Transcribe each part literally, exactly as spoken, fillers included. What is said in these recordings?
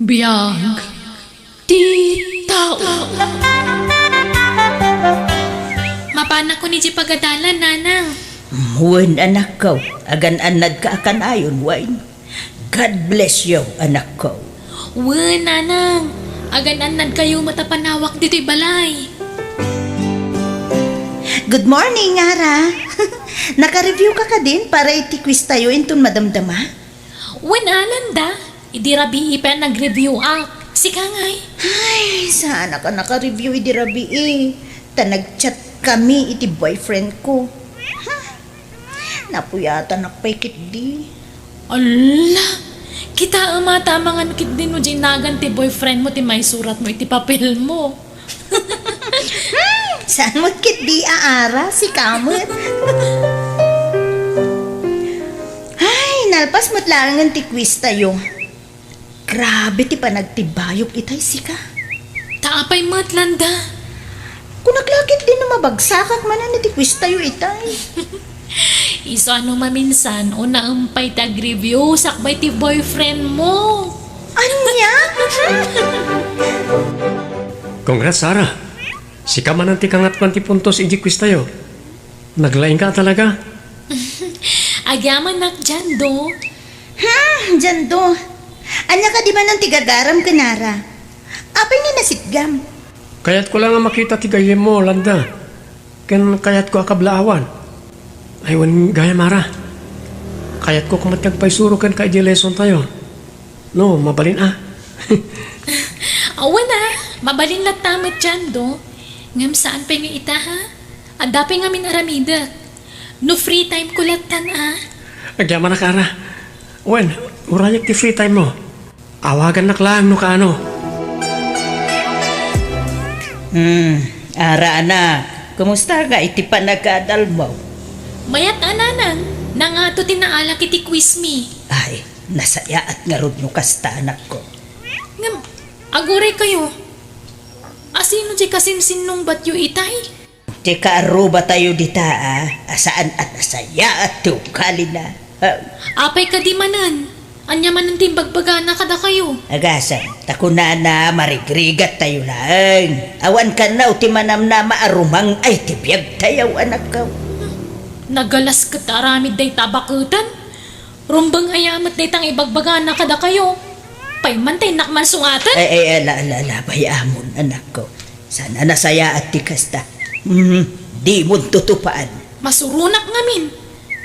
Biag ti tao. Mapanakon idiay pagadalan, nanang. Wen, anakko, agan-annadka a kanayon, wen? God bless you, anakko. Wen, nanang, agan-annadkayo met a panawak ditoy balay. Good morning, Ara. Naka-review ka kadin para iti quiz tayo inton madamdama? Wen, Landa, idi rabii pay a nag-review ak. Sika ngay? Ay, saanak a naka-review idi rabii. Ta nag-chat kami iti boyfriend ko. Hmm. Napuyatanak pay ketdi. Ala, kitaem a ta amangan ketdi no diay nagan ti boyfriend mo ti maisurat mo iti papel mo. Hmm, saan met ketdi a Ara, sika met. Ay, nalpas met laengen ti quiz tayo. Grabe ti panagtibayok itay, sika. Ta apay met, Landa? Kunak la ketdi no mabagsakak manen iti quiz tayo itay. Isu a no maminsan, unaem pay ti ag-review sakbay ti boyfriend mo. Ania? Congrats, Ara. Sika manen ti kangatoan ti puntos idiay quiz tayo. Naglaingka a talaga. Agyamanak, Jando. Hmm, Jando. Ania kadi manen ti gagaram ken Ara? Apay nga nasitgam? Kayatko la nga makita ti gayyemmo, Landa. Ken kayatko a kablaawan. Ay, wen gayam, Ara. Kayatko koma ti agpaisuro kenka idiay lesson tayo. No, mabalin a. Awan a, mabalin latta met, Jando. Ngem saan pay nga ita, ha? Adda pay ngamin aramidek. No free time ko lattan a. Agyamanak, Ara. Wen, urayek ti free time mo. Awagannak laeng no kaano. Hmm, Ara anak, kumusta nga iti panag-adal mo? Mayat a, nanang, nangato ti naalak iti quiz mi. Ay, nasayaat ngarud no kasta, anakko. Ngem, aguray kayo. Asino ti kasinsinnungbatyo itay? Ti kaarrubatayo dita a, a saan a nasayaat ti ugalina. Ah. Apay kadi manen? Ania manen ti imbagbagana kadakayo? Agasem, ta kunana marigrigattayo laeng. Awan kano ti manamnama a rumang-ay ti biagtayo, anakko. Nagalas ket aramid dayta a baketan. Rumbeng aya met dayta nga ibagbagana kadakayo? Pay man ta innak man sungaten? Ay, ay, ala, ala, ala, bay-amon, anakko. Saan a nasayaat ti kasta. Hmm, dimon tutupaan. Masuronak ngamin.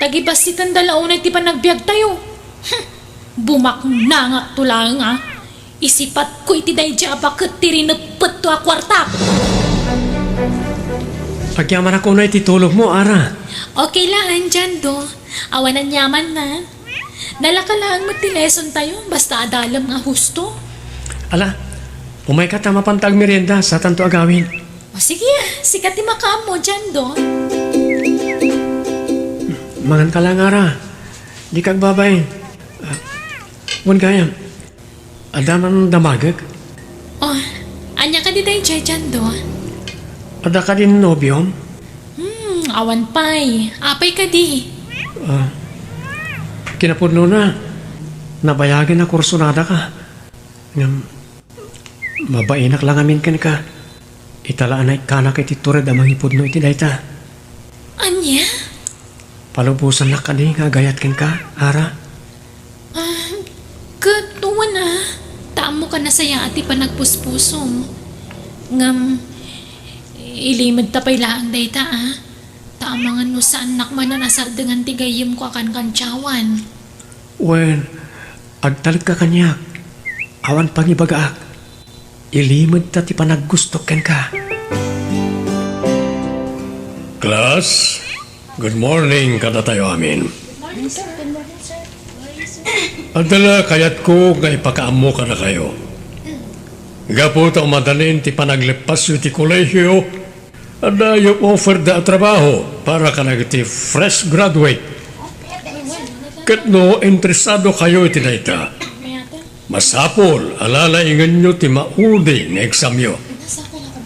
Tagibassitenda la unay ti panagbiagtayo. Hmm, bumaknangakto laeng a. Isipatko iti daydiay a baket ti rineppetto a kuartak. Agyamanak unay ti tulogmo, Ara. Okay laeng, Jando. Awan aniamanna. Nalaka laeng met ti lesson tayo, basta adalem nga husto. Ala, umayka ta mapanta agmerienda, satanto agawid. O sige, sika ti makaammo, Jando. Manganka laeng, Ara. Dika agbabain. Ah, wen gayam. Adda man damagek? Oh, ania kadi daydiay, Jando? Adda kadi nobiom? Hmm, awan pay. Apay kadi? Ah, kinapudnona, nabayagen a kursunadaka. Ngem, mabainak la ngamin kenka. Ita la a naikkanak iti tured a mangipudno iti dayta. Ania? Palubosannak kadi nga agayat kenka, Ara? Ah, ket wen a, ta ammoka nasayaat ti panagpuspusom. Ngem, ilimedta pay laeng dayta a. Ta amangan no saannak manen a sardengan ti gayyemko a kankantiawan. Wen, agtalekka kaniak. Awan pangibagaak. Ilimedta ti panaggustok kenka. Class, good morning kadatayo amin. Adda la kayatko nga ipakaammo kadakayo. Gapu ta umadanin ti panagleppasyo iti kolehio, adda offerda a trabaho para kadagiti fresh graduate. Ket no interesado kayo iti dayta, masapul a lalaingenyo ti maudi nga examyo.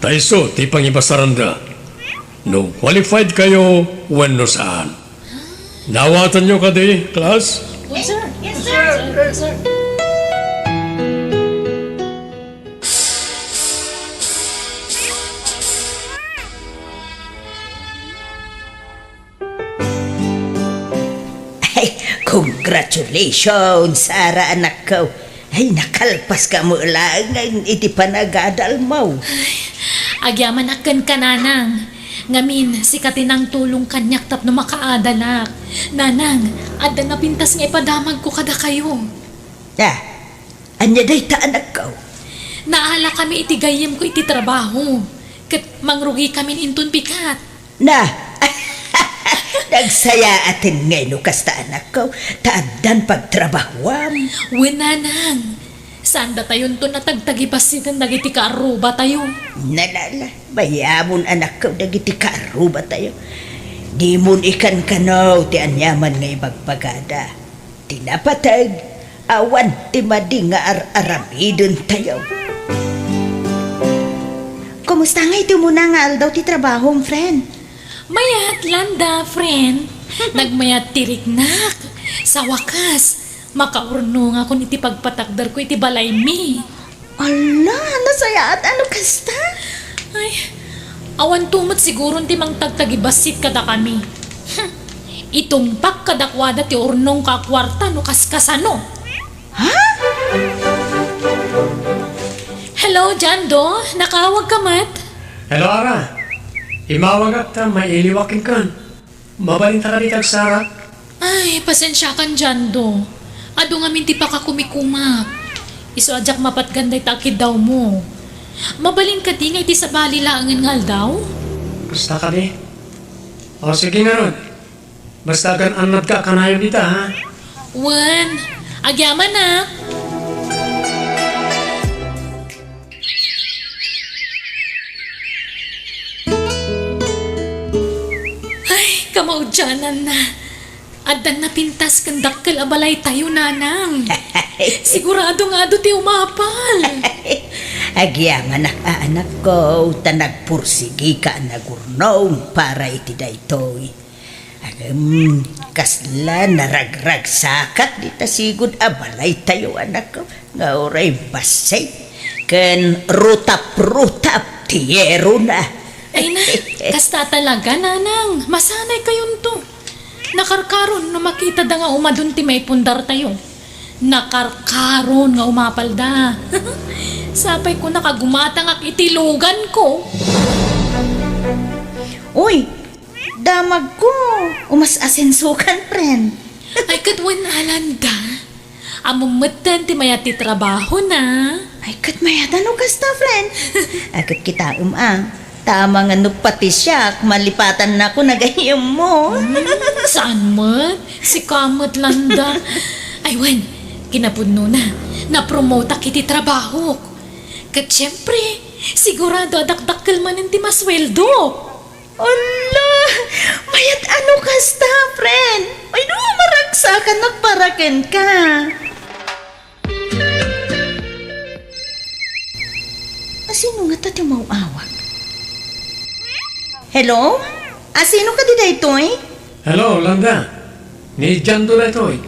Ta isu ti pangibasaranda no qualified kayo wenno saan. Naawatanyo kadi, class? Yes, sir. Yes, sir. Yes, sir. Congratulations, Sara, anakko. Ay, nakalpaska met laeng iti panagadalmo. Agyamanak kenka, Nanang. Ngamin, sika ti nangtulong kaniak tapno makaadalak. Nanang, adda napintas nga ipadamagko kadakayo. Ah, ania dayta, anakko? Naalakami iti gayyemko iti trabaho, ket mangrugikamin inton bigat. Na, nagsayaaten ngay no kasta, anakko, ta addan pagtrabahuam. Wen, Nanang, saan datayonto natagtagibassiten dagiti kaarrubatayo. Nalala, mayamon, anakko, dagiti kaarrubatayo. Dimon ikankano ti aniaman nga ibagbagada. Ti napateg, awan ti madi nga ar-aramidentayo. Kumusta ngay ti umuna nga aldaw ti trabahom, friend? Mayat, Landa, friend. Nagmayat ti riknak. Sa wakas, makaurnongakon iti pagpatakderko iti balaymi. Ala, nasayaat a no kasta. Ay, awanto met siguron ti mangtagtagibassit kadakami. Hmm, itungpak kadakuada ti urnongko a kuarta no kaskasano. Ha? Hello, Jando. Nakaawagka met? Hello, Ara. Immawagak ta mailiwak kenkan. Mabalinta kadi ti agsarak? Ay, pasensiakan, Jando. Adu ngamin ti pakakumikumak. Isu a diak mapatgan dayta a kiddawmo. Mabalin kadi nga iti sabali laengen nga aldaw? Kasta kadi? O, sige ngarud. Basta agan-annadka a kanayon ita, ha? Wen, agyamanak. Ay, kamaudiananna. Addan napintas ken dakkel a balaytayo, Nanang. Sigurado nga adu ti umapal. Agyamanak a anakko, ta nagpursigika a nagurnong para iti daytoy. Ngem, kasla naragragsakak dita sigud a balaytayo, anakko, nga uray bassit ken rutap-rutap ti yerona. Ay na, kasta talaga, Nanang. Masanay kayonto. Nakarkaron no makitada nga umadun ti maipundartayo. Nakarkaron nga umapalda. Sapay ko nakagumatangak iti luganko. Uy, damagko, umas-asensokan, friend. Ay, ket wen a, Landa. Ammom metten ti mayat ti trabahona. Ay, ket mayat a no kasta, friend. Ay, ket kitaem a. Tama nga no pati siak, malipatannako nagayyemmo. Hmm, saan met? Sika met, Landa. Ay, wen, kinapudnona, napromotak iti trabahok. Ket siempre, sigurado a dakdakkel manen ti masueldo. Ala! Mayat a no kasta, friend! Ay, no, maragsakan nagparaken ka. Asino ngata ti umaw-awag? Hello? Asino kadi daytoy? Hello, Landa. Ni Jando daytoy.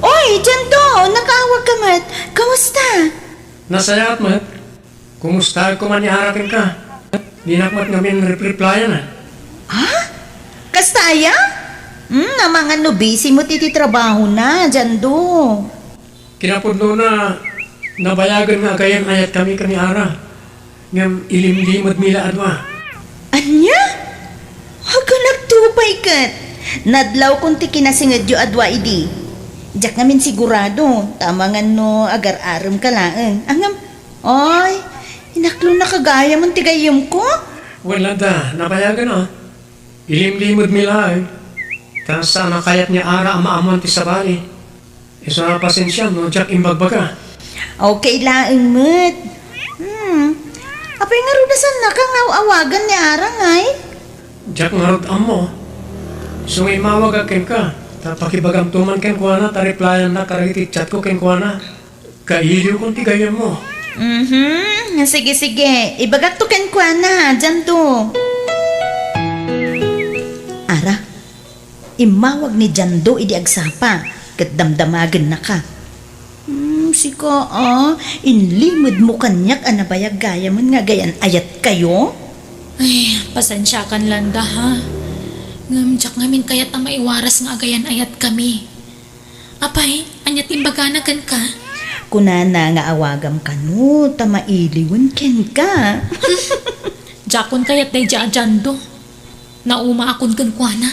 Oy, Jando! Nakaawag ka met. Kamusta? Nasayaat met. Kumusta koma ni Ara kenka? Dinak met ngamin repliplayana. Ha? Kasta aya? Hmm, amangan no busy met iti trabahona, Jando. Kinapudnona, nabayagen nga agayan-ayatkami ken ni Ara. Ngem ilimlimedmi la a dua. Ania? Aganakto pay ket. Nadlawkon ti kinasingedyo a dua idi. Diak ngamin sigurado, ta amangan no agar-aremka laeng. Ngem, oy, inaklonnaka gayam ti gayyemko? Wen, Landa, nabayagen a. Ilimlimedmi laeng, ta saan a kayat ni Ara a maammoan ti sabali. Isu a pasensiam no diak imbagbaga. Okay laeng met. Hmm. Apay ngarud a saannaka nga aw-awagan ni Ara ngay? Diak ngarud ammo. Isu nga immawagak kenka, ta pakibagamto man kenkuana ta replayannak kadagiti chatko kenkuana. Kailiwkon ti gayyemmo. Mhm. Sige, sige. Ibagakto kenkuana, Jando. Ara, immawag ni Jando idi agsapa, ket damdamagennaka. Hmm, sika a, inlimedmo kaniak a nabayag gayamen nga agayan-ayatkayo? Ay, pasensiakan, Landa, ha? Ngem diak ngamin kayat a maiwaras nga agayan-ayatkami. Apay, ania ti imbagana kenka? Kunana nga awagam kano ta mailiwen kenka. Diakon kayat daydiay a Jando. Naumaakon kenkuana.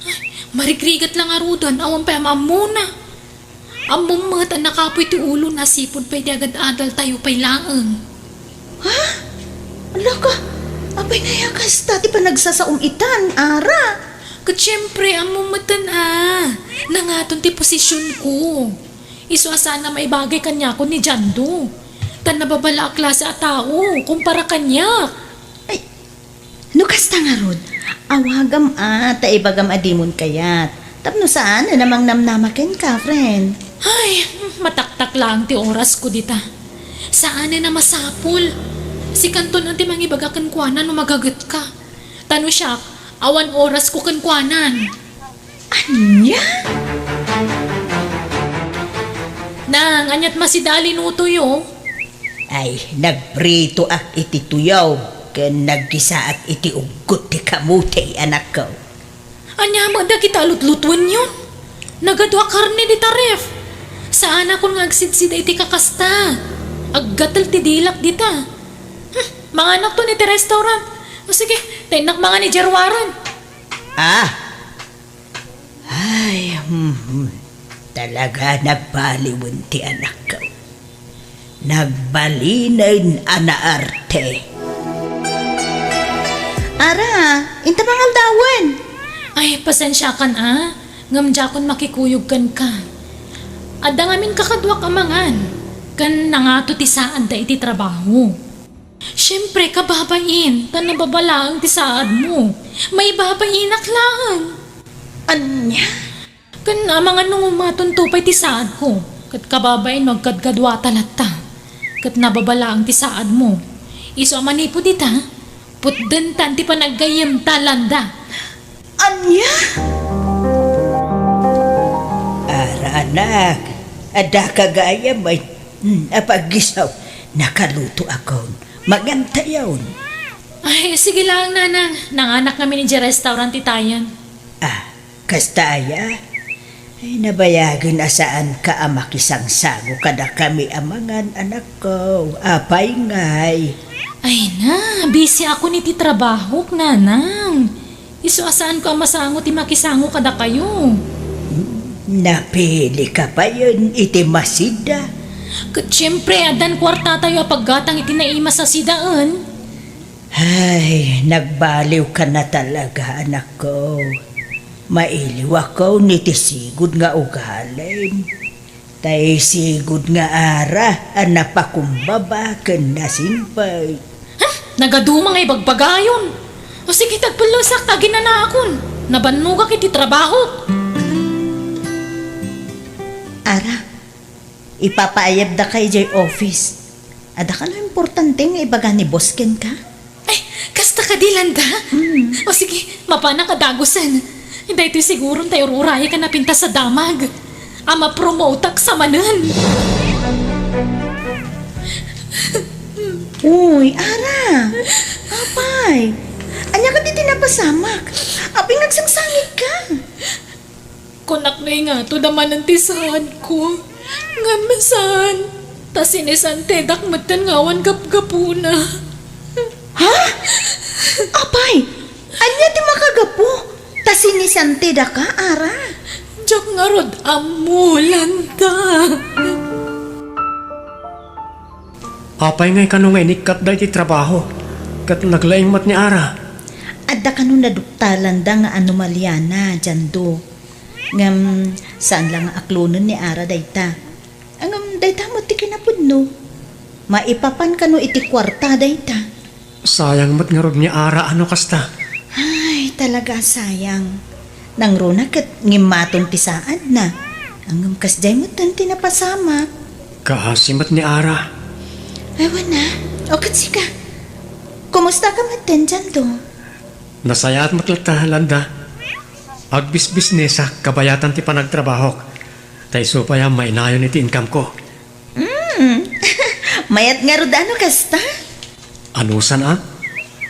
Ay, marigrigat la ngaruden, awan pay am-ammona. Ammom met a nakapoy ti ulona, sipud pay idi agad-adal tayo pay laeng. Ha? Alaka, apay ngay a kasta ti panagsasaom itan, Ara? Ket siempre, ammom meten a, nangaton ti posisionko. Isu a saan a maibagay kaniakon ni Jando. Ta nababala a klase a tao, kumpara kaniak. Ay, no kasta ngarud, awagam a, ta ibagam a dimon kayat. Tapno saan a mangnamnama kenka, friend. Ay, mataktak laeng ti orasko dita. Saan a masapul. Sikanton ti mangibaga kenkuana no magagetka. Ta no siak, awan orasko kenkuanan. Ania? Nang, aniat masida a linutoyo? Ay, nagpritoak iti tuyaw ken naggisaak iti uggot ti kamote, anakko. Ania met dagita a lutlutuenyon? Nagadu a karne dita ref. Saanakon nga agsidsida iti kakasta. Aggatel ti dilak dita. Hmm, manganakton iti restaurant. O sige, ta innak mangan idiay ruaren. Ah, ay, hmm, hmm. Talaga nagbaliwen ti anakko. Nagbalinen a naarte. Ara, inta mangaldawen. Ay, pasensiakan a, ngem diakon makikuyog kenka. Adda ngamin kakaduak a mangan, ken nangato ti saadda iti trabaho. Siempre, kababain, ta nababalaeng ti saadmo. Maibabainak laeng. Ania? Ken amangan no umatonto pay ti saadko, ket kababain no agkadkaduata latta. Ket nababalaeng ti saadmo. Isu a manipud ita, putdentan ti panaggayyemta, Landa. Ania? Ara, anak, adda ka gayam a, hmm, a paggisaw. Nakalutoakon. Mangantayon. Ay, sige laeng, Nanang. Nanganak ngamin idiay restaurant itayen. Ah, kasta aya? Ay, nabayagen a saanka a makisangsango kadakami a mangan, anakko. Apay ngay? Ay na, busy ako iti trabahok, Nanang. Isu a saanko a masango ti makisango kadakayo. Napilika payen iti masida. Ket siempre, addan kuartatayo a paggatang iti naimas a sidaen. Ay, nagbaliwka na talaga, anakko. Mailiwakon iti sigud nga ugalim. Tay sigud nga ara a napakumbaba ken nasimpay. Hmm, nagaduma nga ibagbagayon. O sige, tagpellesak ta aginanaakon. Nabannogak iti trabahok. Ara, ipapaayabdaka idiay office. Adda kano importante nga ibaga ni boss kenka? Ay, kasta kadi, Landa? Mm. O sige, mapanak a dagusen. Daytoy siguron tay ur-urayek a napintas a damag. A mapromotak sa manen. Uy, Ara! Apay! Ania kadi ti napasamak? Apay nga agsangsangitka? Kunak no ingato da manen ti saadko. Ngem saan, ta sinisantedak metten nga awan gapgapuna. Ha? Apay, ania ti makagapu? Ta sinisantedaka, Ara? Diak ngarud ammo, Landa. Apay ngay kano nga inikkatda iti trabaho, ket naglaing met ni Ara? Adda kano naduktalanda nga anomaliana, Jando. Ngem saan la nga aklonen ni Ara dayta. Ngem dayta met ti kinapudno. Maipapan kano iti kuarta dayta. Sayang met ngarud ni Ara a no kasta. Ay, talaga a sayang. Nangruna ket ngimmaton ti saadna. Ngem kasdiay metten ti napasamak. Kaasi met ni Ara. Ay, wen a. O ket sika. Kumustaka metten, Jando? Nasayaat met latta, Landa. Agbisbisnesak kabayatan ti panagtrabahok. Ta isu pay a mainayon iti income ko. Mm. Mayat ngarud a no kasta? Anusan a?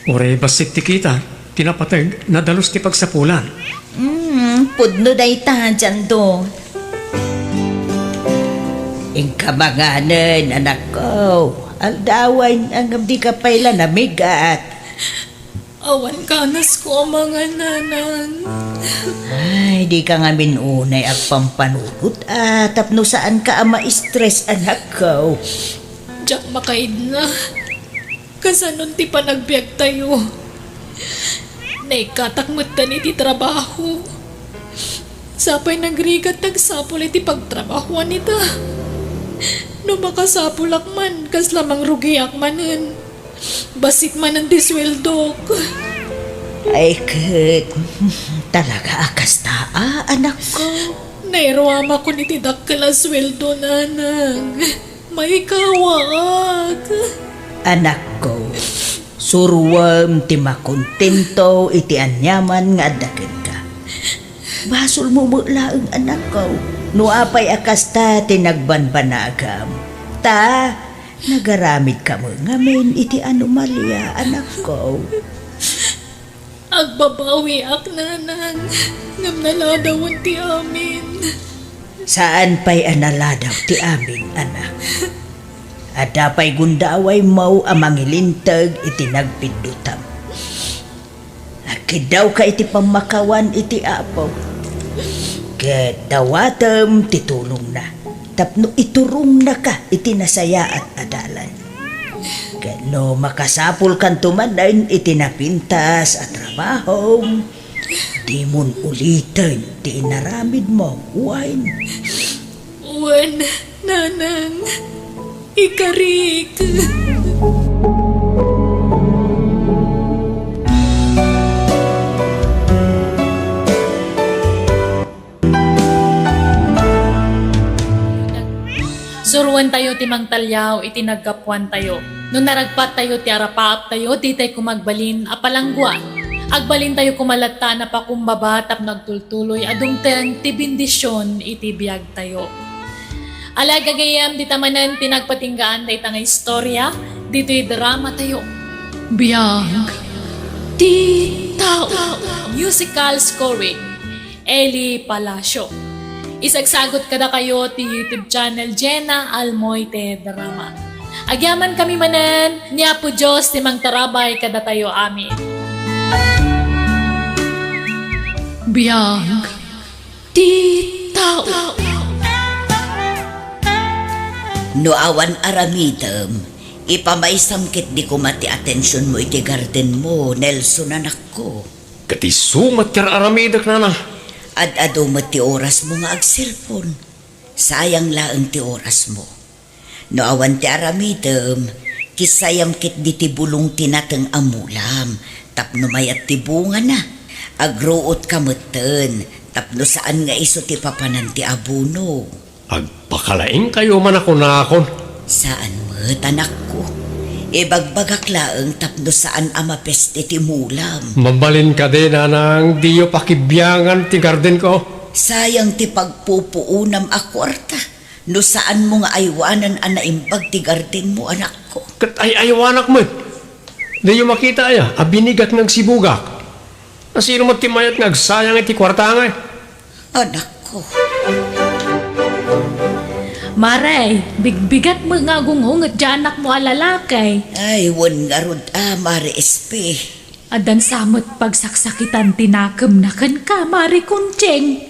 Uray bassit ti kita, ti napateg, nadalus ti pagsapulan. Mm, pudno dayta, Jando. Inka manganen, anakko. Aldawen, ngem dika pay la namigat. Awan kanasko a mangan, nanang. Ay, dika ngamin unay agpampanunot, a, tapno saanka a ma-stress, anakko. Diak makaidna. Kasanon ti panagbiagtayo? Naikkatak metten iti trabaho. Sapay nagrigat ti agsapul iti pagtrabahoan ita. No makasapulak man, kasla mangrugiak manen. Bassit manen ti sueldok. Ay, ket, talaga a kasta, a, anakko? Nairuamakon iti dakkel a sueldo, nanang. Maikawaak. Anakko, suroem ti makontento iti aniaman nga adda kenka. Basolmo met laeng, anakko, no apay a kasta ti nagbanbanagam. Ta, nagaramidka met ngamin iti anomalia, anakko. Agbabawiak, nanang, ngem naladawen ti amin. Saan pay a naladaw ti amin, anak. Adda pay gundawaymo a mangilinteg iti nagpiddutam. Agkiddawka iti pammakawan iti Apo, ket dawatem ti tulongna tapno iturongnaka iti nasayaat a dalan. Ket no makasapulkanto manen iti napintas a trabahom, dimon uliten ti inaramidmo, wen? Wen, nanang, ikarik. Suroentayo ti mangtaliaw iti naggapuantayo. No naragpattayo ti arapaaptayo, ditay koma agbalin a palangguan. Agbalintayo koma latta a napakumbaba tapno agtultuloy a dumteng ti bendision iti biagtayo. Ala, gagayyem, dita manen ti nagpatinggaan dayta nga istorya ditoy dramatayo. Biag ti tao. Musical scoring. Eli Palacio. Isagsagut kadakayo ti YouTube channel Jenna Almoite Drama. Agyamankami manen, ni Apo Dios ti mangtarabay kadatayo amin. Biag ti tao. No awan aramidem, ipamaysam ketdi koma ti atensionmo iti gardenmo, Nelson, anakko. Ket isu met ti ar-aramidek, nana. Ad-adu met ti orasmo nga agselpon. Sayang laeng ti orasmo. No awan ti aramidem, kissayam ketdi ti bulong ti nateng a mulam, tapno mayat ti bungana. Agruotka metten, tapno saan nga isu ti papanan ti abono. Agpakalaingkayo man a kunakon. Saan met, anakko. Ibagbagak laeng tapno saan a mapeste ti mulam. Mabalin kadi, nanang, diyo pakibiangan ti gardenko? Sayang ti pagpupuonam a kuarta no saanmo nga aywanen a naimbag ti gardenmo, anakko. Ket ay-aywanak met. Diyo makita aya a binigat nga agsibugak? Nasino met ti mayat nga agsayang iti kuarta ngay? Anakko. Mare, bigbigat met nga agung-unget ti anakmo a lalaki. Ay, wen ngarud a, Mare Espe. Addan sa met pagsaksakitan ti nakemna kenka, Mare Kunching.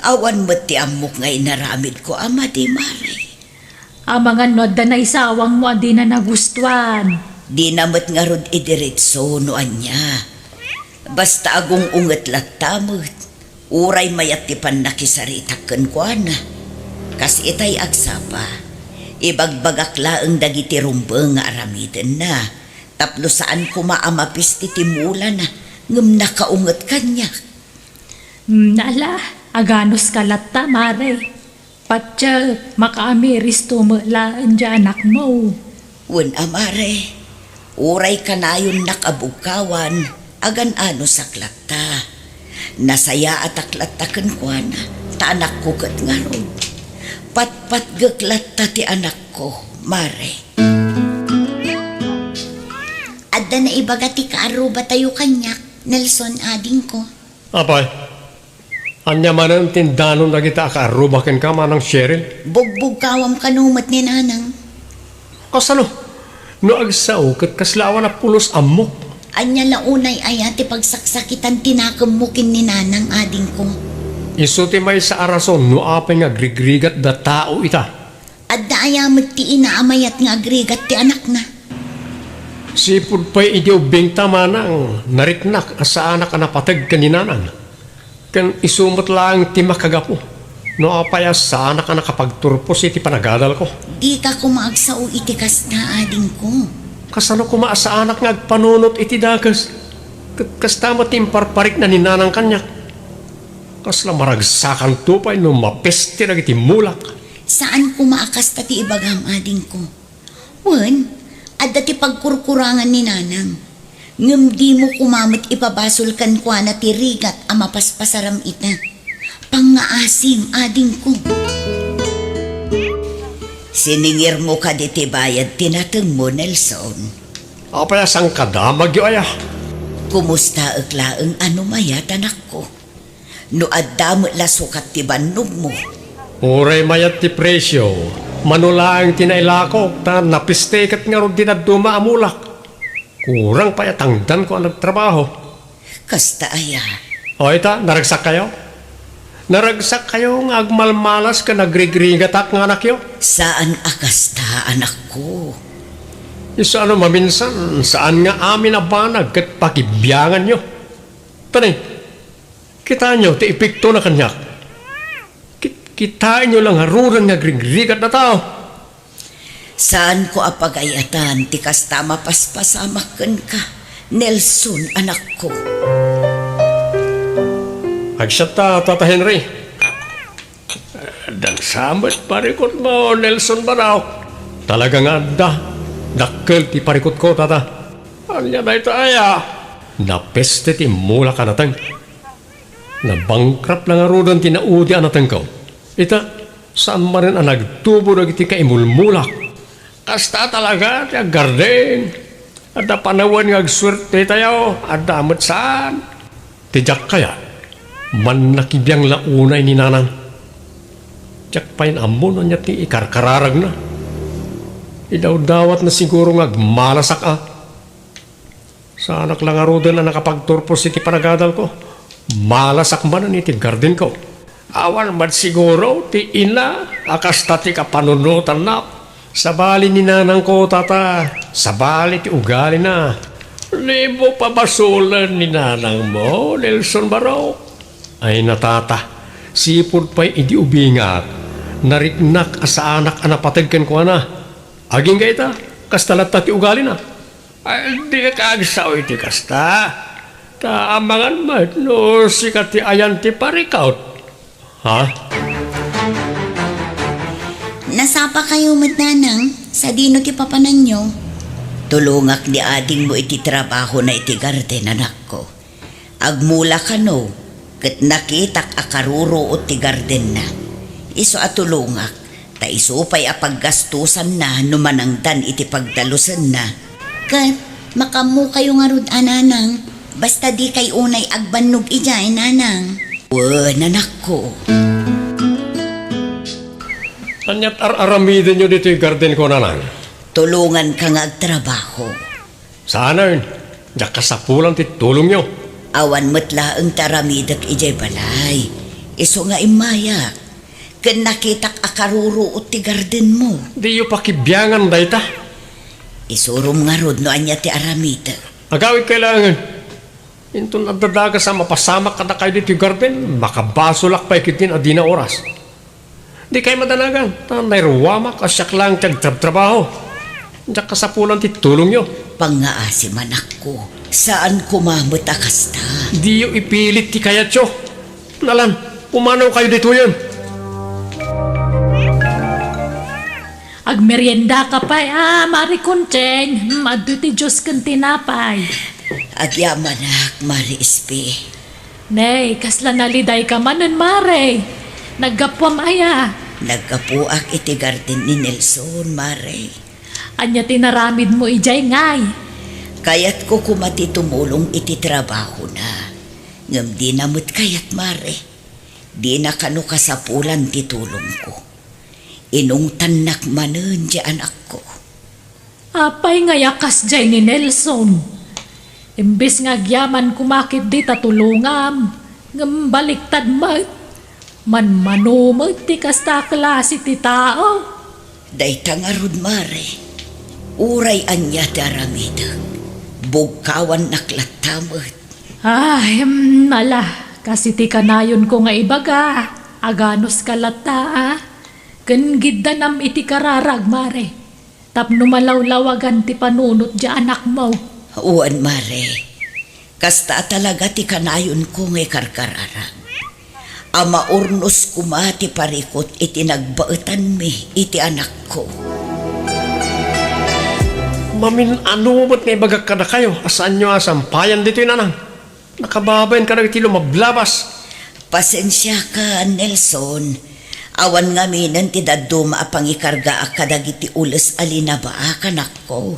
Awan met ti ammok nga inaramidko a madi, Mare. Amangan no adda naisawangmo a dina nagustuan. Dina met ngarud idiretso no ania. Basta agung-unget latta met, uray mayat ti pannakisaritak kenkuana. Kas itay agsapa, ibagbagak laeng dagiti rumbeng nga aramidenna, tapno saan koma a mapiste ti mulana, ngem nakaunget kaniak. Hmm, ala, aganuska latta, Mare. Patiek, makaamiristo met laeng ti anakmo. Wen a, Mare, uray kanayonnak a bugkawan, agan-anusak latta. Nasayaatak latta kenkuana, ta anakko ket ngarud. Patpatgek latta ti anakko, Mare. Adda naibaga ti kaarrubatayo kaniak, Nelson, adingko. Apay, Ania manen ti indanon dagita a kaarruba kenka, Manang Cheryl? Bugbugkawam kano met ni Nanang. Kasano? No agsao, ket kasla awan a pulos ammok. Ania la unay aya ti pagsaksakitan ti nakemmo ken ni Nanang, adingko? Isu ti maysa a rason no apay nga agrigrigatda tao ita. Adda aya met ti ina a mayat nga agrigat ti anakna? Sipud pay idi ubbingta, Manang, nariknak a saanak a napateg ken ni Nanang. Ken isu met laeng ti makagapu no apay a saanak a nakapagturpos iti panagadalko. Dika koma agsao iti kasta, adingko. Kasano koma a saanak nga agpanunot iti dakes? Ket kasta met ti imparparikna ni Nanang kaniak. Kasla maragsakanto pay no mapeste dagiti mulak. Saan koma a kasta ti ibagam, adingko. Wen, adda ti pagkurkurangan ni Nanang. Ngem dimo koma met ipabasol kenkuana ti rigat a mapaspasaram ita. Pangngaasim, adingko. Siningirmo kadi ti bayad ti natengmo, Nelson? Apay a sangkadamagyo aya? Kumustaek laeng a no mayat, anakko? No adda met la sukat ti bannogmo. Uray mayat ti presio, mano laeng ti nailakok, ta napiste ket ngarud ti dadduma a mulak. Kurang pay a tangdanko a nagtrabaho. Kasta aya? O ita, naragsakkayo? Naragsakkayo nga agmalmalas ken agrigrigatak nga anakyo? Saan a kasta, anakko. Isu a no maminsan, saan nga amin a banag ket pakibianganyo. Tani, kitaenyo ti epektona kaniak. Kit-, kitaenyo la ngaruden nga agrigrigat a tao. Saanko a pagay-atan ti kasta a mapaspasamak kenka, Nelson, anakko. Agsiatta, Tata Henry. Adda sa met parikutmo, Nelson Baraok? Talaga nga adda. Dakkel ti parikutko, Tata. Ania dayta aya? Napeste ti mulak a nateng. Nabankrupt la ngaruden ti naudi a natengko. Ita, saan manen a nagtubo dagiti kaimulmulak. Kasta talaga ti aggarden. Adda panawen nga agsuertetayo, adda met saan. Ti diak kayat, mannakibiang la unay ni Nanang. Diak pay ammo no ania ti ikarkararagna. Idawdawatna siguro nga agmalasak a. Saanak la ngaruden a nakapagturpos iti panagadalko. Malasak manen iti gardenko. Awan met siguro ti ina a kasta ti kapanunotanna. Sabali ni nanangko, Tata, sabali ti ugalina. Dimo pabasolen ni nanangmo, Nelson Baraok. Ay na, Tata, sipud pay idi ubingak, nariknak a saanak a napateg kenkuana. Agingga ita, kasta latta ti ugalina. Ay, dika agsao iti kasta. Ta amangan met no sika ti ayan ti parikut. Ha? Nasapakayo met, Nanang, sadino ti papananyo? Tulongak ni adingmo iti trabahona iti garden, anakko. Agmula kano, ket nakitak a karuruot ti gardenna. Isu a tulongak, ta isu pay a paggastusanna no manangdan iti pagdalusenna. Ket makammokayo ngarud a, Nanang, basta dikay unay agbannog idiay, Nanang. Wen, anakko. Ania't ar-aramidenyo ditoy gardenko, Nanang? Tulonganka nga agtrabaho. Saanen, diak kasapulan ti tulongyo. Awan met laeng ti aramidek idiay balay. Isu nga immayak, ken nakitak a karuruot ti gardenmo. Diyo pakibiangan dayta. Isurom ngarud no ania ti aramidek. Agawidkay laengen. Inton adda dakes a mapasamak kadakayo ditoy garden, makabasolak pay ketdin a dina oras. Dikay madanagan, ta nairuamak a siak laeng ti agtrabtrabaho. Diak kasapulan ti tulongyo. Pangngaasim, anakko, saan koma met a kasta. Diyo ipilit ti kayatyo. Nalan, pumanawkayo ditoyen. Agmeriendaka pay a, Mari Conching. Hmm, adtoy ti juice ken tinapay. Agyamanak, Mari Espe. Nay, kasla nalidayka manen, Mare. Naggapuam aya? Naggapuak iti garden ni Nelson, Mare. Ania ti inaramidmo idiay, ngay? Kayatko koma ti tumulong iti trabahona. Ngem dina met kayat, Mare. Dina kano kasapulan ti tulongko. Inungtannak manen ti anakko. Apay nga yakas jay ni Nelson? Imbes nga agyaman koma ketdi ta tulongam, ngem baliktad met. Manmano met ti kasta a klase ti tao. Dayta ngarud, Mare, uray ania ti aramidek, bugkawannak latta met. Ah, em, ala, kas iti kanayonko nga ibaga, aganuska latta, a? Ken giddanam iti kararag, Mare, tapno malawlawagan ti panunot ti anakmo. Wen, Mare, kasta talaga ti kanayonko nga ikarkararag. A maurnos koma ti parikut iti nagbaetanmi iti anakko. Mamin-ano met nga ibagak kadakayo a saanyo a sampayan ditoy, Nanang? Nakababain kadagiti lumablabas. Pasensiaka, Nelson. Awan ngaminen ti dadduma a pangikargaak kadagiti ules a linaba, anakko.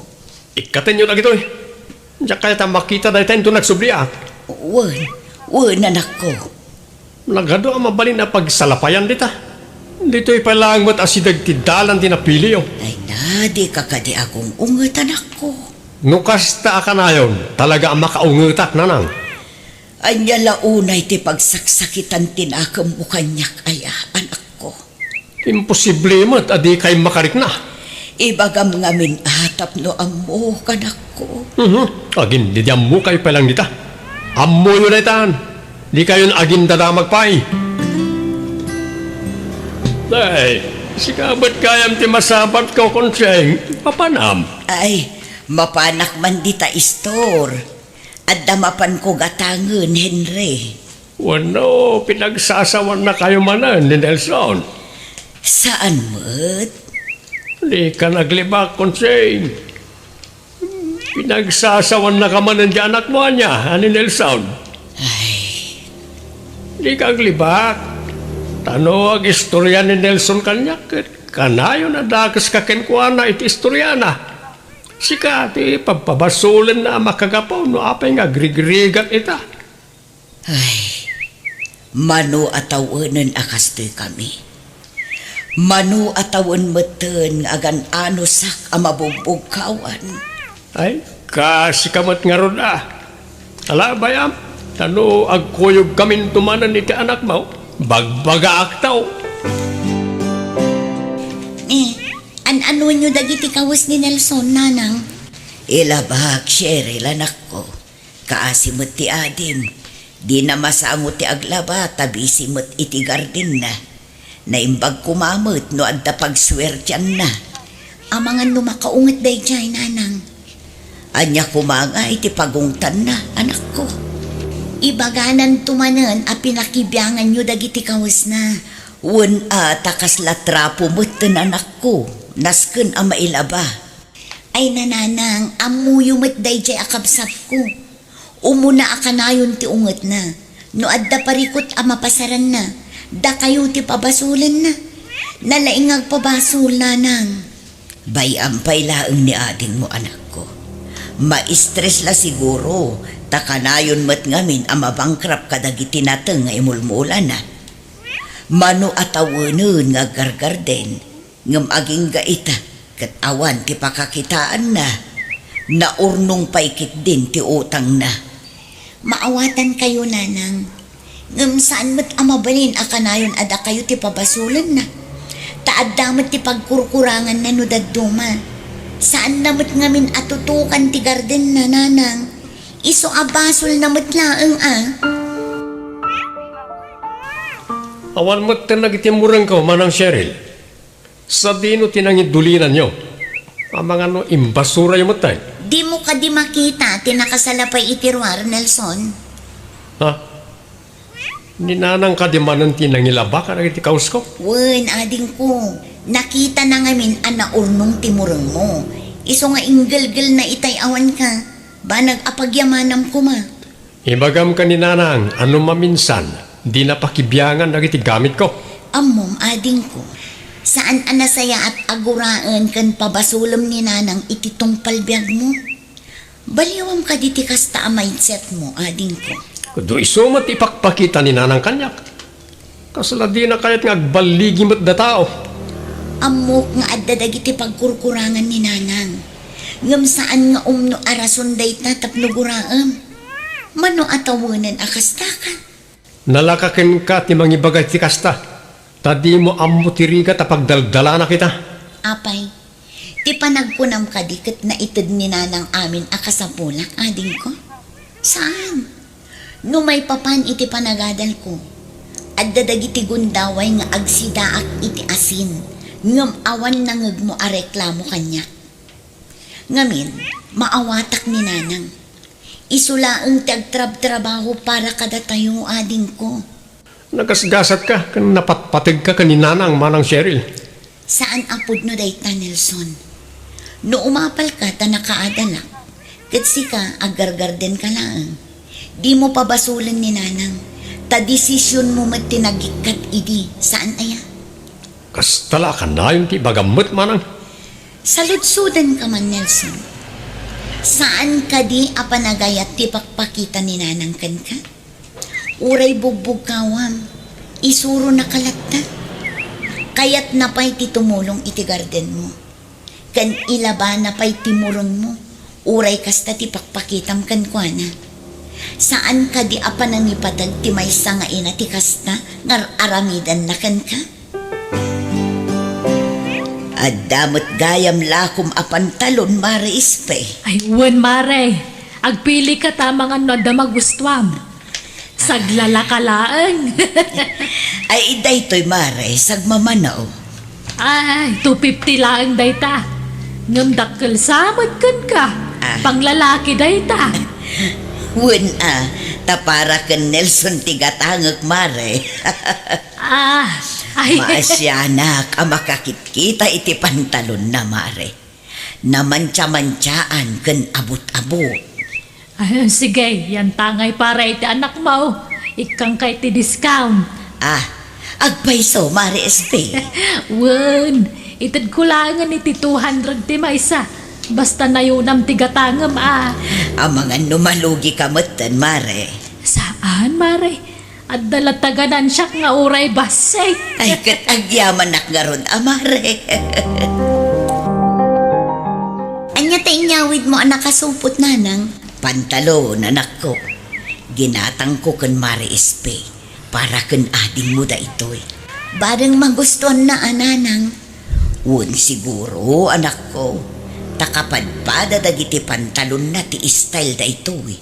Ikkatenyo dagitoy. Diak kayat a makita dayta inton nagsubliak. Wen, wen, anakko. Nagadu a mabalin a pagsalapayan dita. Ditoy pay laeng met asideg ti dalan ti napiliyo. Ay na, dika kadi agung-unget, anakko. No kasta a kanayon, talaga a makaungetak, Nanang. Ania la unay ti pagsaksakitan ti nakemmo kaniak aya, anakko? Imposible met a dikay makarikna. Ibagam ngamin a tapno ammok, anakko. Mhm. Agin, didi ammokay pay lang dita. Ammoyo daytan. Dikayon agindadamag pay. Ay, sika met gayam ti masabatko, Konseng. Mapanam? Ay, mapanak man dita, Istor. Adda mapanko gatangen, Henry. Wenno, pinagsasawannakayo manen ni Nelson? Saan met? Dika naglibak, Konseng. Pinagsasawannaka manen ti anakmo ania, a ni Nelson? Ay. Dika aglibak. Ta no agistorya ni Nelson kaniak, ket kanayon a dakeska kenkuana iti istoriana. Sika ti pabpabasolenna a makagapu no apay nga agrigrigat ita. Ay, mano a tawenen a kastoy kami? Mano a tawen metten nga agan-anosak a mabugbugkawan? Ay, kasika met ngarud a. Ala, bay-am, ta no agkuyogkaminto manen iti anakmo, bagbagaakto. Eh, an-anoenyo dagiti kawes ni Nelson, Nanang? Ilabak, Cheryl, anakko. Kaasi met ti adim, dina masango ti aglaba ta busy met iti gardenna. Naimbag koma met no adda pagsuertianna. Amangan no makaunget daydiay, Nanang. Ania koma ngay ti pagungtanna, anakko? Ibagananto manen a pinakibianganyo dagiti kawesna. Wen a, ta kasla trapo metten, anakko, nasken a mailaba. Ay, Nanang, ammoyo met daydiay a kabsatko. Umuna a kanayon ti ungetna. No adda parikut a mapasaranna, dakayo ti pabasolenna. Nalaing nga agpabasol, Nanang. Bay-am pay laeng ni adingmo, anakko. Maistres la siguro, ta kanayon met ngamin a mabankrupt kadagiti nateng nga imulmulana. Mano a tawenen nga aggargarden, ngem agingga ita ket awan ti pakakitaanna, naurnong pay ketdin ti utangna. Maawatankayo, Nanang. Ngem saan met a mabalin a kanayon a dakayo ti pabasolenna. Ta adda met ti pagkurkuranganna no dadduma. Saanna met ngamin a tutukan ti gardenna, Nanang. Isu a basolna met laeng a. Awan metten dagiti murengko, Manang Cheryl. Sadino ti nangidulinanyo? Amangan no imbasurayo metten. Dimo kadi makita ti nakasalapay iti ruar, Nelson? Ha? Ni Nanang kadi manen ti nangilaba kadagiti kawsko? Wen, adingko. Nakitana ngamin a naurnong ti murengmo. Isu nga inggelgelna itay awanka. Banag a pagyamanam koma. Ibagam ken ni Nanang a no maminsan, dina pakibiangan dagiti gamitko. Ammom, adingko, saan a nasayaat a guraen ken pabasolem ni Nanang iti tungpal biagmo? Baliwam kadi ti kasta a mindsetmo, adingko? Kuno isu met ti ipakpakita ni Nanang kaniak. Kasla dina kayat nga agballigi met da tao. Ammok nga adda dagiti pagkurkurangan ni Nanang. Ngem saan nga umno a rason dayta tapno guraem. Mano a tawenen a kasta ka? Nalaka kenka ti mangibaga iti kasta, ta dimo ammo ti rigat a pagdaldalana kita. Apay, ti panagkunam kadi ket naited ni Nanang amin a kasapulak, adingko? Saan? No maipapan iti panagadalko, adda dagiti gundaway nga agsidaak iti asin, ngem awan nangegmo a reklamo kaniak. Ngamin, maawatak ni Nanang. Isu laeng ti agtrabtrabaho para kadatayo, adingko. Nagasgasatka ken napatpategka ken ni Nanang, Manang Cheryl. Saan a pudno dayta, Nelson. No umapalka ta nakaadalak, ket sika, aggargardenka laeng. Dimo pabasolen ni Nanang, ta desisionmo met ti nagikkat idi, saan aya? Kasta la a kanayon ti ibagam met, Manang. Saludsodanka man, Nelson. Saan kadi a panagayat ti pakpakita ni Nanang kenka? Uray bugbugkawam, isuronaka latta. Kayatna pay ti tumulong iti gardenmo. Ken ilabana pay ti murengmo, uray kasta ti pakpakitam kenkuana. Saan kadi a panangipateg ti maysa nga ina ti kasta nga ar-aramidenna kenka? Adda met gayam lakom a pantalon, Mare Espe. Ay, wen, Mare. Agpilika ta amangan no adda magustuam. Saglalaka laeng. Ay, daytoy, Mare, sagmamano. Ay, two fifty laeng dayta. Ngem dakkel sa met kenka. Ah. Panglalaki dayta. Wen a, ta para ken Nelson ti gatangek, Mare. Ah, ay. Maasianak a makakitkita iti pantalonna, Mare. Namantiamantiaan ken abut-abut. Ah, sige, yantangay para iti anakmo. Ikkangka iti discount. Ah, agpayso, Mare Espe? Wen, itedko laengen iti two hundred ti maysa. Basta nayunam ti gatangem, a. Amangan no malugika metten, Mare. Saan, Mare? Adda latta ganansiak nga uray bassit. Ay, ket agyamanak ngarud a, Mare. Ania ti inyawidmo a nakasupot, Nanang? Pantalon, anakko. Ginatangko ken Mare Espe para ken adingmo daytoy. Bareng magustuanna a, Nanang. Wen, siguro, anakko. Ta kapadpada dagiti pantalonna ti style daytoy.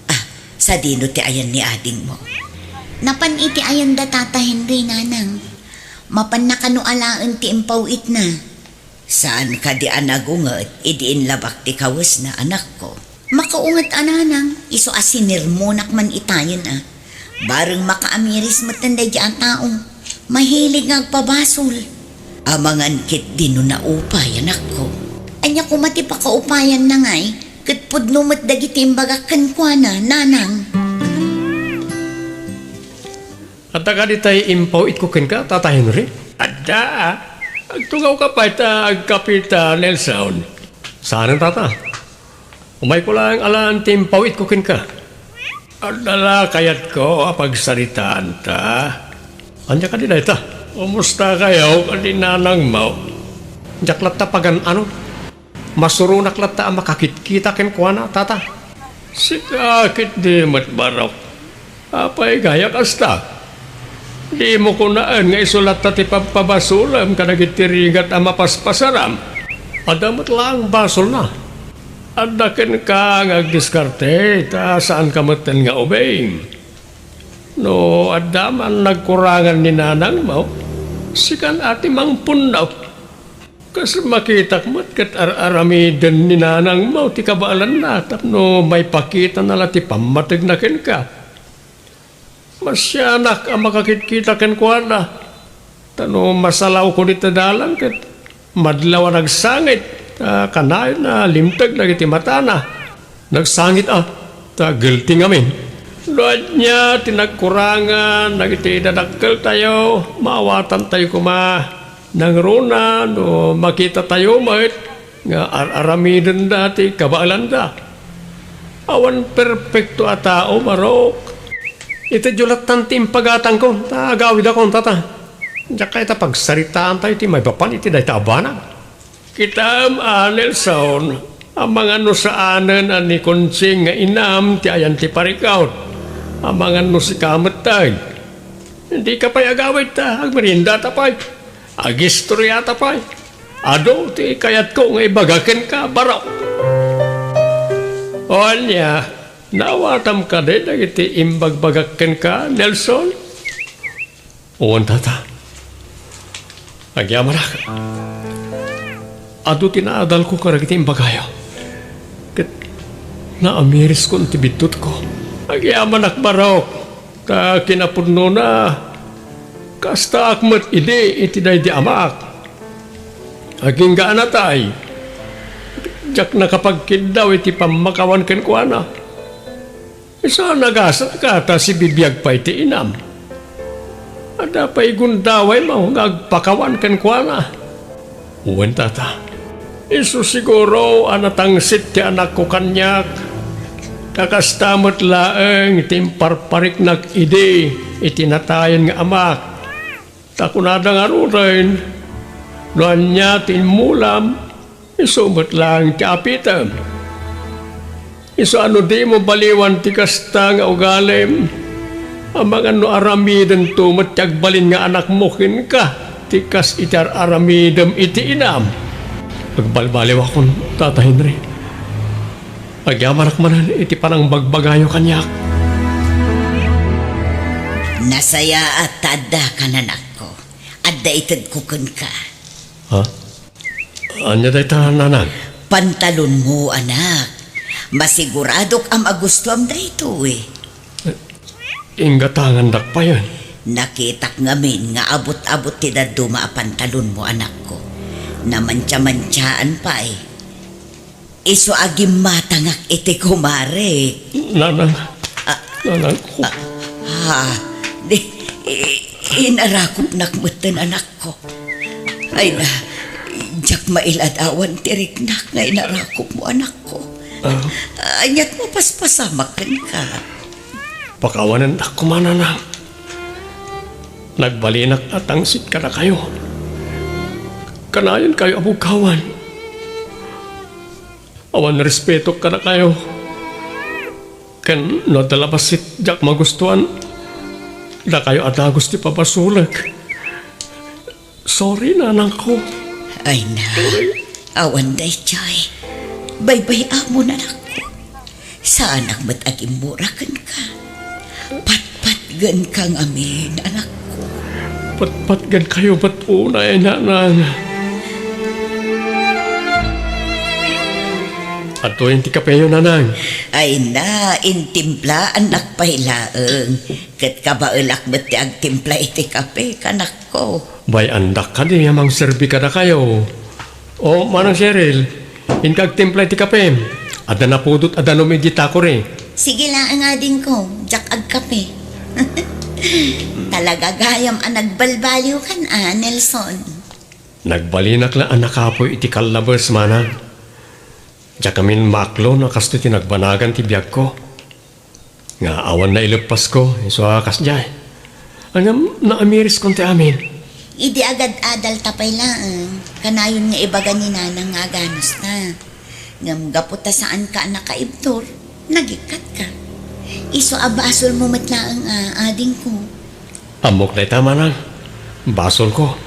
Ah, sadino ti ayan ni adingmo? Napan iti ayan da Tata Henry, Nanang. Mapanna kano alaen ti impaw-itna. Saan kadi a nagunget idi inlabak ti kawesna, anakko? Makaunget a, Nanang, isu a sinirmonak man itayen a. Bareng makaamiris metten daydi a tao. Mahilig nga agpabasol. Amangan ketdi no naupay, anakko. Ania koma ti pakaupayanna ngay, ket pudno met dagiti imbagak kenkuana, Nanang. Adda kadi tay impaw-itko kenka, Tata Henry? Adda. Agtugawka pay ta agkapita, Nelson. Saanen, Tata. Umayko laeng alaen ti impaw-itko kenka. Adda la kayatko a pagsaritaanta. Ania kadi dayta? Kumustakayo kadi nanangmo? Diak latta pagan-ano. Masuronak latta a makakitkita kenkuana, Tata. Sika ketdi met, Barok. Apay gayam kasta? Dimo kunaen nga isu latta ti pabpabasolem kadagiti rigat a mapaspasaram? Adda met laeng basolna. Adda kenka nga agdiskarte ta saanka metten nga ubing. No adda man nagkurangan ni nanangmo, sikan a ti mangpunno. Kas makitak met ket ar-aramiden ni nanangmo ti kabaelanna tapno maipakitana la ti pammategna kenka. Masianak a makakitkita kenkuana, ta no masalawko dita dalan ket madlaw a nagsangit, ta kanayon a limteg dagiti matana. Nagsangit a, ta guilty ngamin. No ania ti nagkurangan dagiti dadakkeltayo, maawatantayo koma. Nangruna no makitatayo met nga ar-aramidenda ti kabaelanda. Awan perpekto a tao, Barok. Itedyo lattan ti impagatangko, ta agawidakon, tata. Diak kayat a pagsaritaantayo ti maipapan iti dayta a banag. Kitam, a, Nelson, amangan no saanen a ni Conching nga inam ti ayan ti parikut. Amangan no sika met tay. Dika pay agawid ta agmeriendata pay. Agistoriata pay. Adu ti kayatko nga ibaga kenka, Barok. O ania, naawatam kadi dagiti imbagbagak kenka, Nelson? Wen, tata. Agyamanak. Adu ti naadalko kadagiti imbagayo. Ket naamiriskon ti biddutko. Agyamanak, Barok. Ta kinapudnona, kastaak met idi iti daydi amak. Agingga a natay, diak nakapagkiddaw iti pammakawan kenkuana. Isu a nagasatka ta sibibiag pay ti inam. Adda pay gundawaymo nga agpakawan kenkuana. Wen, tata. Isu siguro a natangsit ti anakko kaniak, ta kasta met laeng ti imparpariknak idi iti natayen nga amak. Ta kunada ngaruden, no ania ti immulam, isu met laeng ti apitem. Isu a no dimo baliwan ti kasta nga ugalim, amangan no aramidento met ti agbalin nga anakmo kenka ti kas iti ar-aramidem iti inam. Agbalbaliwakon, Tata Henry. Agyamanak manen iti panangbagbagayo kaniak. Nasayaat ta addakan, anakko. Adda itedko kenka. Ha? Ania dayta, nanang? Pantalonmo, anak. Masiguradok a magustuam daytoy. Inggatangandak payen. Nakitak ngamin nga abut-abut ti dadduma a pantalonmo, anakko. Namantia-mantiaan pay. Isu a gimmatangak iti kumare. Nanang. Ah. Nanang ko. Ah, ah, di, i-, inarakupnak metten, anakko. Ay na, diak mailadawan ti riknak nga inarakupmo, anakko. Ah. Aniat mapaspasamak kenka? Pakawanendak koma, nanang. Nagbalinak a tangsit kadakayo. Kanayonkayo a bugkawan. Awan respetok kadakayo. Ken no adda la bassit diak magustuan, dakayo a dagus ti pabasolek. Sorry, nanangko. Ay na, awan daytoy. Baybay-amon, anakko. Saanak met a gimmura kenka. Patpatgenka ngamin, anakko. Patpatgenkayo met unay, nanang. Adtoyen ti kapeyo, nanang. Ay na, intimplaannak pay laeng. Ket kabaelak met ti agtimpla iti kape, kanakko. Bay-andak kadi a mangserbi kadakayo. O, Manang Cheryl, inka agtimpla iti kape. Adda napudot a danum idi takuri. Sige laeng, adingko, diak agkape. Talaga gayam a nagbalbaliwkan a, Nelson. Nagbalinak la a nakapuy iti kallabes, manang. Diak ngamin maaklon a kastoy ti nagbanagan ti biagko. Nga awan naileppasko, isu a kasdiay. Ngem naamiriskon ti amin. Idi agad-adalta pay laeng, kanayon nga ibaga ni nanang nga aganusta. Ngem gapu ta saanka a nakaibtur, nagikkatka. Isu a basolmo met laeng a, adingko. Ammok dayta, manang. Basolko.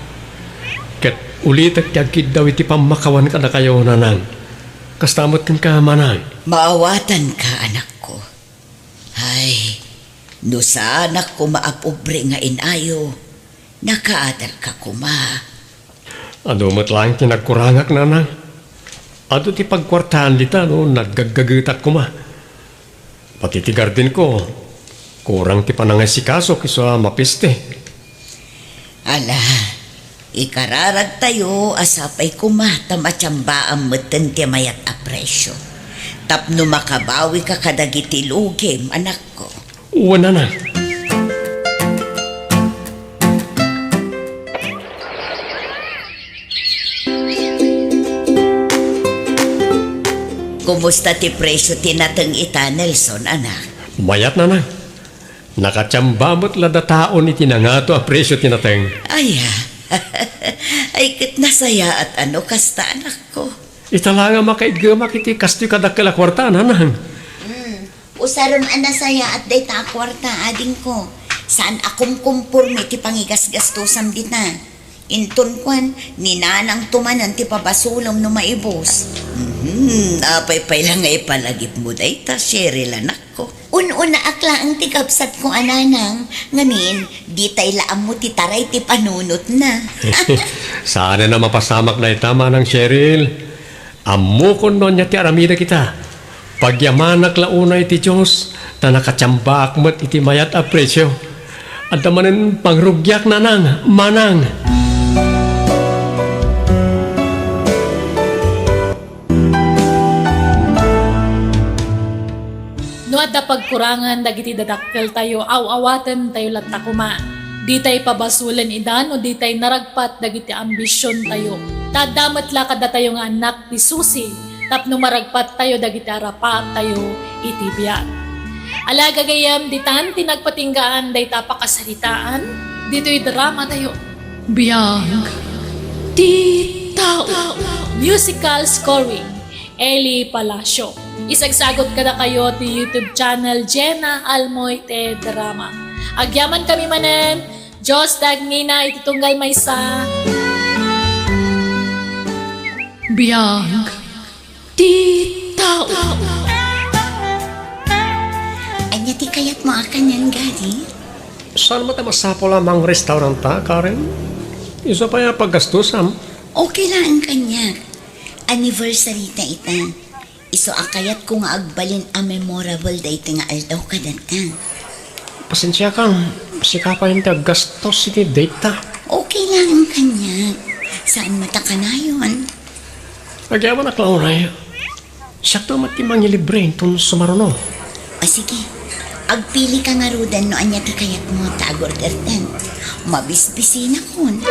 Ket ulitek ti agkiddaw iti pammakawan kadakayo, nanang. Kasta met kenka, manang. Maawatanka, anakko. Ay, no saanak koma a pobre nga inayo, nakaadalka koma. Adu met laeng ti nagkurangak, nanang. Adu ti pagkuartaan dita no naggaggagetak koma. Pati ti gardenko, kurang ti panangasiasiko isu a mapiste. Ala, ikararagtayo a sapay koma ta matiambaam metten ti mayat a presio. Tapno makabawika kadagiti lugim, anakko. Wen, nanang. Kumusta ti presio ti nateng ita, Nelson, anak? Mayat, nanang. Nakatiamba met la dataon iti nangato a presio ti nateng. Aya. Ay, ket nasayaat a no kasta, anakko. Ita la nga makaidgemak iti kastoy kadakkel a kuarta, nanang. Mm. Usarem a nasayaat dayta a kuarta, adingko. Saan a kumkumporme ti pangigasgastosam dita. Inton kuan, ni nanangto manen ti pabasolem no maibus. Mhm, apay pay la nga ipalagipmo dayta, Cheryl, anakko. Un-unaak laeng ti kabsatko a nanang, ngamin, ditay la ammo ti taray ti panunotna. Saanen a mapasamak dayta, Manang Cheryl. Ammokon no ania ti aramidek ita. Pagyamanak la unay iti Dios, ta nakatiambaak met iti mayat a presio. Adda manen pangrugiak, nanang, manang. No adda pagkurangan dagiti dadakkeltayo, aw-awatentayo latta koma. Ditay pabasolen ida no ditay naragpat dagiti ambisiontayo. Ta adda met la kadatayo nga annak ti susi tapno maragpattayo dagiti arapaattayo iti biag. Ala, gagayyem, ditan ti nagpatinggaan dayta a pakasaritaan ditoy dramatayo. Biag ti tao. Musical scoring, Eli Palacio. Isagsagut kadakayo ti YouTube channel Jenna Almoite Drama. Agyamankami manen, Dios ti agnina iti tunggal maysa. Biag ti tao. Ania ti kayatmo a kanian, Gadi? Saan met a masapul a mangrestauranta, Karen? Isu pay a paggastosam. Okay laeng kaniak. Anniversary ta ita. Isu a kayatko nga agbalin a memorable daytoy nga aldaw kadata. Pasensiakam, sika pay ti aggastos iti date ta. Okay laeng kaniak. Saan met a kanayon? Agyamanak la unay. Siakto met ti mangilibre inton sumaruno. O sige, agpilika ngaruden no ania ti kayatmo ta agorderten. Mabisbisinakon.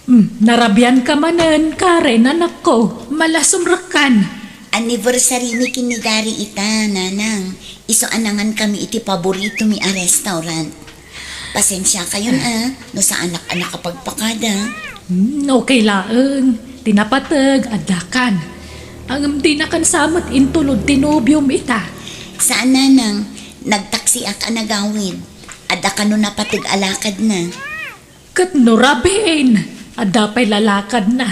Hmm, narabianka manen, Karen, anakko. Malasumrekkan. Anniversary mi ken ni Gary ita, nanang. Isu a nangankami iti paboritomi a restaurant. Pasensiakayon a, no saanak a nakapagpakada. Hmm, okay laeng. Ti napateg, addakan. Ngem dinakan sa met intulod ti nobiom ita. Saan, nanang. Nagtaksiak a nagawid. Adda kano napateg a lakadna. Ket no rabiin, adda pay lakadna.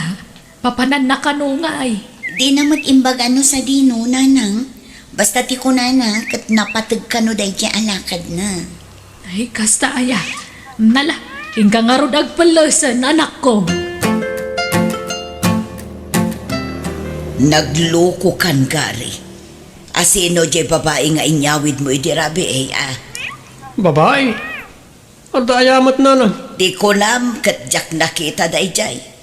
Papananna kano ngay? Dina met imbaga no sadino, nanang. Basta ti kunana, ket napateg kano daydiay a lakadna. Ay, kasta aya. Nala, inka ngarud agpellesen, anakko. Naglokokan, Gary. Asino diay babai nga inyawidmo idi rabii, a? Babai? Adda aya met, nanang? Ti kunam ket diak nakita daydiay.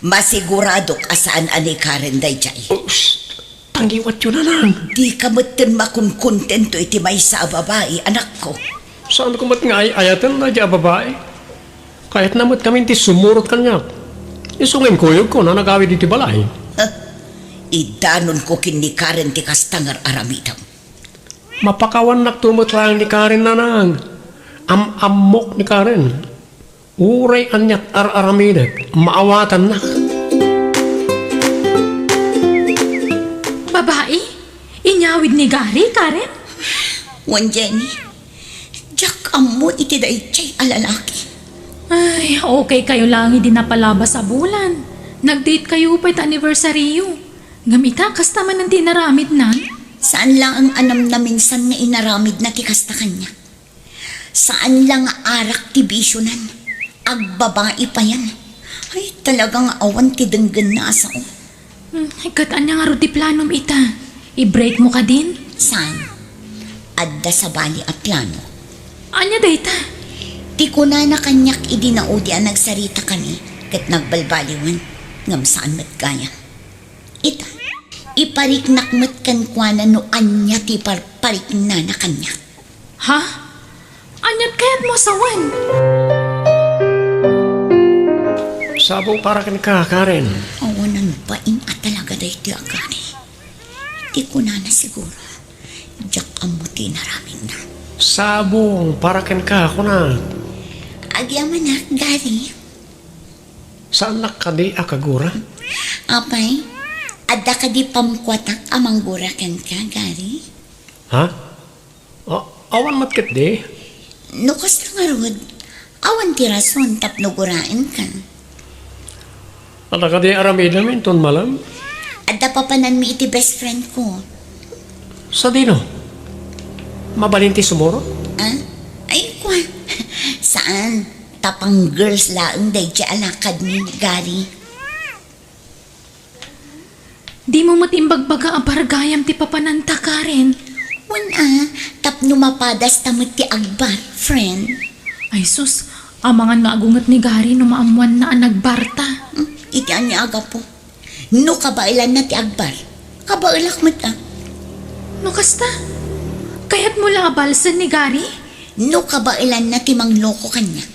Masiguradok a saan a ni Karen daydiay. Oh, shh! Tangiwatyo, nanang. Dika metten makonkontento iti maysa a babai, anakko. Saanko met nga ay-ayaten daydiay a babai. Kayatna met ngamin ti sumurot kaniak. Isu nga inkuyogko no nagawid iti balay. Huh? Idanonko ken ni Karen ti kasta nga ar-aramidem. Mapakawannakto met laeng ni Karen, nanang. Am-ammok ni Karen. Uray aniat ar-aramidek, maawatannak. Babai? Inyawid ni Gary, Karen? Wen, Jenny, diak ammo iti daydiay a lalaki. Ay, okay kayo laeng idi napalabas a bulan. Nag-date kayo pay ta anniversaryo. Ngem ita, kasta manen ti inaramidna? Saan laeng a namnaminsan nga inaramidna ti kasta kaniak. Saan la nga arak ti bisionan. Agbabai payen. Ay, talaga nga awan ti denggenna a sao. Hmm, ket ania ngarud ti planom ita? I-break mo kadin? Saan? Adda sabali a plano. Ania dayta? Ti kunana kaniak idi naudi a nagsaritakami ket nagbalbaliwen, ngem saan met gayam. Ita, ipariknak met kenkuana no ania ti parpariknana kaniak. Ha? Aniat kayatmo a sawen? Sabong para kenka, Karen. Awanan bain a talaga daytoy a Gary. Ti kunana siguro. Diak ammo ti inaramidna. Sabong, para kenka, kuna. Agyamanak, Gary. Saannak kadi a kagura? Apay, adda kadi pamkuatak a manggura kenka, Gary? Ha? A-, awan met ketdi? No kasta ngarud, awan ti rason tapno guraenka. Adda kadi aramidem inton malem? Adda papananmi iti best friend ko. Sadino? Mabalin ti sumurot? Ah? Ay, kwa. Saan? Ta pang-girls laeng daydiay a lakadmi, Gary. Dimo met imbagbaga a bar gayam ti papananta, Karen? Wen a, tapno mapadasta met ti agbar, friend. Ay sus, amangan nga agunget ni Gary no maammoanna a nagbarta. Hmm, iti ania a gapu? No kabaelanna ti agbar, kabaelak met a. No kasta, kayatmo la a balsen ni Gary? No kabaelanna ti mangloko kaniak,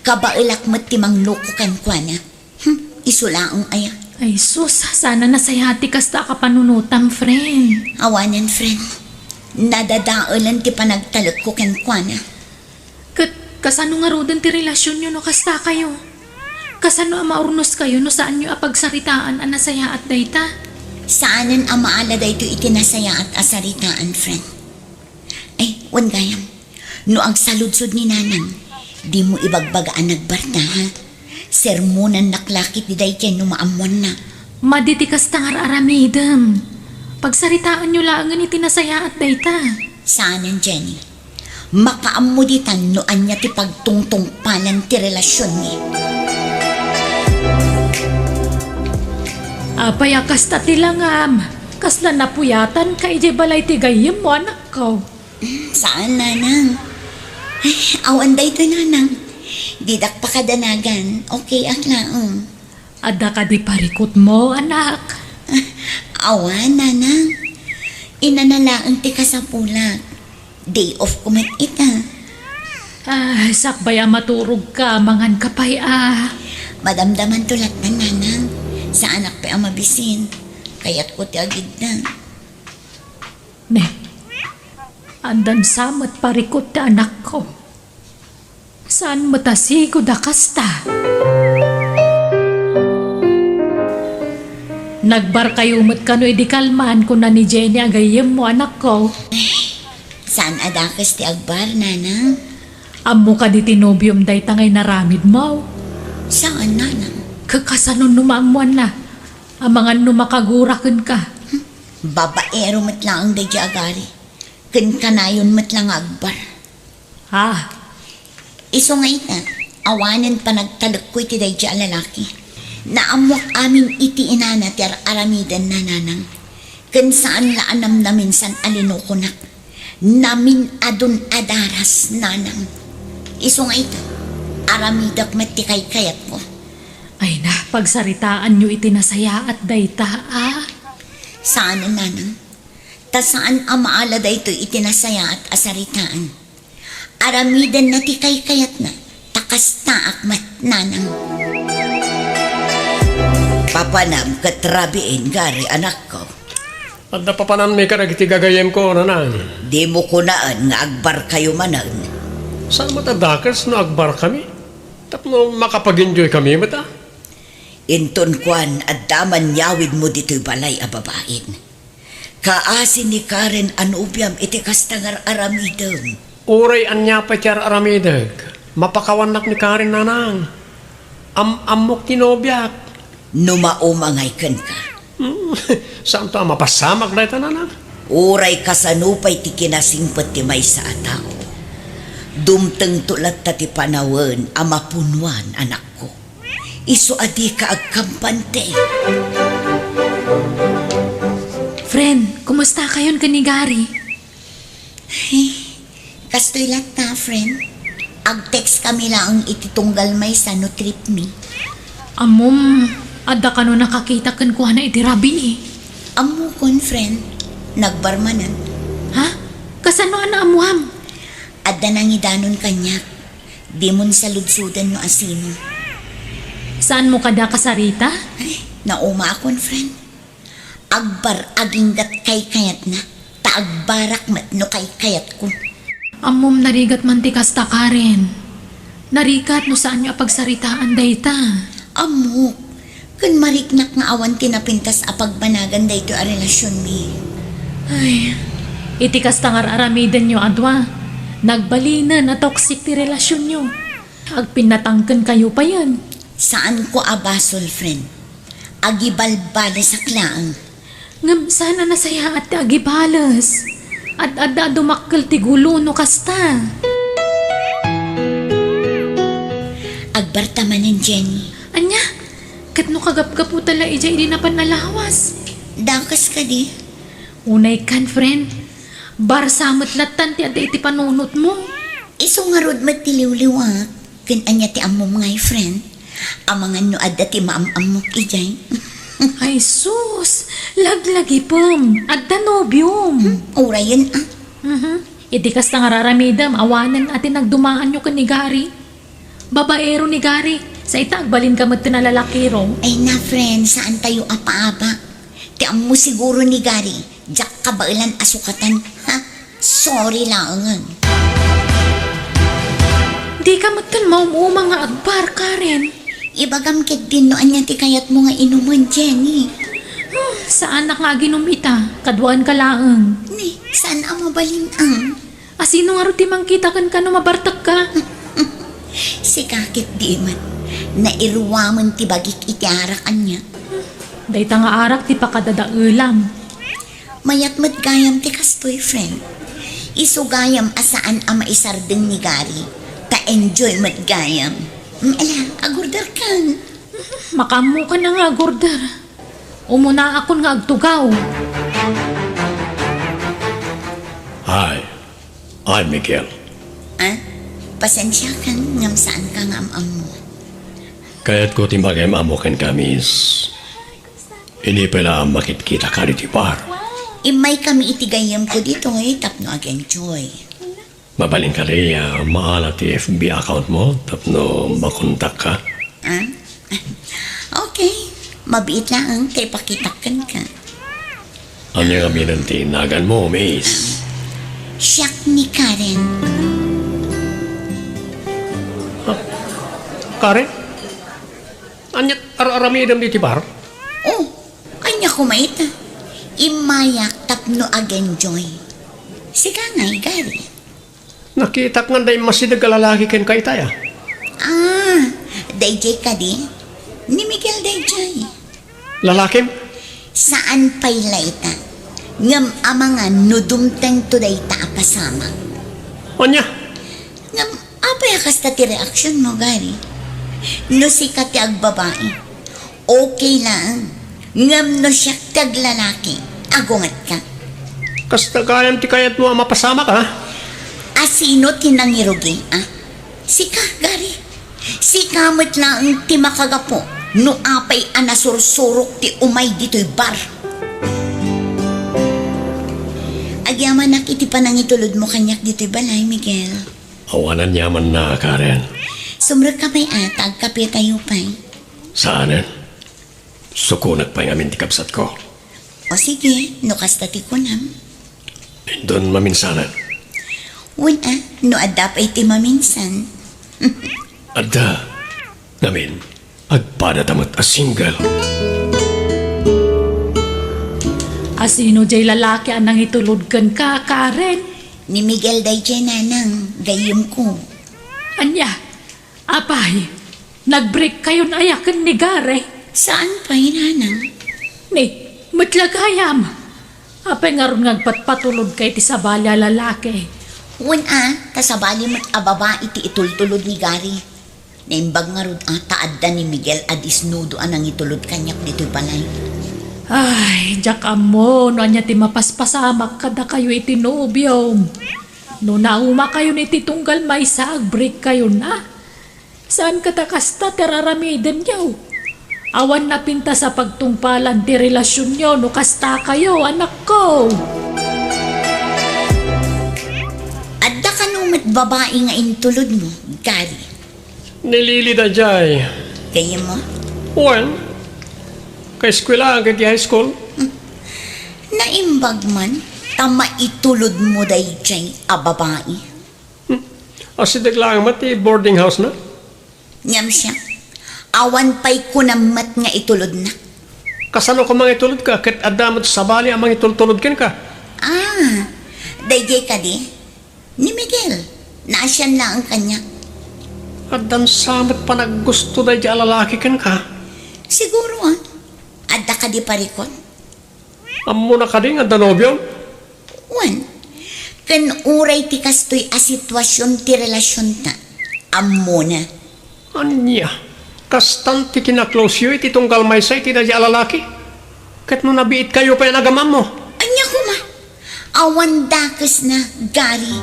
kabaelak met ti mangloko kenkuana. Hmm, isu laeng aya. Ay sus, saan a nasayaat ti kasta a kapanunotam, friend. Awanen, friend. Nadadaelen ti panagtalekko kenkuana. Ket kasano ngaruden ti relasionyo no kasta kayo? Kasano a maurnos kayo no saanyo a pagsaritaan a nasayaat dayta? Saanen a maala daytoy iti nasayaat a saritaan, friend. Ay, wen gayam. No agsaludsod ni Nanang, dimo ibagbaga a nagbarta, ha? Sermonannak la ketdi daydiay no maammoanna. Madi ti kasta nga ar-aramidem. Pagsaritaanyo laengen iti nasayaat dayta. Saanen, Jenny. Makaammo ditan no ania ti pagtungtungpalan ti relasionmi. Apay a kasta ti langam? Kasla napuyatanka idiay balay ti gayyemmo, anakko? Saan, Nanang. Ay, awan daytoy, Nanang. Didak pakadanagan. Okay ak laeng. Adda kadi parikutmo, anak? Awan, Nanang. Inana laeng ti kasapulak. Day off ko met ita. Ah, sakbay a maturogka, manganka pay a. Madamdamanto lattan, Nanang. Saanak pay a mabisin. Kayatko ti agidda. Ne, addan sa met parikut ti anakko. Saan met a sigud a kasta? Nagbarkayo met kano idi kalman, kuna ni Jenny a gayyemmo, anakko? Saan a dakes ti agbar, Nanang. Ammo kadi ti nobiom dayta nga inaramidmo? Saan, Nanang. Kakasanon no maammoanna? Amangan no makagura kenka. Babaero met laeng daydiay a gari. Ken kanayon met la nga agbar. Ah. Isu nga ita, awanen panagtalekko iti daydiay a lalaki. Naammoak amin iti inana ti ar-aramidenna, Nanang. Ken saan la a namnaminsan a linokonak. Namin-adon a daras, Nanang. Isu nga ita, aramidek met ti kaykayatko. Ay na, pagsaritaanyo iti nasayaat dayta, a? Saanen, Nanang. Ta saan a maala daytoy iti nasayaat a saritaan. Aramidenna ti kaykayatna, ta kastaak met, Nanang. Papanam ket rabiin, gari, anakko. Adda papananmi kadagiti gagayyemko, Nanang. Dimo kunaen nga agbarkayo manen. Saan met a dakes no agbarkami? Tapno makapag-enjoy kami met a. Inton kuan, adda man yawidmo ditoy balay a babain. Kaasi ni Karen a nobiam iti kasta nga ar-aramidem. Uray ania pay ti ar-aramidek, mapakawannak ni Karen, Nanang. Am-ammok ti nobiak. No maumangay kenka. Hmm, saanto a mapasamak dayta, Nanang? Uray kasano pay ti kinasingpet ti maysa a tao. Dumtengto latta ti panawen a mapunuan, anakko. Isu a dika agkampante. Friend, kumusta kayon ken ni Gary? Ay, kastoy latta, friend. Ag-text kami laeng iti tunggal maysa no trip mi. Ammom, adda kano nakakita kenkuana iti rabii? Ammokon, friend. Nagbar manen. Ha? Kasano a naammuam? Adda nangidanon kaniak. Dimon saludsoden no asino. Saanmo kada kasarita? Ay, naumaakon, friend. Agbar-aginggat kaykayatna, ta agbarak met no kaykayatko. Ammom, narigat man ti kasta, Karen. Narigat no saanyo a pagsaritaan dayta. Ammok, ken mariknak nga awan ti napintas a pagbanagan daytoy a relasionmi. Ay, iti kasta nga ar-aramidenyo a dua, nagbalinen a toxic ti relasionyo. Agpinnatangkenkayo payen. Saanko a basol, friend. Agibalbalesak laeng. Ngem saan a nasayaat ti agibales. Ad-adda a dumakkel ti gulo no kasta. Agbarta manen, Jenny. Ania? Ket no kagapgapota la idiay idi napan a lawas? Dakes kadi? Unay kan, friend. Barsa met lattan ti adda iti panunotmo. Isu ngarud met ti liwliwak. Ken ania ti ammom ngay, friend? Amangan no adda ti maam-ammok idiay. Ay sus! Laglagipem! Adda nobiom! Hmm, urayen, ah. Mhm. Iti kasta nga ar-aramidem, awanen a ti nagdumaanyo ken ni Gary. Babaero ni Gary. Sa ita, agbalinka met ti nalalakiro. Ay na, friend, saantayo a paabak. Ti ammo siguro ni Gary, diak kabaelan a sukatan. Ha? Sorry laengen. Dika metten maum-uma nga agbar, Karen. Ibagam ketdin no ania ti kayatmo nga inumen, Jenny. Hmm, saanak nga aginum ita, kaduaenka laeng. Ni, saan a mabalin, ang? Asino ngarud ti mangkita kenka no mabartekka? Sika ketdi met. Nairuamen ti bagik iti arak ania. Dayta nga arak ti pakadadaelam. Mayat met gayam ti kastoy, friend. Isu gayam a saan a maisardeng ni Gary. Ta enjoy met gayam. Mm, ala, agorderkan. Makaammokan a nga agorder. Umunaakon nga agtugaw. Hi, I'm Miguel. Ah? Pasensiakan ngem saanka nga am-ammo. Kayatko ti makaiam-ammo kenka, miss. Idi pay la a makitkitaka ditoy bar. Immaykami iti gayyemko ditoy tapno ag-enjoy. Mabalin kadi a maala ti F B account mo tapno makontakka? Ah? Okay. Mabiit laeng ta ipakitak kenka. Ania ngamin ti naganmo, miss? Siak ni Karen. Ah, Karen? Ania ar-aramidem ditoy bar? Oh, ania koma ita? Immayak tapno ag-enjoy. Sika ngay, Gary? Nakitak nga adda immasideg a lalaki kenka itay, a. Ah, daydiay kadi? Ni Miguel daydiay. Lalakim? Saan pay la ita. Ngem amangan no dumtengto dayta a pasamak. Ania? Ngem apay a kasta ti reaksionmo, Gary? No sika ti agbabai, okay laeng. Ngem no siak ti aglalaki, agungetka. Kasta gayam ti kayatmo a mapasamak, a? Asino ti nangirugi, a? Sika, Gary. Sika met laeng ti makagapu no apay a nasursurok ti umay ditoy bar. Agyamanak iti panangitulodmo kaniak ditoy balay, Miguel. Awan aniamanna, Karen. Sumrekka pay a ta agkapetayo pay. Saanen. Sukonek pay ngamin ti kabsatko. O sige, no kasta ti kunam. Inton maminsanen. Wen a, no adda pay ti maminsan. Adda. Ngamin, agpadata met a single. Asino jay lalaki a nangitulod kenka, Karen? Ni Miguel dayjay, nanang, gayyemko. Ania? Apay, nag-break kayon aya ken ni Gary? Saan pay, nanang. Ni, met la gayam. Apay ngarud nga agpatpatulodka iti sabali a lalaki? Wen a, ta sabali met a babai ti itultulod ni Gary. Naimbag ngarud a ta adda ni Miguel a disnudo a nangitulod kaniak ditoy balay. Ay, diak ammo no ania ti mapaspasamak kadakayo iti nobiom. No naumakayon iti tunggal maysa, agbreak kayon a. Saan kata kasta ti ar-aramidenyo? Awan napintas a pagtungpalan ti relasionyo no kasta kayo, anakko. Adda kano met babai nga intulodmo, Gary? Ni Lily dayjay. Gayyemmo? Wen, kaeskuelaan ket ti high school. Hmm. Naimbag man ta maitulodmo daydiay a babai. Hmm. Asideg laeng met ti boarding house na? Ngem siak, awan pay kunam met nga itulodna. Kasano ka mangitulodka ket adda met sabali a mangitultulod kenka? Ah, daydiay kadi? Ni Miguel, naasian laeng kaniak. Addan sa met panaggusto daydiay a lalaki kenka? Siguro, ah. Adda kadi parikut? Ammona kadi nga adda nobiom? Wen, ken uray ti kastoy a situasion ti relasionta, ammona. Ania, kastan ti kinaklosyo iti tunggal maysa iti daydiay a lalaki? Ket no nabiitkayo pay a nagamammo? Ania koma? Awan dakesna, Gary.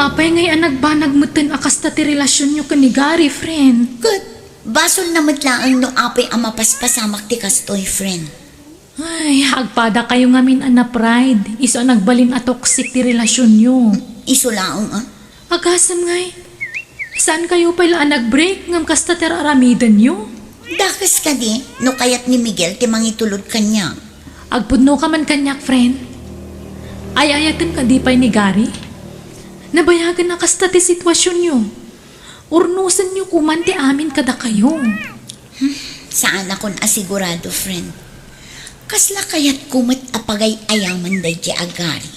Apay ngay a nagbanag metten a kasta ti relasionyo ken ni Gary, friend? Ket basolna met laeng no apay a mapaspasamak ti kastoy, friend. Ay, agpadakayo ngamin a na-pride, isu a nagbalin a toxic ti relasionyo. Isu laeng, ah? Agasem ngay, saankayo pay la a nag-break ngem kasta ti ar-aramidenyo? Dakes kadi no kayat ni Miguel ti mangitulod kaniak. Agpudnoka man kaniak, friend. Ay-ayatem kadi pay ni Gary? Nabayagen a kasta ti situasionyo. Urnosenyo koman ti amin kadakayo. Hmm, saanakon a sigurado, friend. Kasla kayatko met a pagay-ayaman daydiay a Gary.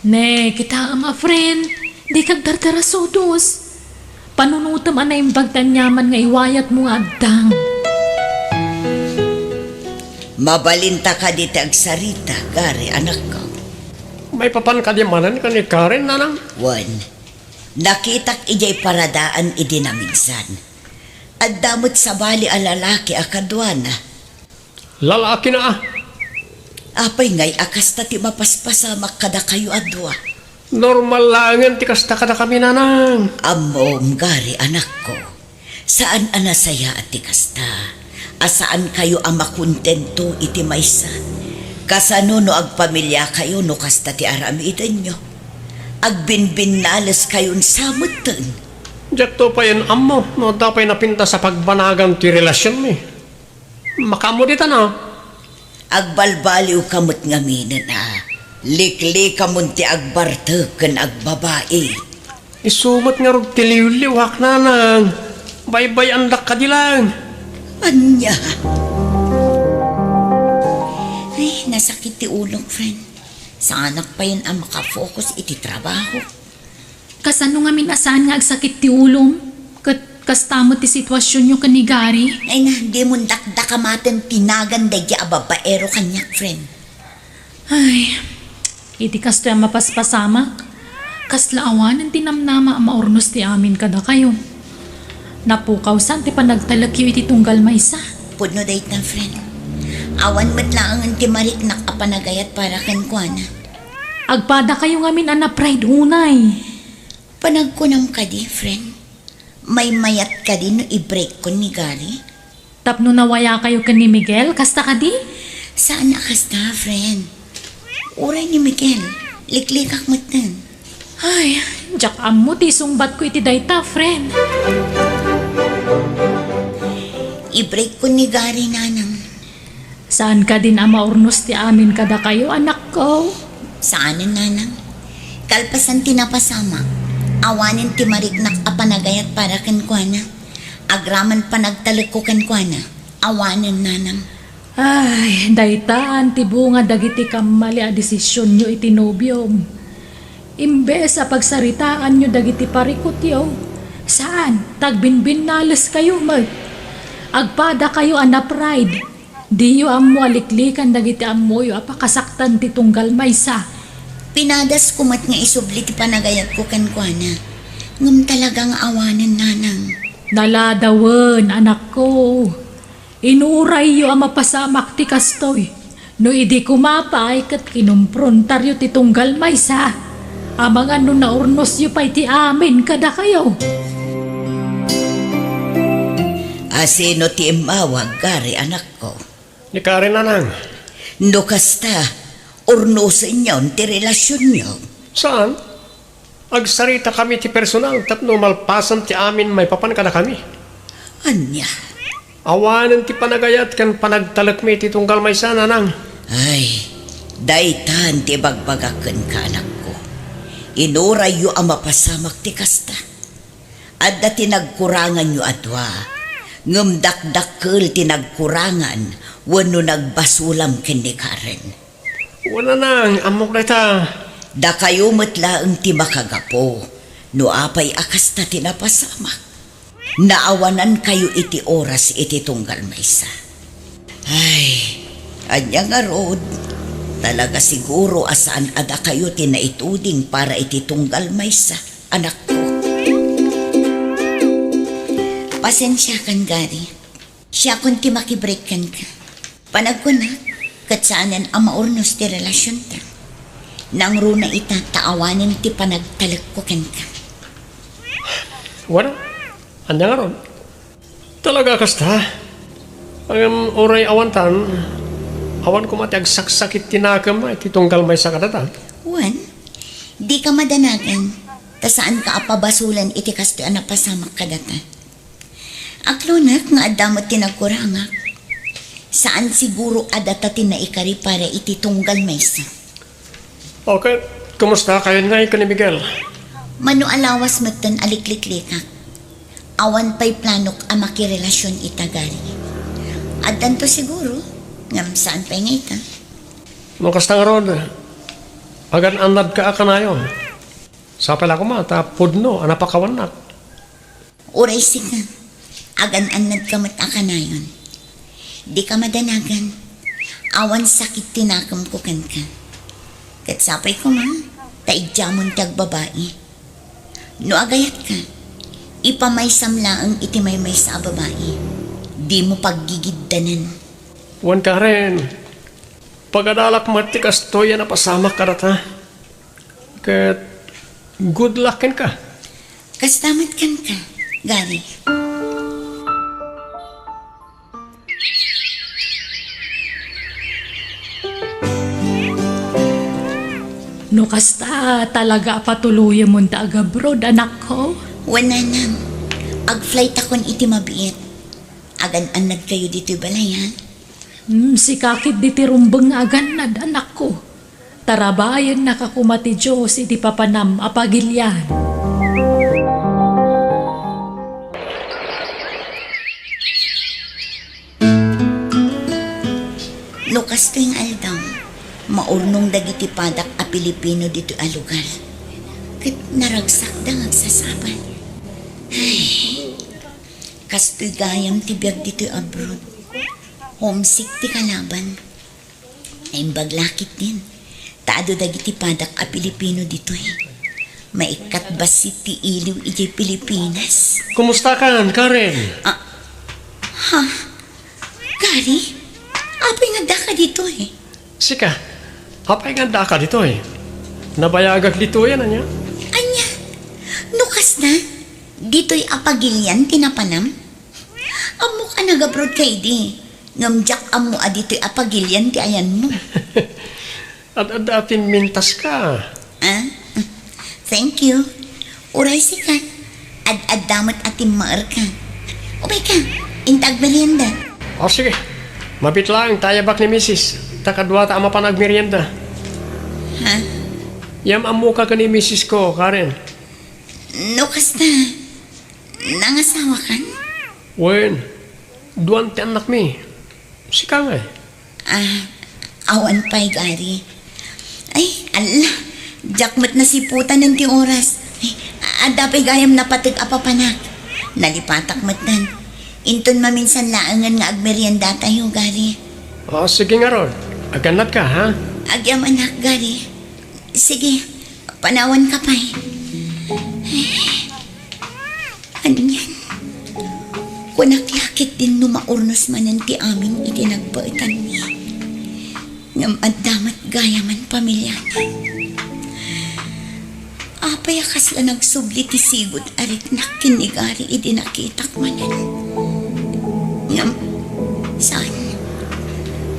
Ne, kitaem a friend, dika agdardarasudos. Panunotem a naimbag ti aniaman nga iwayatmo nga addang. Mabalinta kadi ti agsarita, Gary, anakko? Maipapan kadi manen ken ni Karen, nanang? Wen, nakitak idiay paradaan idi namigsan. Adda met sabali a lalaki a kaduana. Lalakina a. Apay ngay a kasta ti mapaspasamak kadakayo a dua? Normal laengen ti kasta kadakami, nanang. Ammom, Gary, anakko. Saan a nasayaat ti kasta. A saankayo a makontento iti maysa. Kasano no agpamiliakayo no kasta ti aramidenyo? Agbinbinnaleskayon sa metten. Diakto payen ammo no adda pay napintas a pagbanagan ti relasionmi. Makaammo dita, no? Agbalbaliwka met ngaminen a liklikamon ti agbartek ken agbabai. Isu met ngarud ti liwliwak, nanang. Baybay-andak kadi laeng. Ania? Ay, nasakit ti ulok, friend. Saanak payen a makafocus iti trabaho. Kasano ngamin a saan nga agsakit ti ulom? Ket kasta met ti situasionyo ken ni Gary? Ay na, dimon dakdakamaten ti nagan daydiay a babaero kaniak, friend. Ay, iti kastoy a mapaspasamak, kasla awanen ti namnama a maurnos ti amin kadakayo. Napukawsan ti panagtalekyo iti tunggal maysa. Pudno dayta, friend. Awan met laengen ti mariknak a panagayat para kenkuana. Agpadakayo ngamin a na-pride unay. Panagkunam kadi, friend? Maymayat kadi no i-break kon ni Gary? Tapno nawayakayo ken ni Miguel, kasta kadi? Saan a kasta, friend. Uray ni Miguel, liklikak metten. Ay, diak ammo ti isungbatko iti dayta, friend. I-break kon ni Gary, nanang. Saan kadin a maurnos ti amin kadakayo, anakko? Saanen, nanang. Kalpasan ti napasamak, awanen ti mariknak a panagayat para kenkuana. Agraman panagtalekko kenkuana, awanen, nanang. Ay, daytan ti bunga dagiti kammali a desisionyo iti nobiom. Imbes a pagsaritaanyo dagiti parikutyo, saan, tagbinbinnaleskayo met. Agpadakayo a na-pride. Diyo ammo a liklikan dagiti ammoyo a pakasaktan ti tunggal maysa. Pinadasko met nga isubli ti panagayatko kenkuana. Ngem talaga nga awanen, nanang. Naladawen, anakko. Inurayyo a mapasamak ti kastoy. No idi koma pay ket kinumprontaryo ti tunggal maysa, amangan no naurnosyo pay ti amin kadakayo. A sino ti immawag, Gary, anakko? Ni Karen, nanang. No kasta, urnosenyon ti relasionyo. Saan? Agsaritakami ti personal tapno malpasen ti amin maipapan kadakami. Ania? Awanen ti panagayat ken panagtalekmi iti tunggal maysa, nanang. Ay, daytan ti ibagbagak kenka, anakko. Inurayyo a mapasamak ti kasta. Adda ti nagkuranganyo a dua, ngem dakdakkel ti nagkurangan wenno nagbasulam ken ni Karen. Wen, nanang, ammok dayta. Dakayo met laeng ti makagapu no apay a kasta ti napasamak. Naawanankayo iti oras iti tunggal maysa. Ay, ania ngarud? Talaga siguro a saan a dakayo ti naituding para iti tunggal maysa, anakko. Pasensiakan, Gary. Siakon ti makibreak kenka. Panagkunak, ket saanen a maurnos ti relasionta. Nangruna ita ta awanen ti panagtalekko kenka. Wen, ania ngarud? Talaga kasta? Ngem uray awantan, awan koma ti agsaksakit ti nakem iti tunggal maysa kadata. Wen, dika madanagan, ta saanka a pabasolen iti kastoy a napasamak kadata. Aklonak nga adda met ti nagkurangak. Saan siguro a data ti naikari para iti tunggal maysa. Okay, kumusta kayon ngay ken ni Miguel? Mano a lawas metten a likliklikak. Awan pay planok a makirelasion ita, Gary. Addanto siguro, ngem saan pay nga ita. No kasta ngarud, agan-annadka a kanayon. Sapay la koma ta pudno a napakawannak. Uray sika, agan-annadka met a kanayon. Dika madanagan, awan sakit ti nakemko kenka. Ket sapay koma, ta idiamon ti agbabai. No agayatka, ipamaysam laeng iti maymaysa a babai. Dimo paggigiddanan. Wen, Karen, pagadalak met ti kastoy a napasamak kadata. Ket good luck kenka. Kasta met kenka, Gary. No kasta, talaga a patuloyemon ta agabroad, anakko? Wen, nanang. Agflightakon iti mabiit. Agan-annadkayo ditoy balay, ha? Hmm, sika ketdi ti rumbeng nga agannad, anakko. Tarabayennaka koma ti Dios iti papanam a pagilian. No kastoy nga aldaw, maurnong dagiti padak a Pilipino ditoy a lugar. Ket naragsakda nga agsasabal. Ay, kastoy gayam ti biag ditoy abroad. Homesick ti kalaban. Naimbag la ketdin, ta adu dagiti padak a Pilipino ditoy. Maikkat bassit ti iliw idiay Pilipinas. Kumustakan, Karen? Ah, ha? Gary? Apay nga addaka ditoy? Sika, apay nga addaka ditoy? Nabayagak ditoy, ania? Ania? No kasta, ditoy a pagilian ti napanam? Ammok a nagabroad ka idi, ngem diak ammo a ditoy a pagilian ti ayanmo. Ad-adda a pimmintaska. Ah? Thank you. Uray sika, ad-adda met a timmaerka. Umayka, inta agmerienda. O, sige. Mabiit laeng ta ayabak ni Misis, ta kaduata a mapan agmerienda. Ha? Yam-ammoka ken ni Misisko, Karen. No kasta, nangasawakan? Wen, duan ti annakmi. Sika ngay? Ah, awan pay, Gary. Ay, alla, diak met nasiputanen ti oras. Ay, adda pay gayam napateg a papanak. Nalipatak metten. Inton maminsan laengen nga agmeriendatayo, Gary. O, sige ngarud. Agannadka, ha? Agyamanak, Gary. Sige, panawanka pay. Anian? Kunak la ketdin no maurnos manen ti amin iti nagbaetanmi. Ngem adda met gayamen pamiliana. Apay a kasla nagsubli ti sigud a riknak ken ni Gary idi nakitak manen. Ngem, saan.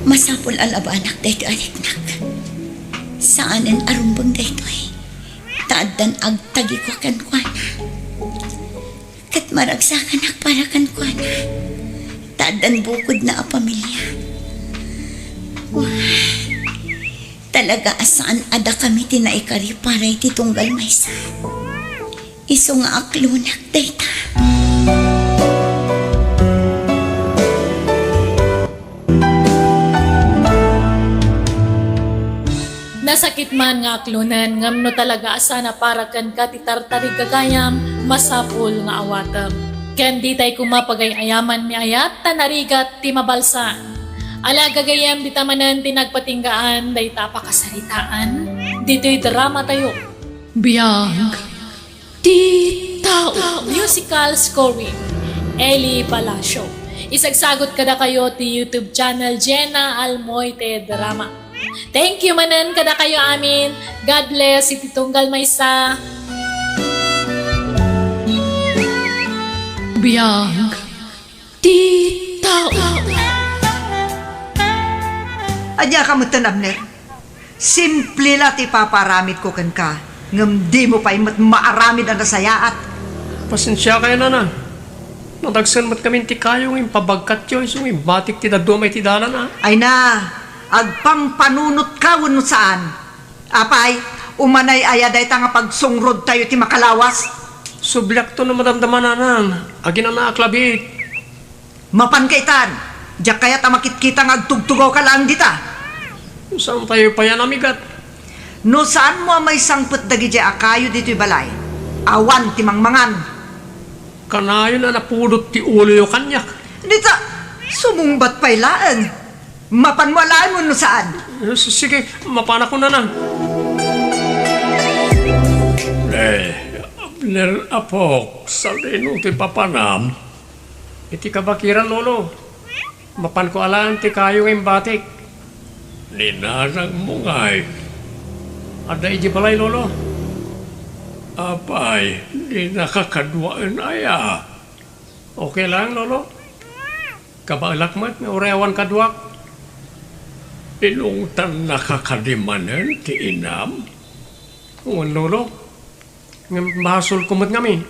Masapul a labanak daytoy a riknak. Saanen a rumbeng daytoy. Ta addan agtagiko kenkuana. Ket maragsakanak para kenkuana. Ta addan bukodna a pamilia. Wah, talaga a saan a dakami ti naikari para iti tunggal maysa. Isu nga aklonak dayta. Nasakit man nga aklonen, ngem no talaga a saan a para kenka ti tartarig gagayam, masapul nga awatem. Ken ditay koma pagay-ayaman ni ayat ta narigat ti mabalsa. Ala gagayem, dita manen ti nagpatinggaan dayta a pakasaritaan ditoy dramatayo. Biag ti tao. Musical scoring, Eli Palacio. Isagsagot kadakayo ti YouTube channel Jenna Almoite Drama. Thank you manen kadakayo amin. God bless iti tunggal maysa. Biag ti tao. Ania ka metten, Abner? Simple la ti ipapaaramidko kenka, ngem dimo pay met maaramid a nasayaat. Pasensiakayo, Nana. Nadagsen met ngamin ti kayo nga impabagkatyo isu nga imbatik ti dadduma iti dalan, a. Ay na, agpangpanunotka wenno saan? Apay, umanay aya dayta nga pagsungrodtayo ti makalawas? Subliakto no madamdama, Nanang. Aginanaak labiit. Mapanka itan, diak kayat a makitkita nga agtugtugawka laeng dita. Saantayo pay a namigat? No saanmo a maisangpet dagidiay a kayo ditoy balay, awan ti mangmangan. Kanayon a napudot ti uloyo kaniak. Dita, sumungbat pay laeng. Mapanmo alaen wenno saan? Eh, s-, sige, mapanakon, Nanang. Eh, Abner, apok, sadino ti papanam? Iti kabakiran, Lolo. Mapanko alaen ti kayo nga imbatik. Ni nanangmo ngay. Adda idiay balay, Lolo? Apay, dinaka kaduaen aya? Okay lang, Lolo. Kabaelak met nga uray awan kaduak. Inungtannaka kadi manen ti inam? Wen, Lolo. Ngem basolko met ngamin.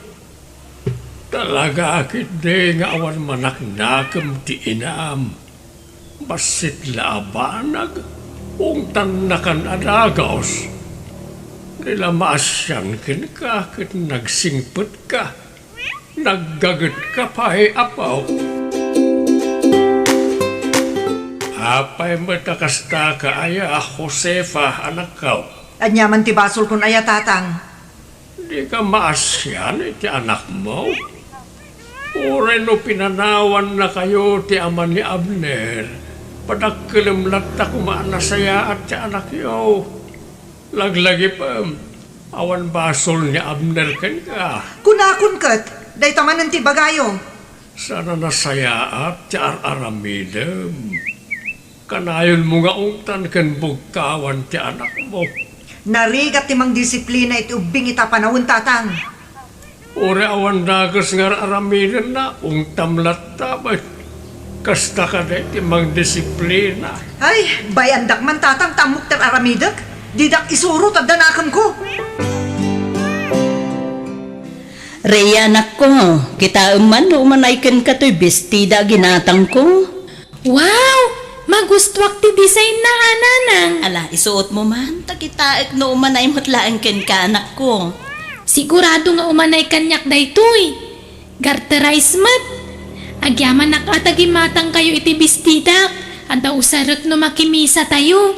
Talaga a ketdi nga awan manaknakem ti inam. Bassit la a banag, ungtannakan a dagus. Di la maasian kenka ket nagsingpetka. Naggagetka pay, apo. Apay met a kastaka aya, Josefa, anakko? Ania man ti basolkon aya, Tatang? Dika maasian iti anakmo? Uray no pinanawannakayo ti ama ni Abner, padakkelem latta koma a nasayaat ti anakyo. Laglagipem, awan basol ni Abner kenka. Kunakon ket, dayta manen ti ibagayo. Saan a nasayaat ti ar-aramidem. Kanayonmo nga ungtan ken bugkawan ti anakmo. Narigat ti mangdisiplina iti ubbing ita panawen, Tatang. Uray awan dakes nga ar-aramidenna, ungtam latta met. Kasta kadi ti mangdisiplina. Ay, bay-andak man, Tatang, ta ammok ti ar-aramidek. Didak isuro ta adda nakemko. Rhea, anakko, kitaem man no umanay kenka toy bestida a ginatangko. Wow! Magustuak ti design na, a, Nanang. Ala, isuotmo man, ta kitaek no umanay met laeng kenka, anakko. Sigurado nga umanay kaniak daytoy. Garterized met. Agyamanak a ta gimatangkayo iti bestidak. Adda usarek no makimisatayo.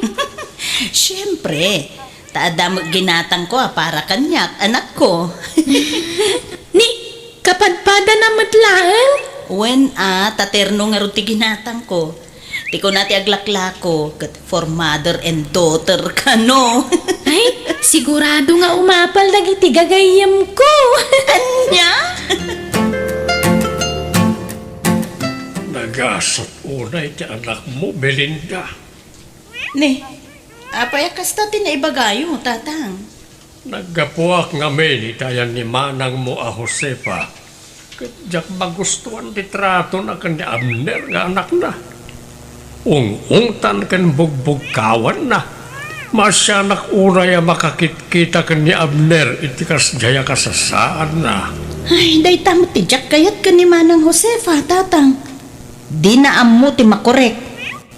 Siempre, ta adda met ginatangko a para kaniak, anakko. Ni, kapadpadana met laeng? Wen a, ta terno ngarud ti ginatangko. Ti kuna ti aglaklako, ket for mother and daughter kano. Ay, sigurado nga umapal dagiti gagayyemko. Ania? Nagasat unay ti anakmo, Belinda. Ni, apay a kasta ti naibagayo, Tatang? Naggapuak ngamin iti ayan ni manangmo a Josefa, ket diak magustuan ti tratona ken ni Abner nga anakna. Ung-ungtan ken bugbugkawanna. Maasianak unay a makakitkita ken ni Abner iti kasdiay a kasasaadna. Ay, dayta met ti diak kayat ken ni Manang Josefa, Tatang. Dina ammo ti makorek.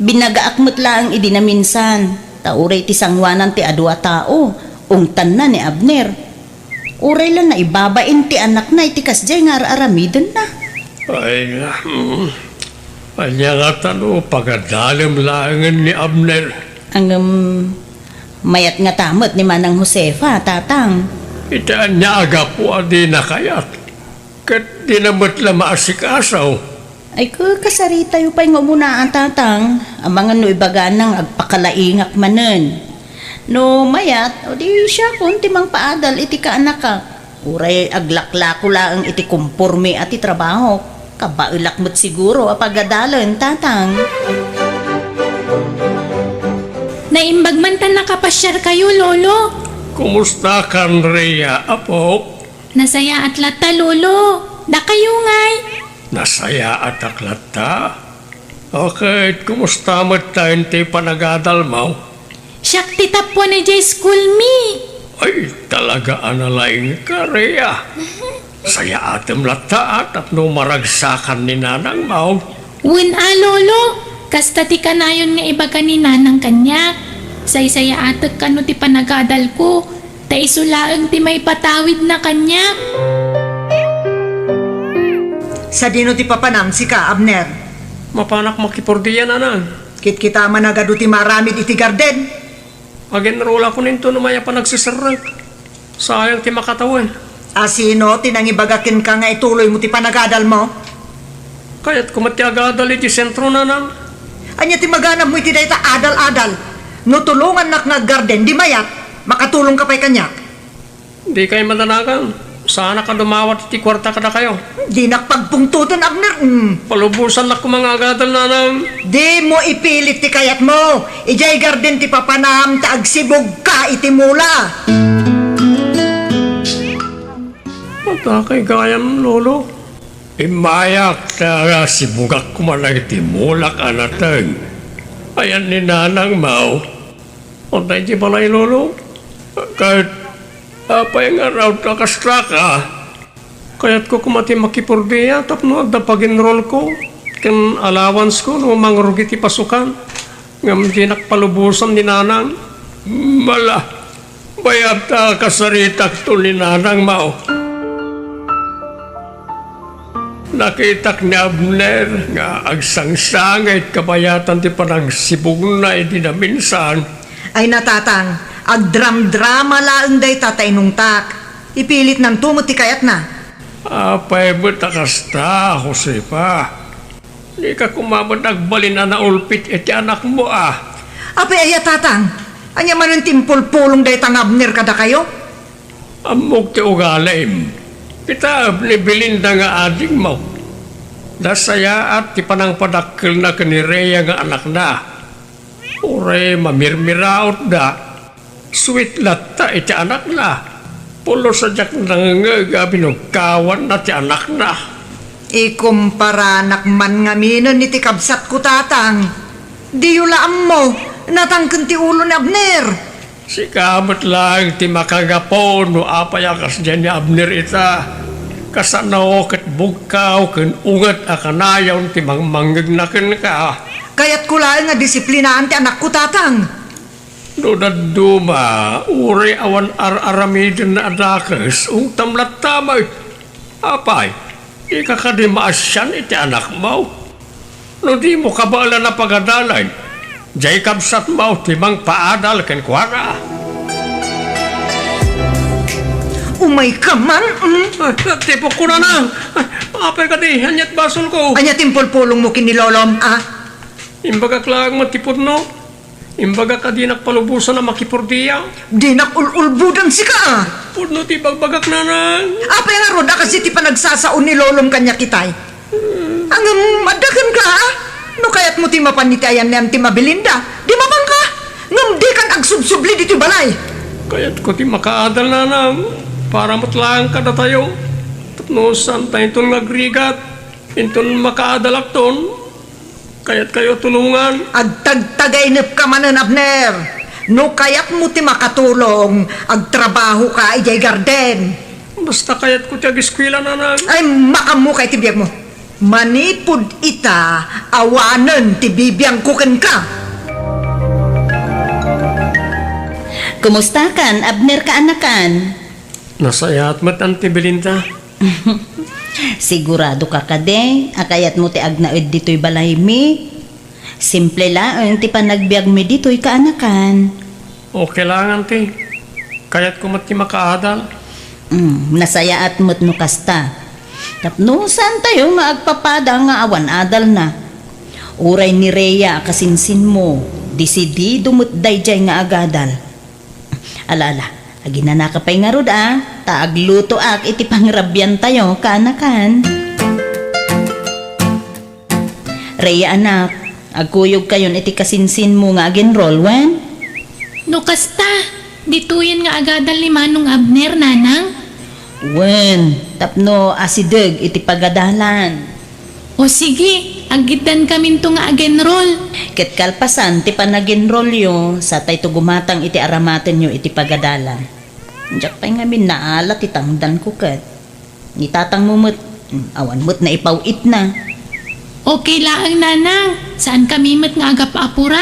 Binagaak met laeng idi naminsan, ta uray ti sangoanan ti adu a tao, ungtanna ni Abner. Uray la naibabain ti anakna iti kasdiay nga ar-aramidenna. Ay, hmm. Ania ngata no pagadalem laengen ni Abner? Ngem, mayat ngata met ni Manang Josefa, Tatang. Iti ania a gapu a dina kayat? Ket dina met la maasikaso. Ay, ka-, kasaritayo pay nga umunaan, Tatang. Amangan no ibagana nga agpakalaingak manen. No mayat, o di siakon ti mangpaadal iti kaanakak. Uray aglaklako laeng iti komporme a ti trabahok. Kabaelak met siguro a pagadalen, Tatang. Naimbag man ta nakapasiarkayo, Lolo. Kumustakan, Rhea, apo? Nasayaat latta, Lolo. Dakayo ngay? Nasayaatak latta. Ket kumusta met ta ti panagadalmo? Siak ti tappuan idiay school mi. Ay, talaga a nalaingka, Rhea. Sayaatem latta, a, tapno maragsakan ni nanangmo. Wen a, Lolo. Kasta ti kanayon nga ibaga ni nanang kaniak. Saysayaatek kano ti panagadalko. Ta isu laeng ti maipatawidna kaniak. Sadino ti papanam, sika, Abner? Mapanak makipordia, nanang. Kitkita man a adu ti maaramid iti garden. Agenrolakon inton umay a panagsiserrek. Sayang ti makatawen. A sino ti nangibaga kenka nga ituloymo ti panagadalmo? Kayatko met ti agadal iti sentro, nanang. Ania ti maganabmo iti dayta adal-adal? No tulongannak nga aggarden, di mayat, makatulongka pay kaniak. Dikay madanagan. Saanak a dumawat iti kuarta kadakayo. Dinak pagpungtoten, Abner. Mm. Palubosannak koma nga agadal, nanang. Dimo ipilit ti kayatmo. Idiay garden ti papanam ta agsibugka iti mula. Adda kay gayam, Lolo. Immayak ta sibugak koma dagiti mulak a nateng. Ayan ni nanangmo. Adda iti balay, Lolo. Ket apay nga raut a kasta ka? Kayatko koma ti makipordia tapno adda pagenrolko ken allowance ko no mangrugi ti pasukan. Ngem dinak palubosan ni nanang. Mala, bayat ta kasaritakto ni nanangmo. Nakitak ni Abner nga agsangsangit kabayatan ti panagsibugna idi naminsan. Ay, natatang, agdramdrama laeng dayta ta inungtak. Ipilitnanto met ti kayatna. Apay met a kasta, Josefa? Dika koma met agbalin a naulpit iti anakmo, a? Apay aya, tatang? Ania manen ti impulpulong dayta nga Abner kadakayo? Ammok ti ugalim. Kitaem ni Belinda nga adingmo. Nasayaat ti panangpadakkelna ken ni Rhea nga anakna. Uray mamirmirautda, sweet latta iti anakna. Pulos a diak nangngeg a binugkawanna ti anakna. Ikumparanak man ngamin iti kabsatko, tatang. Diyo la ammo, natangken ti ulo ni Abner. Sika met laeng ti makagapu no apay a kasdiay ni Abner ita. Kasano ket bugkaw ken unget a kanayon ti mangmangngegna kenka. Kayatko laeng a disiplinaan ti anakko, tatang. No dadduma, uray awan ar-aramidenna a dakes, ungtam latta met. Apay, dika kadi maasian iti anakmo? No dimo kabaelan a pagadalen, diay kabsatmo ti mangpaadal kenkuana. Umayka man, mm? Ay, tipokko, nanang. Ay, apay kadi, aniat basolko? Ania ti impulpulongmo ken ni lolom, a? Imbagak laeng met ti pudno. Imbagak a dinak palubosan a makipordia. Dinak ul-ulbodan sika, a? Pudno ti ibagbagak, nanang. Apay ngarud a kas iti panagsasao ni lolom kaniak itay? Ngem adda kenka, a? No kayatmo ti mapan iti ayan ni Auntie Mabelinda, di mapanka. Ngem dikan agsubsubli ditoy balay. Kayatko ti makaadal, nanang, para met laeng kadatayo. Tapno saantayo inton nga agrigat, inton makaadalakton. Kayatkayo tulongan. Agtagtagainepka manen, Abner. No kayatmo ti makatulong, agtrabahoka idiay garden. Basta kayatko ti ageskuela, nanang. Ay, makaammoka iti biagmo. Manipud ita, awanen ti bibiangko kenka. Kumustakan, Abner kaanakan? Nasayaat met, Auntie Belinda. Sigurado ka kadi a kayatmo ti agnaed ditoy balaymi? Simple laeng ti panagbiagmi ditoy kaanakan. Okay lang, Auntie. Kayatko met ti makaadal. Mm, nasayaat met no kasta. Tapno saantayo nga agpapada nga awan adalna. Uray ni Rhea a kasinsinmo, desidido met daydiay nga agadal. Ala, ala, aginanaka pay ngarud a, ta aglutoak iti pangrabiantayo, kaanakan. Rhea, anak, agkuyogkayon iti kasinsinmo nga ag-enroll, wen? No kasta, ditoyen nga agadal ni Manong Abner, Nanang? Wen, tapno asideg iti pagadalan. O sige, aggiddankaminto nga ag-enroll. Ket kalpasan ti panag-enrollyo, satayto gumatang iti aramatenyo iti pagadalan. Diak pay ngamin naala ti tangdanko ket. Ni tatangmo met, mm, awan met naipaw-itna. Okay laeng, Nanang. Saankami met nga agap-apura.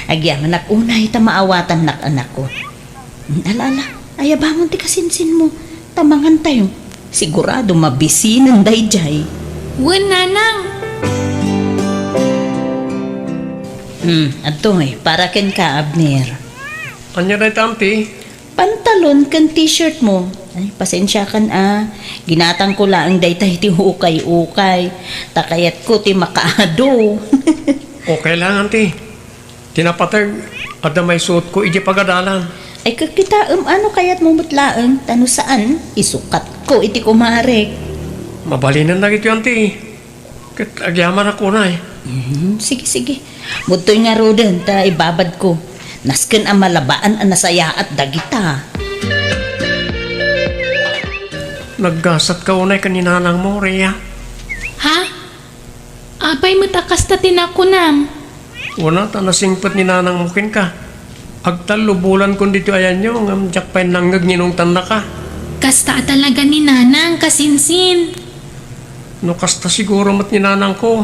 Agyamanak unay ta maawatannak, anakko. Mm, ala, ala, ayabamon ti kasinsinmo. Ta mangantayo. Sigurado mabisinen daydiay. Wen, Nanang. Hmm, adtoy, para kenka, Abner. Ania dayta, Auntie? Pantalon ken t-shirt mo. Ay, pasensiakan a. Ginatangko laeng dayta iti ukay-ukay. Ta kayatko ti makaado. Okay lang, Auntie. Ti napateg, adda maisuotko iti pagadalan. Ay, kakitaem a no kayatmo met laeng, ta no saan, isukatko iti kumarek. Mabalinen dagitoy, Auntie. Ket agyamanak unay. Mhm, sige, sige. Mudtoy ngaruden, ta ibabadko. Nasken a malabaan a nasayaat dagita. Naggasatka unay ken ni nanangmo, Rhea? Ha? Apay met a kasta ti nakunam? Wen a, ta nasingpet ni nanangmo kenka. Agtallo bulankon ditoy ayanyo, ngem diak pay nangngeg nga inungtannaka. Kasta a talaga ni nanang, kasinsin. No kasta siguro met ni nanangko,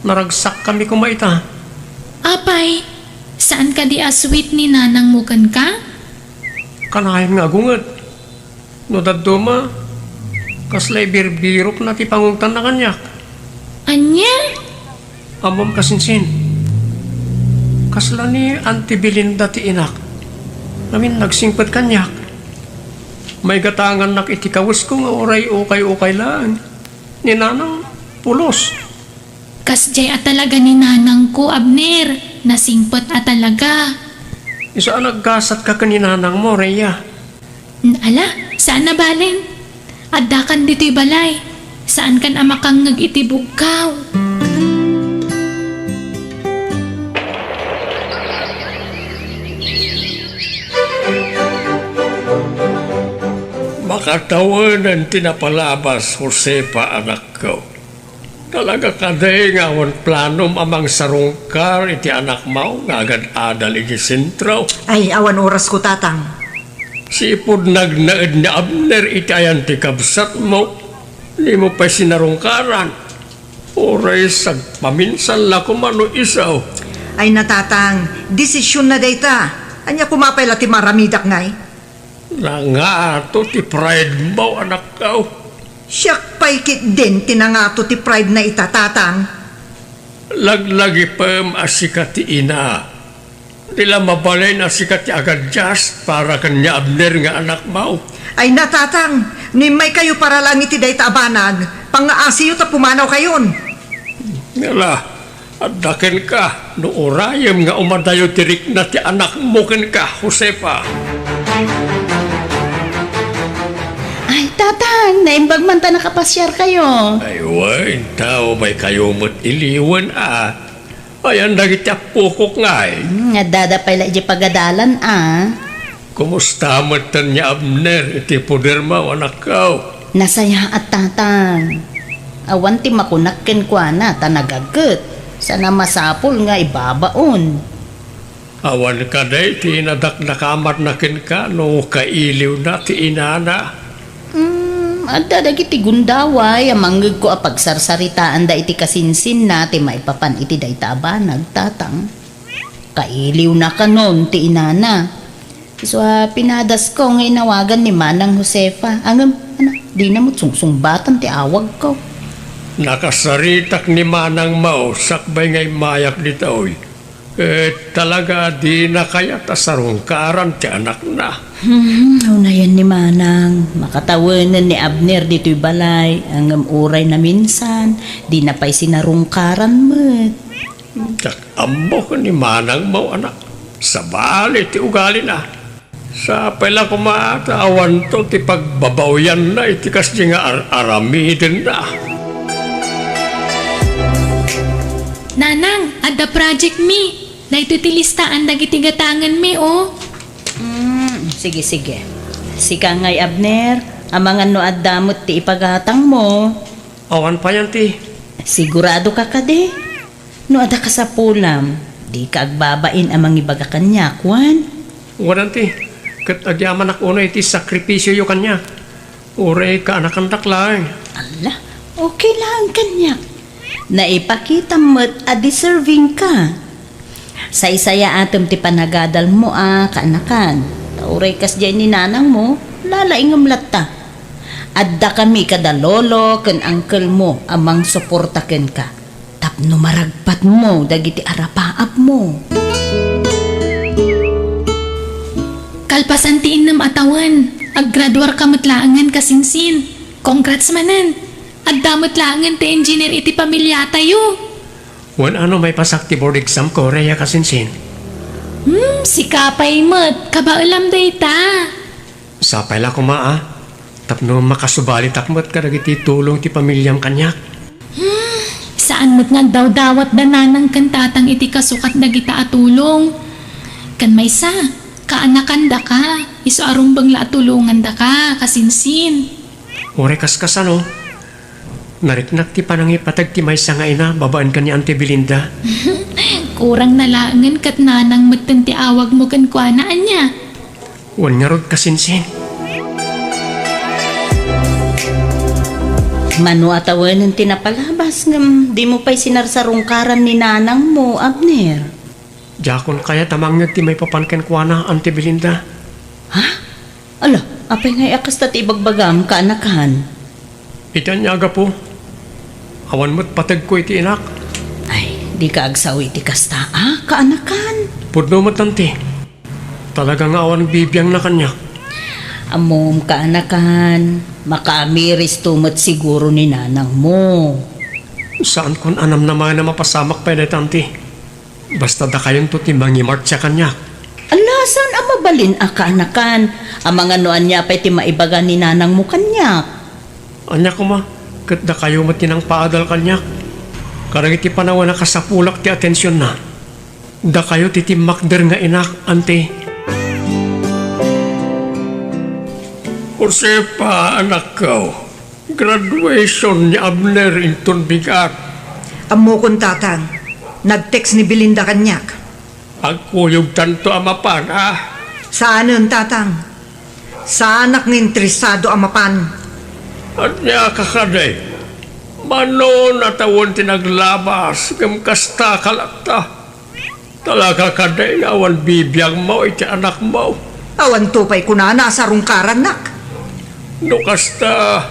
naragsakkami koma ita. Apay, saan kadi a sweet ni nanangmo kenka? Kanayon nga agunget. No dadduma, kasla ibirbirokna ti pangungtanna kaniak. Ania? Ammom, kasinsin. Kasla ni Auntie Belinda ti inak. Ngamin nagsingpet kaniak. Maigatangannak iti kawesko nga uray ukay-ukay laeng. Ni nanang, pulos. Kasdiay a talaga ni nanangko, Abner. Nasingpet a talaga. Isu a naggasatka ken ni nanangmo, Rhea. Ala, saan a balen. Addakan ditoy balay. Saankan a makangngeg iti bugkaw. Makatawenen ti napalabas, Josefa, anakko. Talaga kadi nga awan planom a mangsarungkar iti anakmo nga agad-adal iti sentro? Ay, awan orasko, Tatang. Sipud nagnaed ni Abner iti ayan ti kabsatmo, dimo pay sinarungkaran. Uray sagpaminsan la koma no isu. Ay na, Tatang, desisionna dayta. Ania koma pay la ti maaramidak ngay? Nangato ti pride mo, anakko. Siak pay ketdin ti nangato ti pride na ita, Tatang. Laglagipem a sika ti ina. Di la mabalin a sika ti agadias para ken ni Abner nga anakmo. Ay na, Tatang, no immaykayo para laeng iti dayta a banag, pangngaasiyo ta pumanawkayon. Ngala, adda kenka, no urayem nga umadayo ti rikna ti anakmo kenka, Josefa. Ay, Tatang, naimbag man ta nakapasiarkayo. Ay, wen, ta umaykayo met iliwen a. Ayan dagiti appokok ngay. Hmm, addada pay la idiay pagadalan a. Kumusta metten ni Abner iti podermo, anakko? Nasayaat, Tatang. Awan ti makunak kenkuana ta nagaget. Sana masapul nga ibabaon. Awan kadi ti nadakdakamatna kenka no kailiwna ti inana? Hmm, Adda dagiti gundaway a mangngegko a pagsarsaritaanda iti kasinsinna ti maipapan iti dayta a banag, Tatang. Kailiwna kanon ti inana. Isu a pinadasko nga inawagan ni Manang Josefa. Ngem, ana, dina met sungsungbatan ti awagko. Nakasaritak ni Manang Mao sakbay nga immayak ditoy. Ket talaga a dina kayat a sarungkaran ti anakna. Hmm, unayen ni Manang, makatawenen ni Abner ditoy balay, ngem uray naminsan, dina pay sinarungkaran met. Diak ammo ken ni Manang Mao, anak. Sabali ti ugalina. Sapay la koma ta awanto ti pagbabawianna iti kasdi nga ar-aramidenna. Nanang, adda project mi. Daytoy ti listaan dagiti gatangen mi, oh. Mm, sige, sige. Sika ngay, Abner, amangan no adda met ti ipagatang mo. Awan pay, Auntie. Sigurado ka kadi? No adda kasapulam, dika agbabain a mangibaga kaniak, wen? Wen, Auntie. Ket agyamanak unay iti sakripisioyo kaniak. Uray kaanakandak laeng. Alla, okay laeng kaniak. Naipakitam met a deserving ka. Saysayaatem ti panagadalmo a kaanakan. Ta uray kasdiay ni nanangmo, lalaingem latta. Addakami kada lolo ken angkelmo a mangsuporta kenka tapno maragpatmo dagiti arapaapmo. Kalpasan ti innem a tawen, aggraduarka met laengen, kasinsin. Congrats manen! Adda met laengen ti engineer iti pamiliatayo. Wen, ano, maipasak ti board exam ko, Rhea, kasinsin. Hmm, sika pay met, kabaelam dayta. Sapay la koma a, tapno makasubalitak met kadagiti tulong ti pamiliam kaniak. Hmm, saan met nga agdawdawat da nanang ken tatang iti kasukat dagita a tulong. Ken maysa, kaanakandaka, isu a rumbeng la a tulongandaka, kasinsin. Uray kaskasano, nariknak ti panangipateg ti maysa nga ina babaen ken ni Auntie Belinda. Kurang na laengen ket nanang metten ti awagmo kenkuana, ania? Wen ngarud, kasinsin. Mano a tawenen ti napalabas ngem dimo pay sinarsarungkaran ni nanangmo, Abner? Diakon kayat a mangngeg ti maipapan kenkuana, Auntie Belinda. Ha? Ala, apay ngay a kasta ti ibagbagam, kaanakan? Iti ania a gapu, awan met pategko iti inak. Ay, dika agsao iti kasta a, kaanakan. Pudno met, Auntie. Talaga nga awan bibiangna kaniak. Ammom, kaanakan, makaamiristo met siguro ni nanangmo. Saankon a namnamaen a mapasamak pay dayta, Auntie. Basta dakayonto ti mangimartsa kaniak. Ala, saan a mabalin a kaanakan? Amangan no ania pay ti maibaga ni nanangmo kaniak. Ania koma, ket dakayo met ti nangpaadal kaniak. Kadagiti panawen a kasapulak ti atensionna, dakayo ti timmakder nga inak, Auntie. Josefa, anakko. Graduation ni Abner inton bigat. Ammokon, Tatang. Nag-text ni Belinda kaniak. Agkuyogtanto a mapan, a? Saanen, Tatang. Saanak nga interesado a mapan. Ania ka kadi? Mano a tawen ti naglabas, ngem kasta ka latta? Talaga kadi nga awan bibiangmo iti anakmo? Awanto pay kunana a sarungkarannak. No kasta,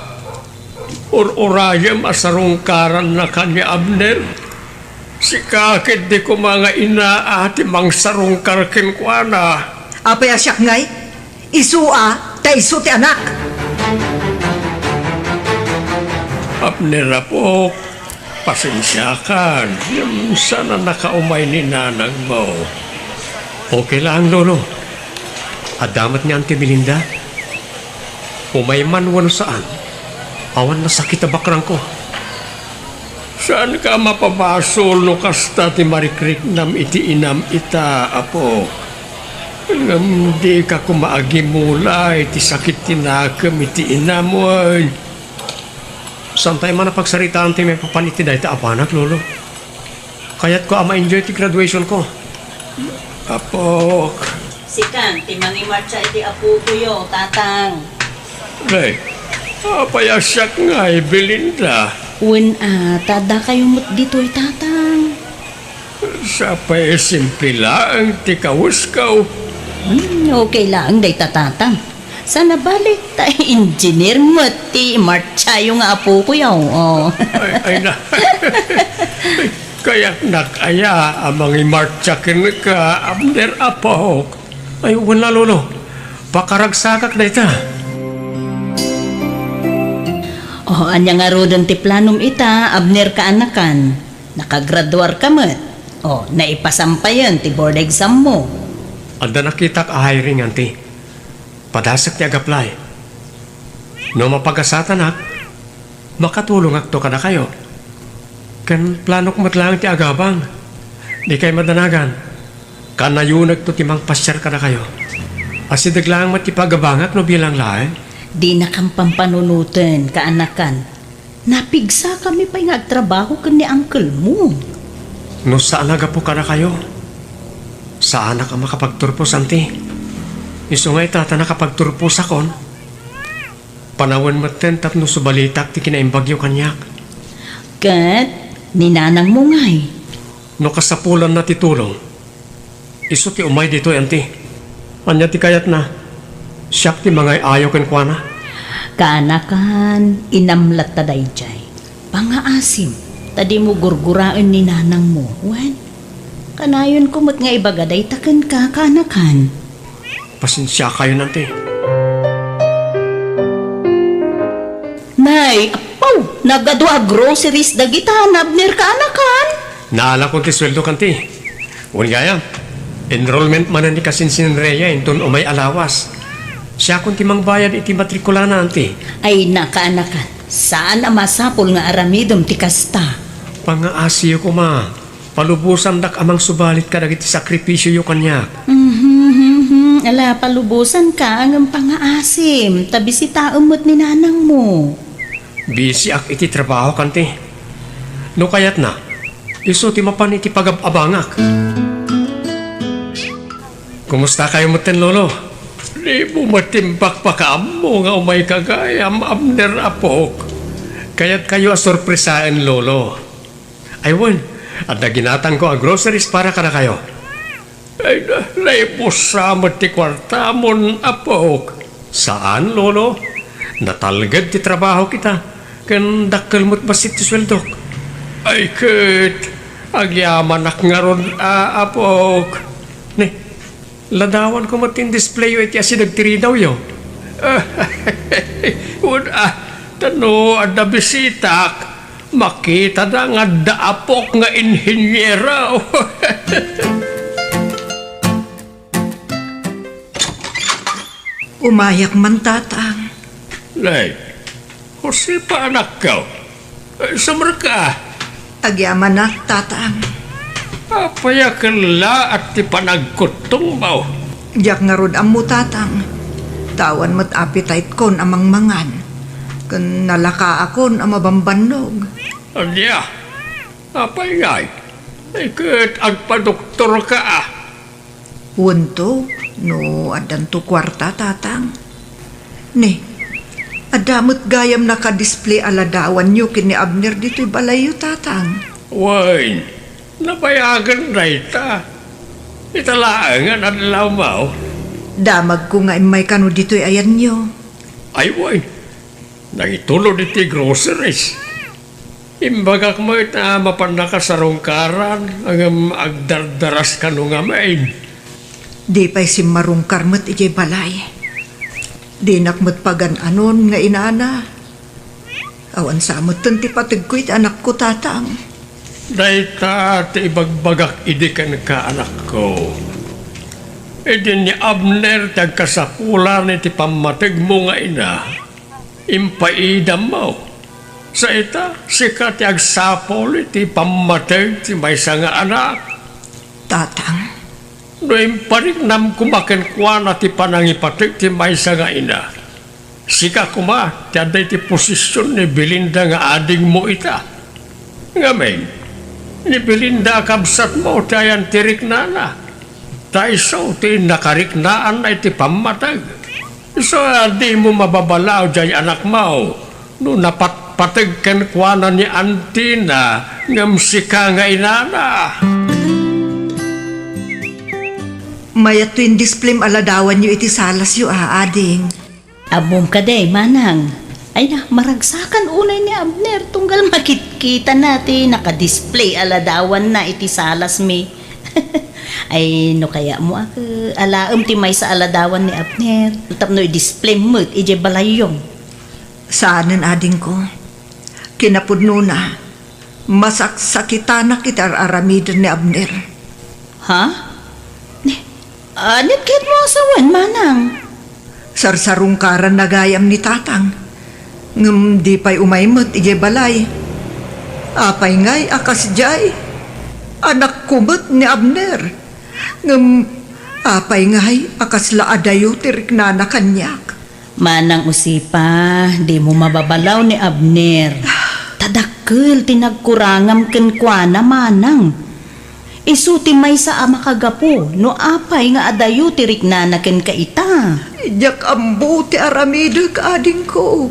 ur-urayem a sarungkaranna ken ni Abner. Sika ketdi koma nga ina a ti mangsarungkar kenkuana. Apay a siak ngay? Isu a, ta isu ti anak. Abner, apok, pasensiakan, ngem saan a nakaumay ni nanangmo. Okay laeng, Lolo. Adda met ni Auntie Belinda. Umay man wenno saan, awan nasakit a bakrangko. Saanka a mapabasol no kasta ti marikriknam iti inam ita, apo. Ngem dika koma agimula iti sakit ti nakem iti inam, wen. Saantay man a pagsaritaan ti maipapan iti dayta a banag, Lolo. Kayatko a ma-enjoy ti graduation ko. Apok. Sika ti mangimartsa iti apokoyo, Tatang. Nay, Apay a siak ngay, Belinda? Wen a, ta addakayo met ditoy, Tatang. Sapay simple laeng ti kawesko. Hmm, okay laeng dayta, Tatang. Saan a bali, ta engineer met ti martsayo nga apokoy, aw. Oh. Ay, ay na. Kayatnak aya a mangimartsa kenka, Abner, apok? Ay, wen la, Lolo. Pakaragsakak dayta. Oh, ania ngaruden ti planom ita, Abner, kaanakan? Nakagraduarka met. Oh, naipasampayen ti board exam mo. Adda nakitak a hiring, Auntie. Padasek ti ag-apply. No mapagasatanak, makatulongakto kadakayo. Ken planok met laeng ti agabang. Dikay madanagan. Kanayonekto ti mangpasiar kadakayo. Asideg laeng met ti pagabangak no bilang laeng. Dinakam pampanunoten, kaanakan. Napigsakami pay nga agtrabaho ken ni uncle mo. No saan a gapu kadakayo, saanak a makapagturpos, Auntie. Isu nga ita ta nakapagturposakon, panawen metten tapno subalitak ti kinaimbagyo kaniak. Ket ni nanangmo ngay? No kasapulanna ti tulong, isu ti umay ditoy, Auntie. Ania ti kayatna? Siak ti mangay-ayo kenkuana. Kaanakan, inam latta daydiay. Pangaasim, ta dimo gurguraen ni nanangmo. Wen, kanayonko met nga ibaga dayta kenka, kaanakan. Pasensiakayon, Auntie. Nay, apo, nagadu a groceries dagita, Abner, kaanakan. Naalakon ti sueldok, Auntie. Wen gayam, enrollment manen ni kasinsin Rhea inton umay a lawas. Siakon ti mangbayad iti matrikulana, Auntie. Ay, kaanakan. Saan a masapul nga aramidem ti kasta. Pangaasiyo koma. Palubosandak a mangsubalit kadagiti sakripisioyo kaniak. Mhm, mhm. Ala, palubosanka, ngem pangaasim, ta bisitaem met ni nanangmo. Bisiak iti trabaho, Auntie. No kayatna, isu ti mapan iti pagab-abangak. Kumustakayo metten, Lolo? Dimo met imbakbakaammo nga umayka gayam, Abner, apok. Kayatkayo a sorpresaen, Lolo. Ay wen, adda ginatangko a groceries para kadakayo. Ay, na-, naibussa met ti kuartamon, apok. Saan, Lolo. Natalged ti trabahok ita, ken dakkel met bassit ti sueldok. Ay ket, agyamanak ngarud a, apok. Ni, ladawanko met ti indisplayo iti asideg ti ridawyo. Wen a, ta no adda bisitak, makitada nga adda apok nga inhiniero. Umayak man, Tatang. Nay, Josefa, anakko. Eh, sumrek ka. Agyamanak, Tatang. Apay a kellaat ti panagkuttongmo? Diak ngarud ammo, Tatang. Ta awan met appetite-kon a mangmangan. Ken nalakaakon a mabambannog. Ania? Apay ngay? Ay ket agpadoktorka a. Wento, no addanto kuarta, Tatang. Ne, adda met gayam nakadisplay a ladawanyo ken ni Abner ditoy balayyo, Tatang. Wen, nabayagen dayta. Ita laengen adlawmo. Damagko nga immay kano ditoy ayanyo. Ay, wen. Nangitulod iti groceries. Imbagak met a mapannaka sarungkaran, ngem agdardaras kano ngamin. Di pay simmarungkar met idiay balay. Dinak met pagan-anon nga inana. Awan sa metten ti pategko iti anakko, Tatang. Dayta ti ibagbagak idi kenka, anakko. Idi ni Abner ti agkasapulan iti pammategmo nga ina, impaidammo. Sa ita, sika ti agsapul iti pammateg ti maysa nga anak. Tatang. No impariknam koma kenkuana ti panangipateg ti maysa nga ina, sika koma ti adda iti posision ni Belinda nga adingmo ita. Ngamin, ni Belinda a kabsatmo ti ayan ti riknana, ta isu ti nakariknaanna iti pammateg. Isu a dimo mababalaw diay anakmo no napatpateg kenkuana ni antina ngem sika nga inana. Mayat to indisplayem a ladawanyo iti salasyo a, ading. Ammom kadi, manang. Ay na, maragsakan unay ni Abner tunggal makitkitana ti nakadisplay a ladawanna iti salasmi. Ay, no kayatmo a, alaem ti maysa a ladawan ni Abner tapno idisplayem met idiay balayyo. Saanen, adingko. Kinapudnona, masaksakitanak iti ar-aramiden ni Abner. Ha? Ni, ania ti kayatmo a sawen, manang? Sarsarungkaranna gayam ni tatang. Ngem di pay umay met idiay balay. Apay ngay a kasdiay? Anakko met ni Abner. Ngem apay ngay a kasla adayo ti riknana kaniak? Manang Josefa, dimo mababalaw ni Abner. Ta dakkel ti nagkurangam kenkuana, manang. Isu ti maysa a makagapu no apay nga adayo ti riknana kenka ita. Diak ammo ti aramidek, adingko,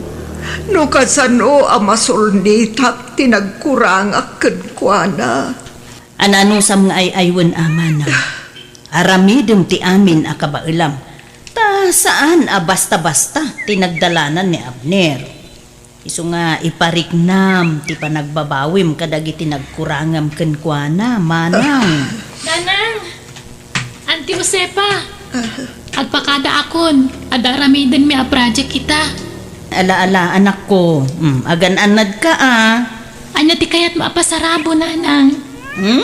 no kasano a masulnitak ti nagkurangak kenkuana. Ananusam nga ay-aywen a, manang. Aramidem ti amin a kabaelam. Ta saan a basta-basta ti nagdalanan ni Abner. Isu nga ipariknam ti panagbabawim kadagiti nagkurangam kenkuana, manang. Nanang! Auntie Josefa! Agpakadaakon, adda aramidenmi a project ita. Ala, ala, anakko. Mm, agan-annadka, a. Ania ti kayatmo a pasarabo, nanang? Mm.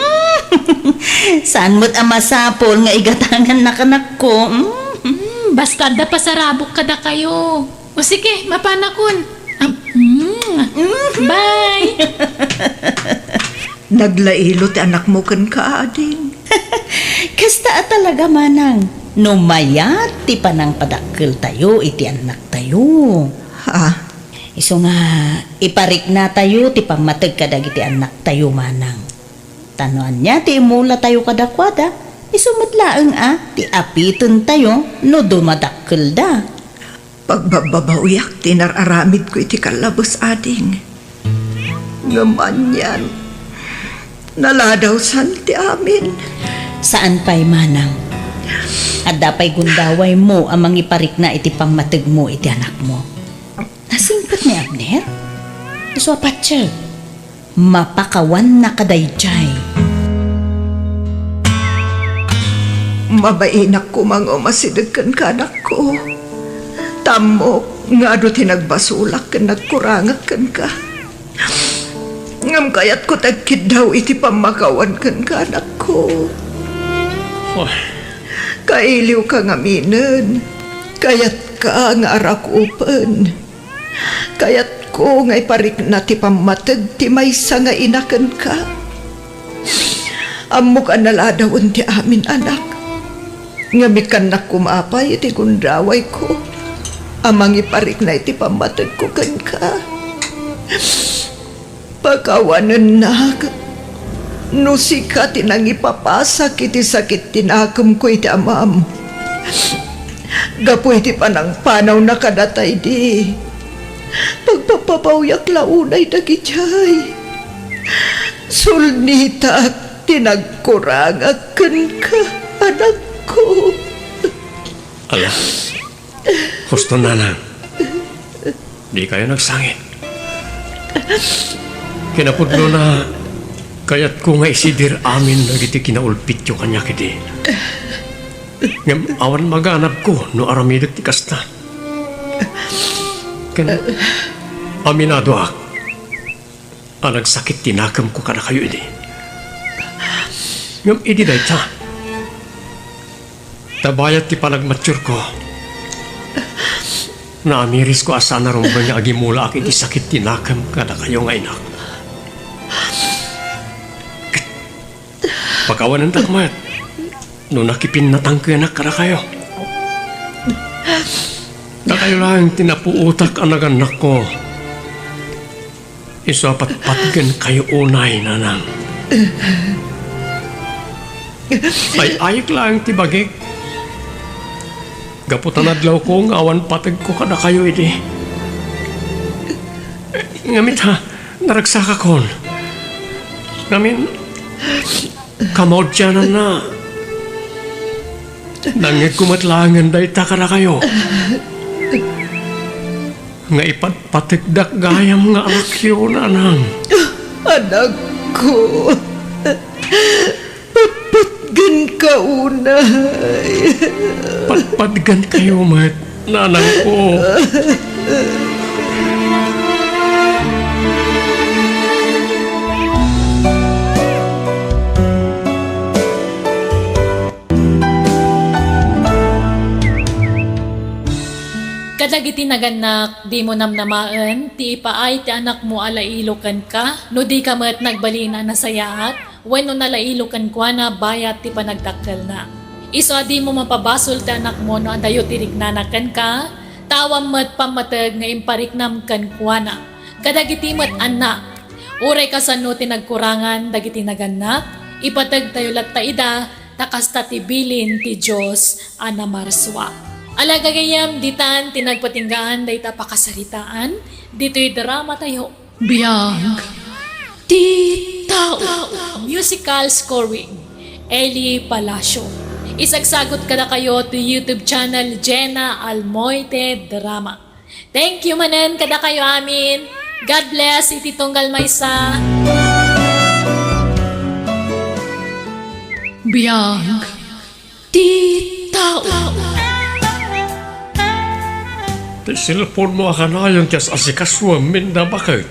Saan met a masapul nga igatangannaka, anakko? Mm. Mm, basta adda pasarabok kadakayo. O sige, mapanakon. Am-, mm. Mm. Bye! Naglailo ti anakmo kenka, ading. Kasta a talaga, manang. No mayat ti panangpadakkeltayo iti annaktayo. Ha? Isu nga, ipariknatayo ti pammateg kadagiti annaktayo, manang. Ta no ania ti imulatayo kadakuada, isu met laeng a ti apitentayo no dumadakkelda. Pagbabbabawiak ti inar-aramidko iti kallabes, ading. Ngem anian, naladawsan ti amin. Saan pay, manang. Adda pay gundawaymo a mangiparikna iti pammategmo iti anakmo. Nasingpet ni Abner? Isu a patse. Mapakawanna kadaydiay. Mabainak koma nga umasideg kenka, anakko. Ta ammok nga adu ti nagbasolak ken nagkurangak kenka. Ngem kayatko ti agkiddaw iti pammakawan kenka, anakko. Oy. Kailiwka ngaminen. Kayatka nga arakupen. Kayatko nga iparikna ti pammateg ti maysa nga ina kenka. Ammok a naladawen ti amin, anak. Ngem ikkannak koma pay iti gundawayko a mangiparikna iti pammategko kenka. Pakawanennak no sika ti nangipapasak iti sakit ti nakemko iti amam. Gapu iti panangpanawna kadata idi, pagpapabawyak la unay dagidiay. Sulnitak ti nagkurangak kenka, anakko. Ala, husto, nanang. Dikayo nagsangit. Kinapudnona, kayatko nga isidir amin dagiti kinaulpityo kaniak idi. Ngem awan maganabko no aramidek ti kasta. Ken aminadoak a nagsakit ti nakemko kadakayo idi. Ngem idi dayta, ta bayat ti panagmatiurko, naamirisko a saan a rumbeng nga agimulaak iti sakit ti nakem kadakayo nga inak. Ket pakawanentak met no nakipinnatangkenak kadakayo. Dakayo laeng ti napuotak a nagannakko. Isu a patpatgenkayo unay, nanang. Ay-ayek laeng ti bagik. Gapu ta nadlawko nga awan pategko kadakayo idi. Ngem ita, naragsakakon. Ngamin, kamaudiananna, nangngegko met laengen dayta kadakayo. Nga ipatpategdak gayam nga anakyo, nanang. Anakko, patpatgenka unay. Patpatgenkayo met, nanangko. Kadagiti nagannak, dimo namnamaen ti ipaay ti anakmo a lailo kenka no dika met nagbalin a nasayaat wenno nalailo kenkuana bayat ti panagdakkelna. Isu a dimo mapabasol ti anakmo no adayo ti riknana kenka, ta awan met pammateg nga impariknam kenkuana. Kadagiti met annak, uray kasano ti nagkurangan dagiti nagannak, ipategtayo latta ida ta kasta ti bilin ti Dios a namarsua. Ala gagayyem, ditan ti nagpatinggaan dayta pakasaritaan ditoy dramatayo. Biag ti tao. Musical scoring, Eli Palacio. Isagsagut kadakayo ti YouTube channel Jenna Almoite Drama. Thank you manen kadakayo amin. God bless iti tunggal maysa. Biag ti tao. Ti cellphone-mo a kanayon ti as-asikasuem, Minda, baket?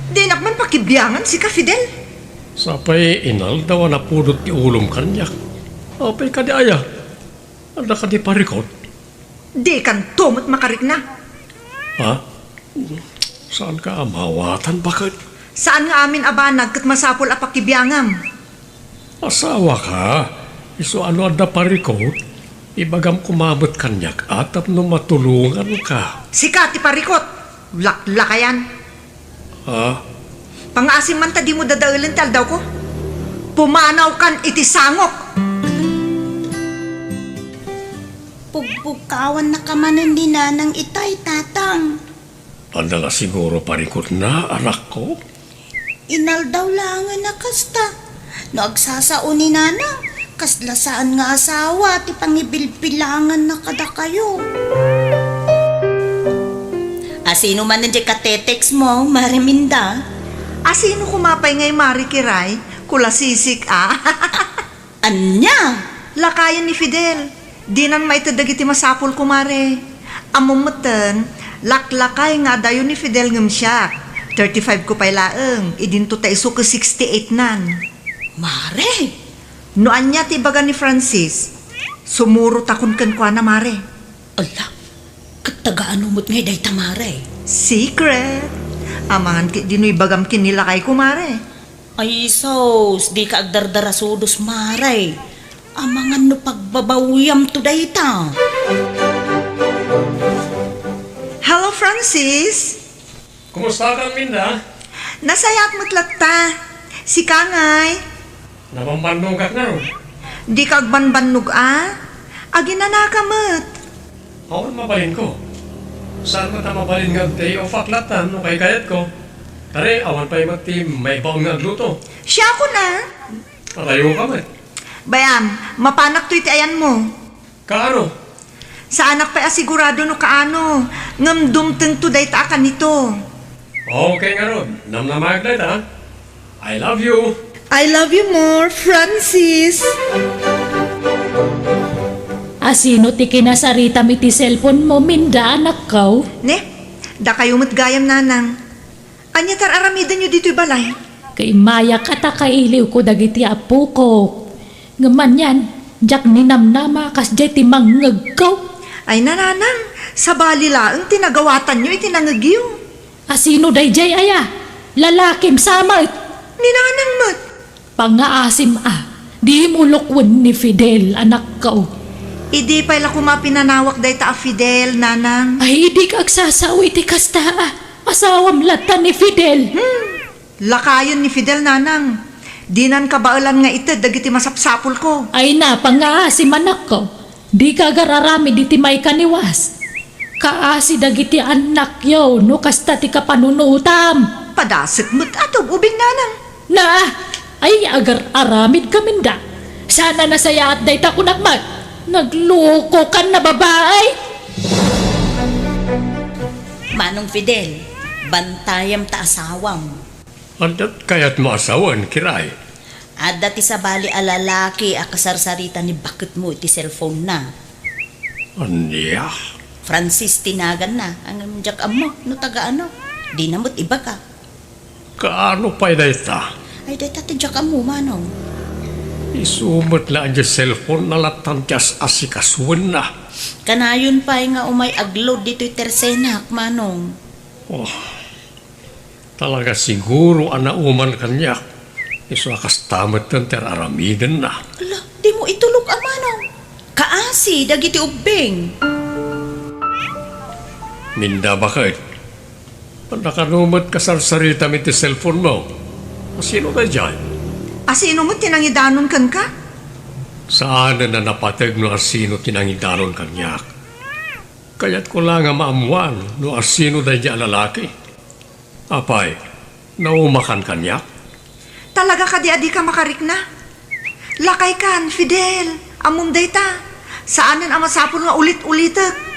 Dinak man pakibiangan sika, Fidel. Sapay inaldaw a napudot ti ulom kaniak. Apay kadi aya? Adda kadi parikut? Dikanto met makarikna. Ha? Saanka a maawatan, baket? Saan nga amin a banag ket masapul a pakibiangam. Asawaka, isu a no adda parikut, ibagam koma met kaniak a tapno matulonganka. Sika ti parikut, laklakayan. Ha? Pangngaasim man ta dimo dadaelen ti aldawko. Pumanawkan iti sangok. Pugbugkawannaka manen ni Nanang itay, Tatang. Adda la siguro parikutna, anakko? Inaldaw laengen a kasta. No agsasao ni Nanang, kasla saan nga asawa ti pangibilbilanganna kadakayo. Asino manen diay ka-text mo, Mare Minda? Asino koma pay ngay, Mare Kiray? Kulasisik a. Ania? Lakayen ni Fidel. Dinan maited dagiti masapulko, Mare. Ammom metten, laklakay nga adayo ni Fidel ngem siak. Thirty-five ko pay laeng, idinto ta isu ket sixty-eight nan. Mare! No ania ti ibaga ni Francis, sumurotakon kenkuana, Mare. Ala, ket taga-ano met ngay dayta, Mare? Secret. Amangan ketdi no ibagam ken ni lakayko, Mare. Ay sus, dika agdardarasudos, Mare. Amangan no pagbabawiamto dayta. Hello, Francis. Kumustakan, Minda? Nasayaat met latta. Sika ngay? Nabambannogak ngarud. Dika agbanbannog a? Aginanaka met. Awan mabalinko. Saan met a mabalin nga ag-day off-ak latta no kaykayatko. Kari, awan pay met ti maibaon nga agluto. Siakon a? Patayoka met. Bay-am, mapanak toy ti ayanmo. Kaano? Saanak pay a sigurado no kaano, ngem dumtengto dayta a kanito. Okay ngarud, namnamaek dayta. I love you. I love you more, Francis. Asino ti kinasaritam iti cellphone mo, Minda, anakko? Ne, dakayo met gayam, Nanang. Ania ti ar-aramidenyo ditoy balay? Kaimmayak a ta kailiwko dagiti appoko. Ngem anian, diak ninamnama a kasdiay ti mangngegko. Ay, nanang, sabali laeng ti nagawatanyo iti nangngegyo. Asino daydiay aya? Lalakim sa met. Ni nanang met. Pangngaasim a, dimo lukwen ni Fidel, anakko. Idi pay la koma pinanawak dayta a Fidel, nanang? Ay, idik agsasao iti kasta a. Asawam latta ni Fidel. Hmm. Lakayen ni Fidel, nanang. Dinan kabaelan nga ited dagiti masapsapulko. Ay, na, pangngaasim, anakko. Dika agar-aramid iti maikaniwas. Kaasi dagiti annakyo no kasta ti kapanunotam. Padasek met a tug-ubing, nanang. Na, ay agar-aramid kaminda. Saan a nasayaat dayta kunak met. Naglukokan a babai. Manong Fidel, bantayam ta asawam. Adda kayatmo a sawen, Kiray? Adda ti sabali a lalaki a kasarsarita ni baketmo iti cellphone-na. Ania? Francis ti naganna, ngem diak ammo no taga ano. Dina met ibaga. Kaano pay dayta? Ay, dayta ti diak ammo, manong. Isu met la a diay cellphone-na lattan ti as-asikasuenna. Kanayon pay nga umay agload ditoy tersenak, manong. Oh, talaga siguro a nauman kaniak. Isu a kasta metten ti ar-aramidenna. Ala, dimo itulok a manong. Kaasi dagiti ubbing. Minda, baket. Nakano met kasarsaritam iti cellphone-mo? Asino daydiay? Asino met ti nangidanon kenka? Saanen a napateg no asino ti nangidanon kaniak. Kayatko la nga maammuan no asino daydiay a lalaki. Apay, naumakan kaniak? Talaga kadi a dika makarikna? Lakaykan, Fidel. Ammom dayta. Saanen a masapul nga ulit-ulitek.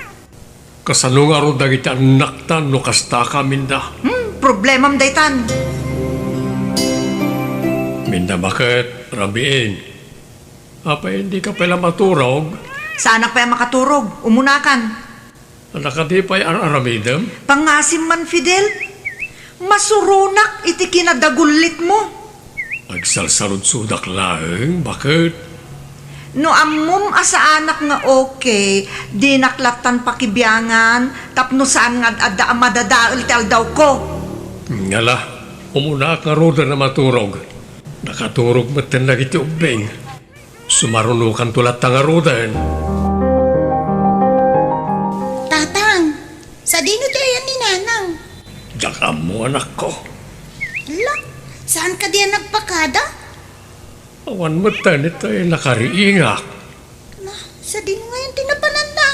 Kasano ngarud dagiti annaktan no kastaka, Minda? Hmm, problemam daytan. Minda, baket, rabiin. Apay, dika pay la maturog? Saanak pay a makaturog. Umunakan. Adda kadi pay ar-aramidem? Pangasim man, Fidel. Masuronak iti kinadagullitmo. Agsalsaludsodak laeng, baket. No ammom a saanak nga okay, dinak lattan pakibiangan tapno saan nga ad-adda a madadael ti aldawko. Ngala, umunaak ngaruden a maturog. Nakaturog metten dagiti ubbing. Sumarunokanto latta ngaruden. Tatang, sadino ti ayan ni Nanang? Diak ammo, anakko. Ala, saan kadi a nagpakada? Awan metten itay nakariingak. Na, sadino ngayon ti napananna?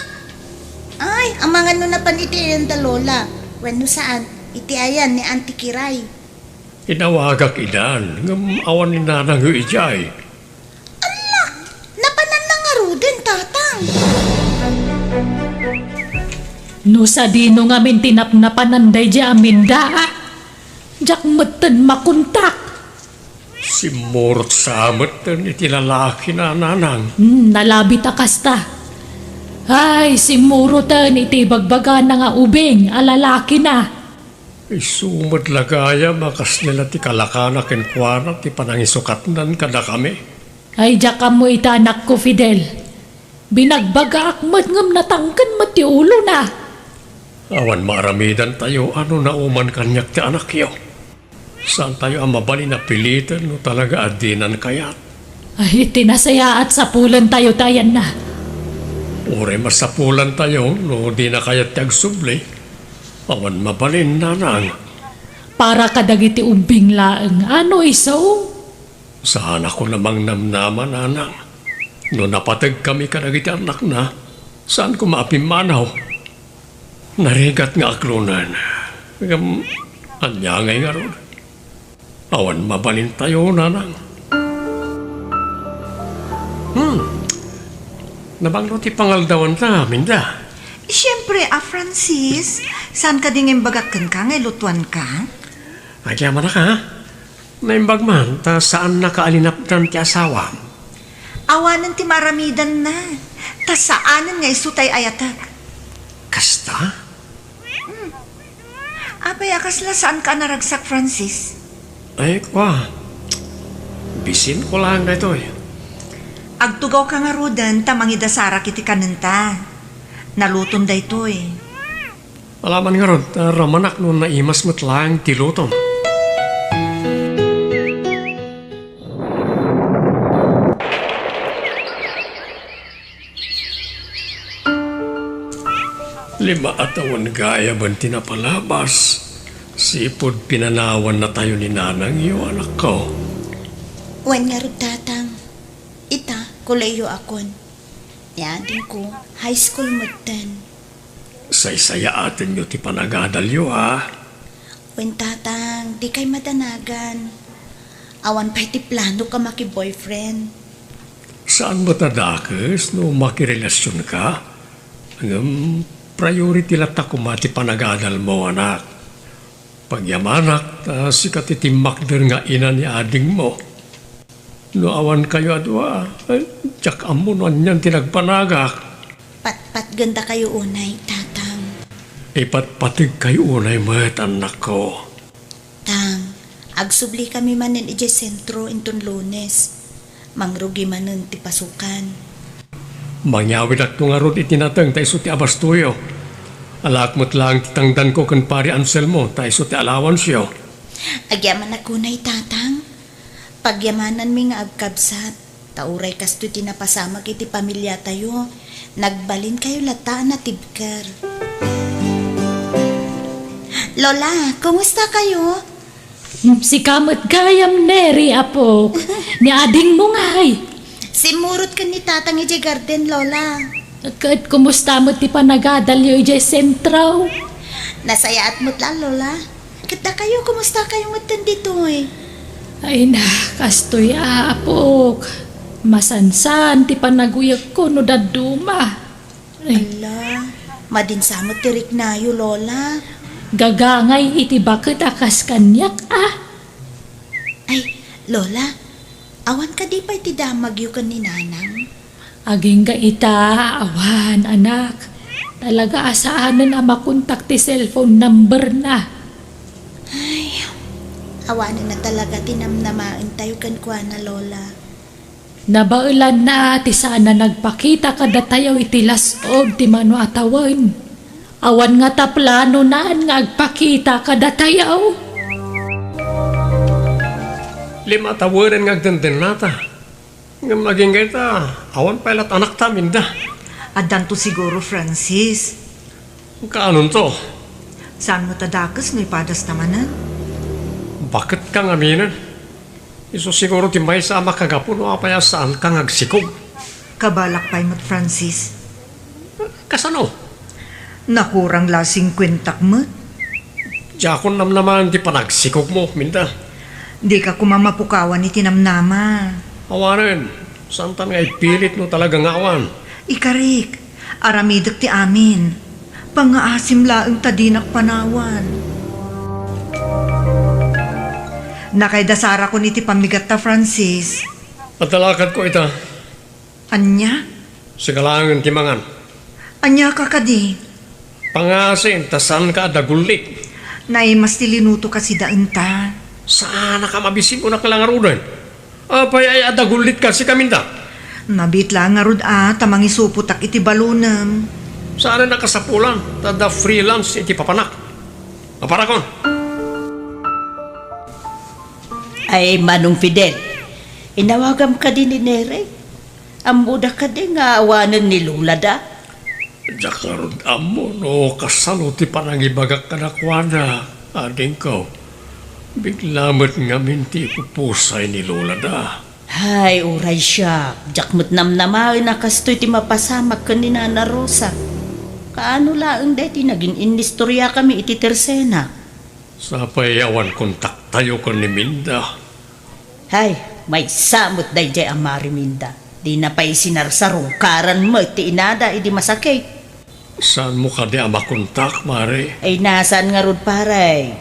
Ay, amangan no napan iti ayan da Lola. Wenno saan, iti ayan ni Auntie Kiray. Inawagak idan, ngem awan ni Nanangyo idiay. Ala, napananna ngaruden, Tatang. No sadino ngamin ti napnapanan daydiay a Minda, a? Diak metten makontak. Simmurot sa metten iti lalaki na, Nanang. Hmm, nalabit a kasta. Ay, simmuroten iti ibagbagana nga ubing a lalaki na. Isu met la gayam a kasla ti kalakana kenkuana ti panangisukatnan kadakami. Ay, diak ammo ita, anakko, Fidel. Binagbagaak met ngem natangken met ti ulona. Awan maaramidantayo a no nauman kaniak ti anakyo. Saantayo a mabalin a piliten no talaga a dinan kayat. Ay, iti nasayaat, sapulentayo ti ayanna. Uray masapulantayo no dina kayat ti agsubli. Awan mabalin, Nanang. Para kadagiti ubbing laeng, ano isu? Saanakon a mangnamnama, Nanang. No napategkami kadagiti annakna, saanko a pimmanaw. Narigat nga aklonen. Ngem, ania ngay ngarud? Awan mabalintayo, Nanang. Hmm. Nabanglo ti pangaldawanta, Minda. Siempre, a Francis, saan kadi nga imbagak kenka nga ilutuanka? Agyamanak, ha? Naimbag man, ta saannaka a linapdan ti asawam. Awanen ti maaramidanna, ta saanen nga isu tay ayatek. Kasta? Hmm. Apay a kasla saanka a naragsak, Francis? Ay, kua. Bisinko laeng daytoy. Agtugawka ngaruden ta mangidasarak iti kanenta. Nalutom daytoy. Alaman ngarud, ta ramanak no naimas met laeng ti lutom. Lima a tawen gayaben ti napalabas, sipud pinanawannatayo ni nanangyo, anakko. Wen ngarud, Tatang. Ita, kuleyyo akon. Ni adingko, high school metten. Saysayaatenyo ti panagadalyo, a? Wen, Tatang, dikay madanagan. Awan pay ti planok a maki-boyfriend. Saan met a dakes no makirelasionka? Ngem priority latta koma ti panagadalmo, anak. Pagyamanak, ta sika ti timmakder nga ina ni adingmo. No awankayo a dua, eh, diak ammo no anian ti nagpanagak. Patpatgendakayo unay, Tatang. Ipatpategkayo unay met, annakko. Tang, agsublikami manen idiay sentro inton Lunes. Mangrugi manen ti pasukan. Mangyawidakto ngarud iti nateng ta isu ti abastoyo. Alaak met laeng ti tangdanko ken Pari Anselmo ta isu ti allowance-yo. Agyamanak unay, Tatang. Pagyamananmi nga agkabsat, ta uray kastoy ti napasamak iti pamiliatayo, nagbalinkayo latta a natibker. Lola, kumusta kayo? Hmm, sika met gayam, Neri, apok. Ni adingmo ngay? Simmurot ken ni Tatang idiay garden, Lola. Ket kumusta met ti panagadalyo idiay sentro? Nasayaat met la, Lola. Ket dakayo, kumusta kayo metten ditoy? Ay na, kastoy, apok. Masansan ti panaguyegko no dadduma. Ay. Ala, madin sa met ti riknayo, Lola. Gagangay iti baket a kas kaniak, a. Ay, Lola, awan kadi pay ti damagyo ken ni Nanang? Agingga ita, awan, anak. Talaga a saanen a makontak ti cellphone number-na. Ay, awanen na talaga ti namnamaentayo kenkuana, Lola. Nabaelanna ti saan a nagpakita kadatayo iti las-ob ti mano a tawen. Awan ngata planonan nga agpakita kadatayo. Lima a tawenen nga agdendennata. Ngem agingga ita, awan pay lat anakta, Minda. Addanto siguro, Francis. Kaanonto? Saan met a dakes no ipadasta manen? Baket ka ngaminen. Isu siguro ti maysa a makagapu no apay a saanka nga agsikog. Kabalak pay met, Francis. Kasano? Nakurang la singkuentak met. Diakon namnamaen ti panagsikogmo, Minda. Dika koma mapukawan iti namnama. Awanen, saantan nga ipilit no talaga nga awan. Ikarik, aramidek ti amin. Pangngaasim laeng ta dinak panawan. Nakaidasarakon iti pammigatta, Francis. Adda lakadko ita. Ania? Sika laengen ti mangan. Ania ka kadi? Pangngaasim ta saanka a dagullit. Naimas ti linutoka sida enta. Saanaka mabisin, kunak la ngaruden. Apay aya a dagullitka, sika Minda? Nabiit la ngarud a ta mangisupotak iti balonem. Saanen a kasapulan, ta adda freelance iti papanak. Aparakon. Ay, Manong Fidel, inawagam kadi ni Neri? Ammoda kadi nga awanen ni Lolada? Diak ngarud ammo no kasano ti panangibagak kadakuada, adingko. Bigla met ngamin ti ipupusay ni Lolada. Hay, uray siak, diak met namnamaen a kastoy ti mapasamak ken ni Nana Rosa. Kaano laeng daytoy naging inistoriakami iti tersenak? Sapay awan kontaktayo ken ni Minda. Hay, maysa met daydiay a Mari Minda. Dina pay sinarsarungkaran met ti inada idi masakit. Saanmo kadi a makontak, Mari? Ay, nasaan ngarud, pare?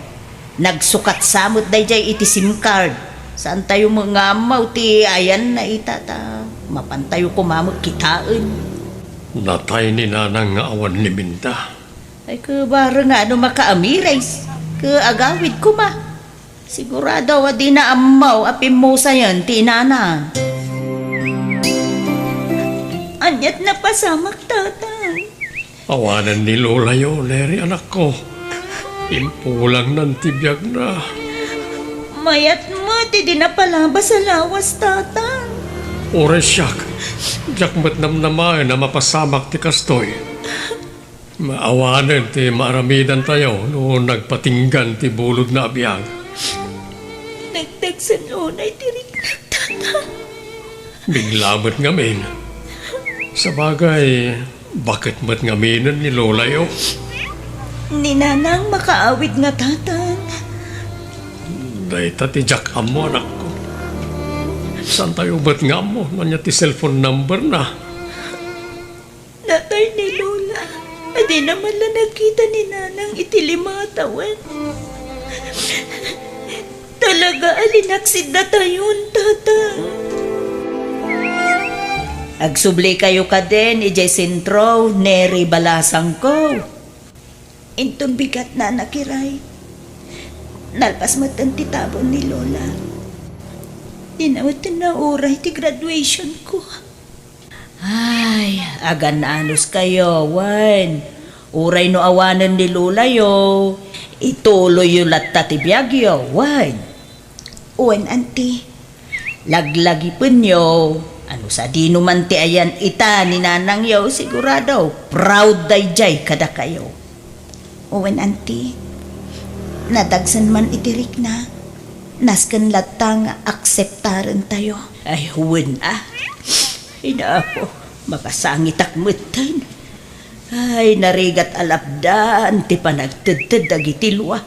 Nagsukat sa met daydiay iti SIM card. Saantayo met nga ammo ti ayanna ita ta mapantayo koma met kitaen. Natay ni Nanang nga awan ni Minda. Ay, ket bareng nga no makaamires, ket agawid koma. Sigurado a dina ammo a pimmusayen ti inana. Aniat napasamak, Tatang? Awanen ni Lolayo, Neri, anakko. Impulangnan ti biagna. Mayat met idi napalabas a lawas, Tatang. Uray siak, diak met namnamaen a mapasamak ti kastoy. Maawanen ti maaramidantayo no nagpatinggan ti bulodna a biag. Nagdagsen unay ti riknak, Tatang. Bigla met ngamin. Sabagay, baket met ngaminen ni Lolayo? Ni Nanang makaawid nga, Tatang. Dayta ti diak ammo, anakko. Saantayo met nga ammo no ania ti cellphone number na? Natay ni Lola. Adina man la nakita ni Nanang iti lima a tawen. Talaga a linaksid datayon, Tatang. Agsubli kayo kadin idiay sentro, Neri balasangko. Inton bigat, Nana Kiray. Nalpas metten ti tabon ni Lola. Dina metten nauray ti graduation ko. Ay, agan-anos kayo, wen. Uray no awanen ni Lolayo, ituloyyo latta ti biagyo, wen. Wen, Auntie. Laglagipenyo, ano sadino man ti ayan ita ni Nanangyo, sigurado, proud daydiay kadakayo. Wen, Auntie. Nadagsen man iti rikna, nasken latta nga akseptarentayo. Ay, wen, ah. Ay, nako, makasangitak metten. Ay, narigat a lapdan ti panagtedted dagiti lua.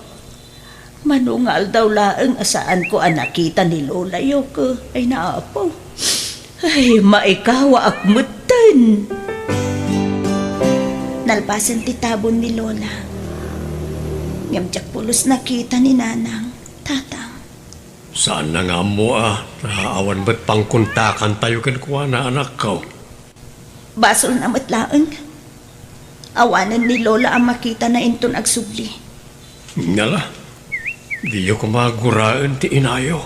Mano nga aldaw laeng a saanko a nakita ni Lolayo, ke, ay, naapo. Ay, maikawaak metten. Nalpasen ti tabon ni Lola. Ngem diak pulos nakita ni Nanang, Tatang. Saanna nga ammo a, ta awan met pangkontakantayo kenkuana, anakko. Basolna met laeng. Awanen ni Lola a makitana inton agsubli. Ngala, diyo koma guraen ti inayo.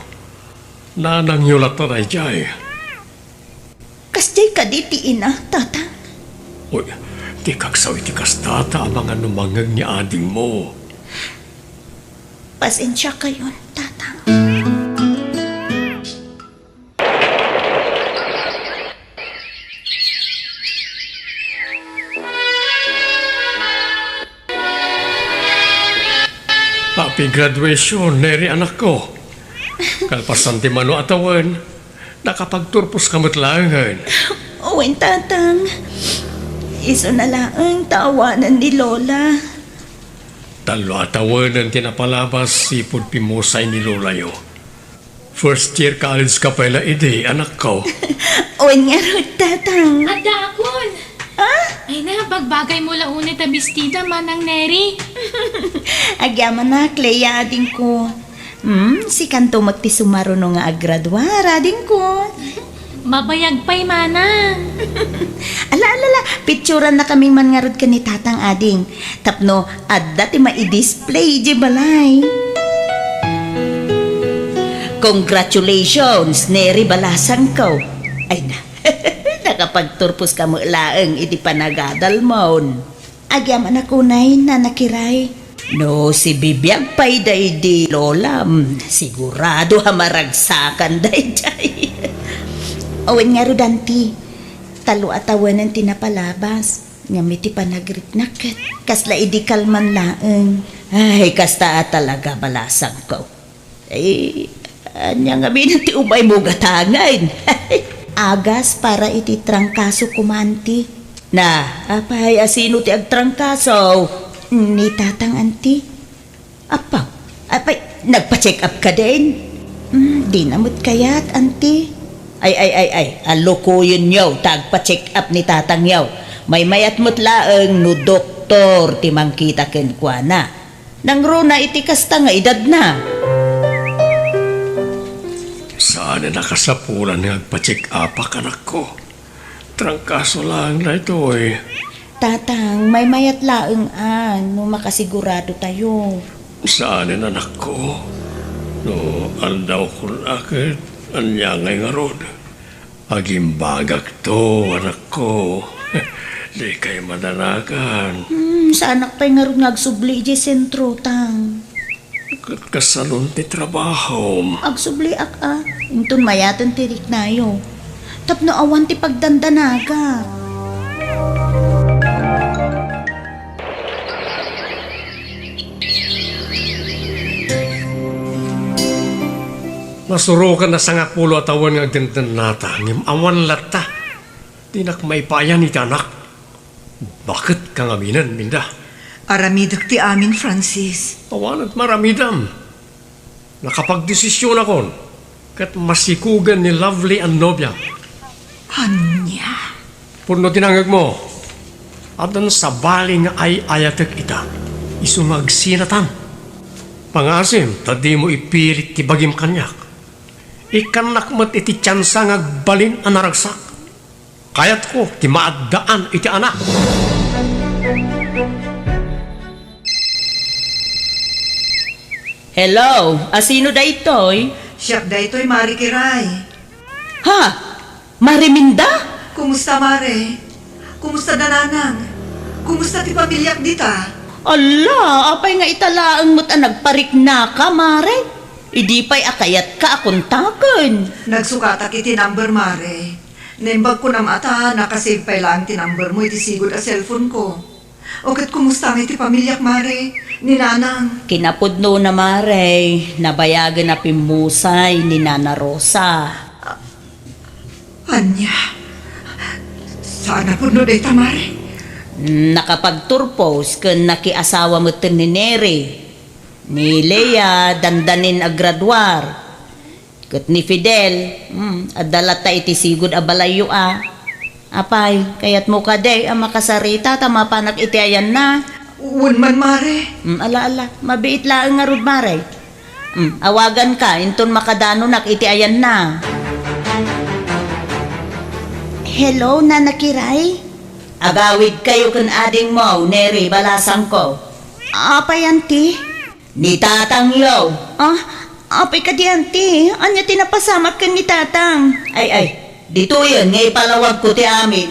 Nanangyo latta daydiay. Kasdiay kadi ti ina, Tatang? Uy, ti kaksaw iti kasta ta amangan no mangngeg ni adingmo. Pasensiakayon, Tatang. Happy graduation, Neri, anakko. Kalpasan ti mano a tawen, nakapagturposka met laengen. Wen, Tatang. Isuna laeng ta awanen ni Lola. Tallo a tawenen ti napalabas, sipud pimmusay ni Lolayo. First year college ka pay la idi, anakko. Wen ngarud, Tatang. Addaakon! Ah? Ay na, bagbagaymo la unay ta bestida, Manang Neri. Agyamanak, Clea, adingko. Hmm, sikanto met ti sumaruno nga aggraduar, adingko. Mabayag pay, Manang. Ala, ala, ala, picturanna kami man ngarud ken ni Tatang, ading. Tapno adda ti maidisplay idiay balay. Congratulations, Neri balasangko. Ay na, nakapagturposka met laeng iti panagadalmon. Agyamanak unay, Nana Kiray. No sibibiag pay daydi Lolam, sigurado a maragsakan daydiay. Wen ngarud, Auntie, tallo a tawenen ti napalabas. Ngem iti panagriknak ket kasla idi kalman laeng. Ay, kasta a talaga, balasangko. Ay, ania ngamin ti umaymo gatangen? Agas para iti trangkaso koma, Auntie. Na, apay, a sino ti agtrangkaso? Ni Tatang, Auntie. Apaw, apay, nagpa-check up kadin? Hmm, dina met kayat, Auntie. Ay, ay, ay, ay, a, lokoyenyo ta agpa-check up ni Tatangyo. Maymayat met laeng no doktor ti mangkita kenkuana. Nangruna iti kasta nga edadna. Saan a nakasapulan nga agpa-check-upak, anakko. Trangkaso laeng daytoy. Tatang, maymayat laeng a no makasigurado tayo. Saan, anakko. No aldawkon a ket ania ngay ngarud? Agimbagakto, anakko. Dikay madanagan. Hmm, saanak pay ngarud nga agsubli idiay sentro, Tang. Ket kasalon ti trabahom. Agsubliak a, inton mayaten ti riknayo. Tapno awan ti pagdandanagak. Nasurokan a sangapulo a tawen nga agdendennata, ngem awan latta. Dinak maipayan iti anak. Baket kangaminen, Minda. Aramidek ti amin, Francis. Awanen maramidam. Nakapagdesisionakon ket masikugen ni Lovely a nobiam. Ania? Pudno ti nangngegmo. Addan sabali nga ay-ayatek ita. Isu nga agsinatan. Pangaasim ta dimo ipilit ti bagim kaniak. Ikkannak met iti tiansa nga agbalin a naragsak. Kayatko ti maaddaan iti anak. Hello, asino daytoy? Siak daytoy, Mare Kiray. Ha? Mare Minda? Kumusta, Mare? Kumusta da Nanang? Kumusta ti pamiliak dita? Alla, apay nga ita laeng met a nagpariknaka, Mare? Idi pay a kayatka a kontaken. Nagsukatak iti number, Mare. Naimbag kunam a ta nakasave pay laeng ti number mo iti sigud a cellphone ko. O ket kumusta nga iti pamiliak, Mare? Ni Nanang? Kinapudnona, Mare. Nabayagen a pimmusay ni Nana Rosa. Ania? Saan a pudno dayta, Mare? Nakapagturpos ken nakiasawa metten ni Neri. Ni Lea, dandanin a graduar. Ket ni Fidel, hmm, adda latta iti sigud a balayyo a. Apay, kayatmo kadi a makasarita ta mapanak iti ayanna? Wen man, Mare. Hmm, ala, ala, mabiit laeng ngarud, Mare. Hmm, awaganka inton makadanonak iti ayanna. Hello, Nana Kiray? Agawidkayo ken adingmo, Neri balasangko. Apay, Auntie? Ni tatangyo. Ah, apay kadi, Auntie? Ania ti napasamak ken ni tatang? Ay, ay, ditoyen nga ipalawagko ti amin.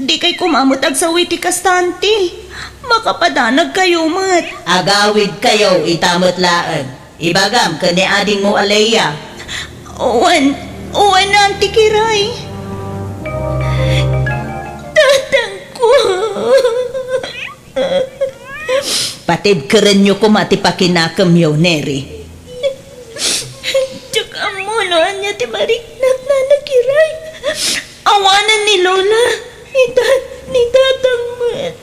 Dikay koma met agsawi ti kasta, Auntie. Makapadanagkayo met. Agawidkayo ita met laeng. Ibagam ken ni adingmo a Lea. Wen, wen, Auntie Kiray. Tatangko. Patibkerenyo koma ti pakinakemyo, Neri. Diak ammo no ania ti mariknak, Nana Kiray. Awanen ni Lola, ita, ni Tatang met.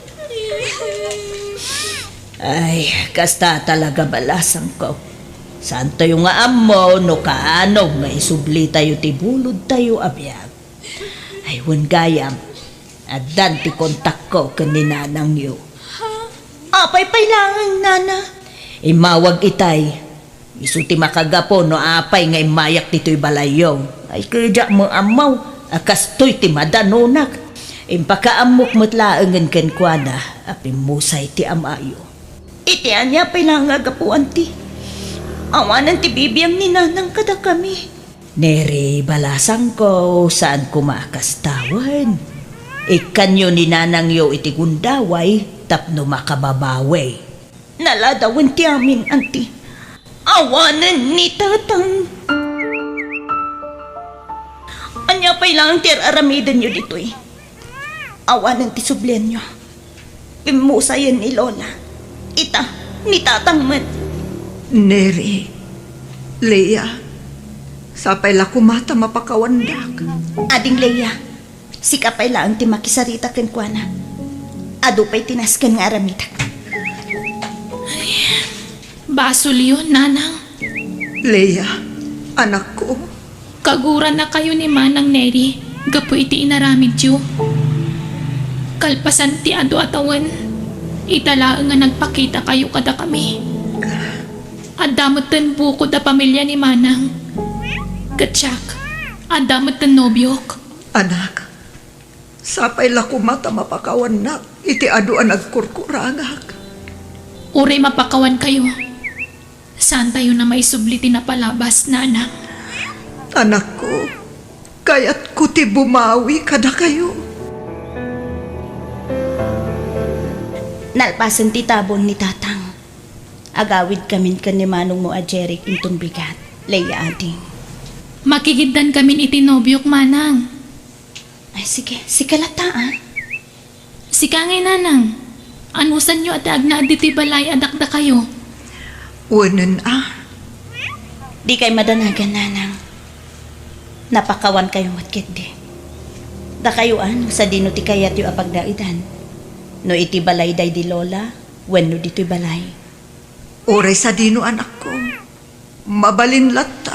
Ay, kasta talaga, balasangko. Saantayo nga ammo no kaano nga isublitayo ti bulodtayo a biag. Ay, wen gayam, addan ti kontakko ken ni nanangyo. Apay pay laeng, Nana? Immawag itay. Isu ti makagapu no apay nga immayak ditoy balayyo. Ay, ket diak met ammo a kastoy ti madanonak. Impakaammok met laengen kenkuana a pimmusay ti amayo. Iti ania pay laeng a gapu, Auntie? Awanen ti bibiang ni Nanang kadakami. Neri, balasangko, saan koma a kasta wen. Ikkanyo ni nanangyo iti gundaway tapno makababawi. Naladawen ti amin, Auntie. Awanen ni Tatang. Ania pay laeng ti ar-aramidenyo ditoy? Awanen ti sublianyo. Pimmusayen ni Lola. Ita, ni Tatang met. Neri, Lea, sapay la koma ta mapakawandak. Ading Lea, sika pay laeng ti makisarita kenkuana. Adu pay ti nasken nga aramidek. Basolyo, Nanang. Lea, anakko. Kaguranakayo ni Manang Neri gapu iti inaramidyo. Kalpasan ti adu a tawen, ita laeng nga nagpakitakayo kadakami. Adda metten bukod a pamilia ni Manang. Ket siak, adda metten nobiok. Anak, sapay la koma ta mapakawannak iti adu a nagkurkuragak. Uray mapakawankayo, saantayon a maisubli ti napalabas, Nanang. Anakko, kayatko ti bumawi kadakayo. Nalpasen ti tabon ni Tatang. Agawidkamin ken ni manongmo a Jeric inton bigat, Lea ading. Makigiddankamin iti nobiok, Manang. Ay, sige. Sika latta, a. Sika ngay, Nanang. Anusanyo a ti agnaed ditoy balay a dakdakayo? Wenen, a. Dikay madanagan, Nanang. Napakawankayo met ketdi. Dakayo a, no sadino ti kayatyo a pagdaedan? No iti balay daydi lola wenno ditoy balay? Uray sadino, anakko, mabalin latta.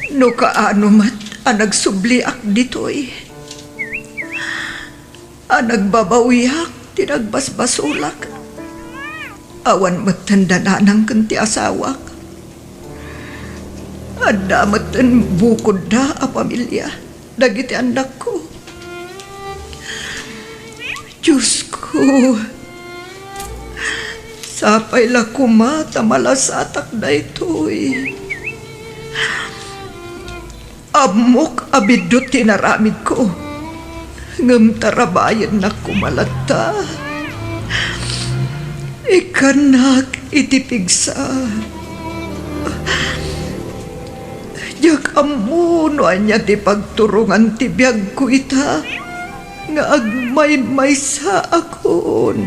No kaano met a nagsubliak ditoy, a nagbabawiak ti nagbasbasolak, awan metten da nanang ken ti asawak. Adda metten bukodda a pamilia dagiti annakko. Diosko, sapay la koma ta malasatak daytoy. Ammok a biddut ti inaramidko, ngem tarabayennak koma latta. Ikkannak iti pigsa. Diak ammo no ania ti pagturongan ti biagko ita nga agmaymaysaakon.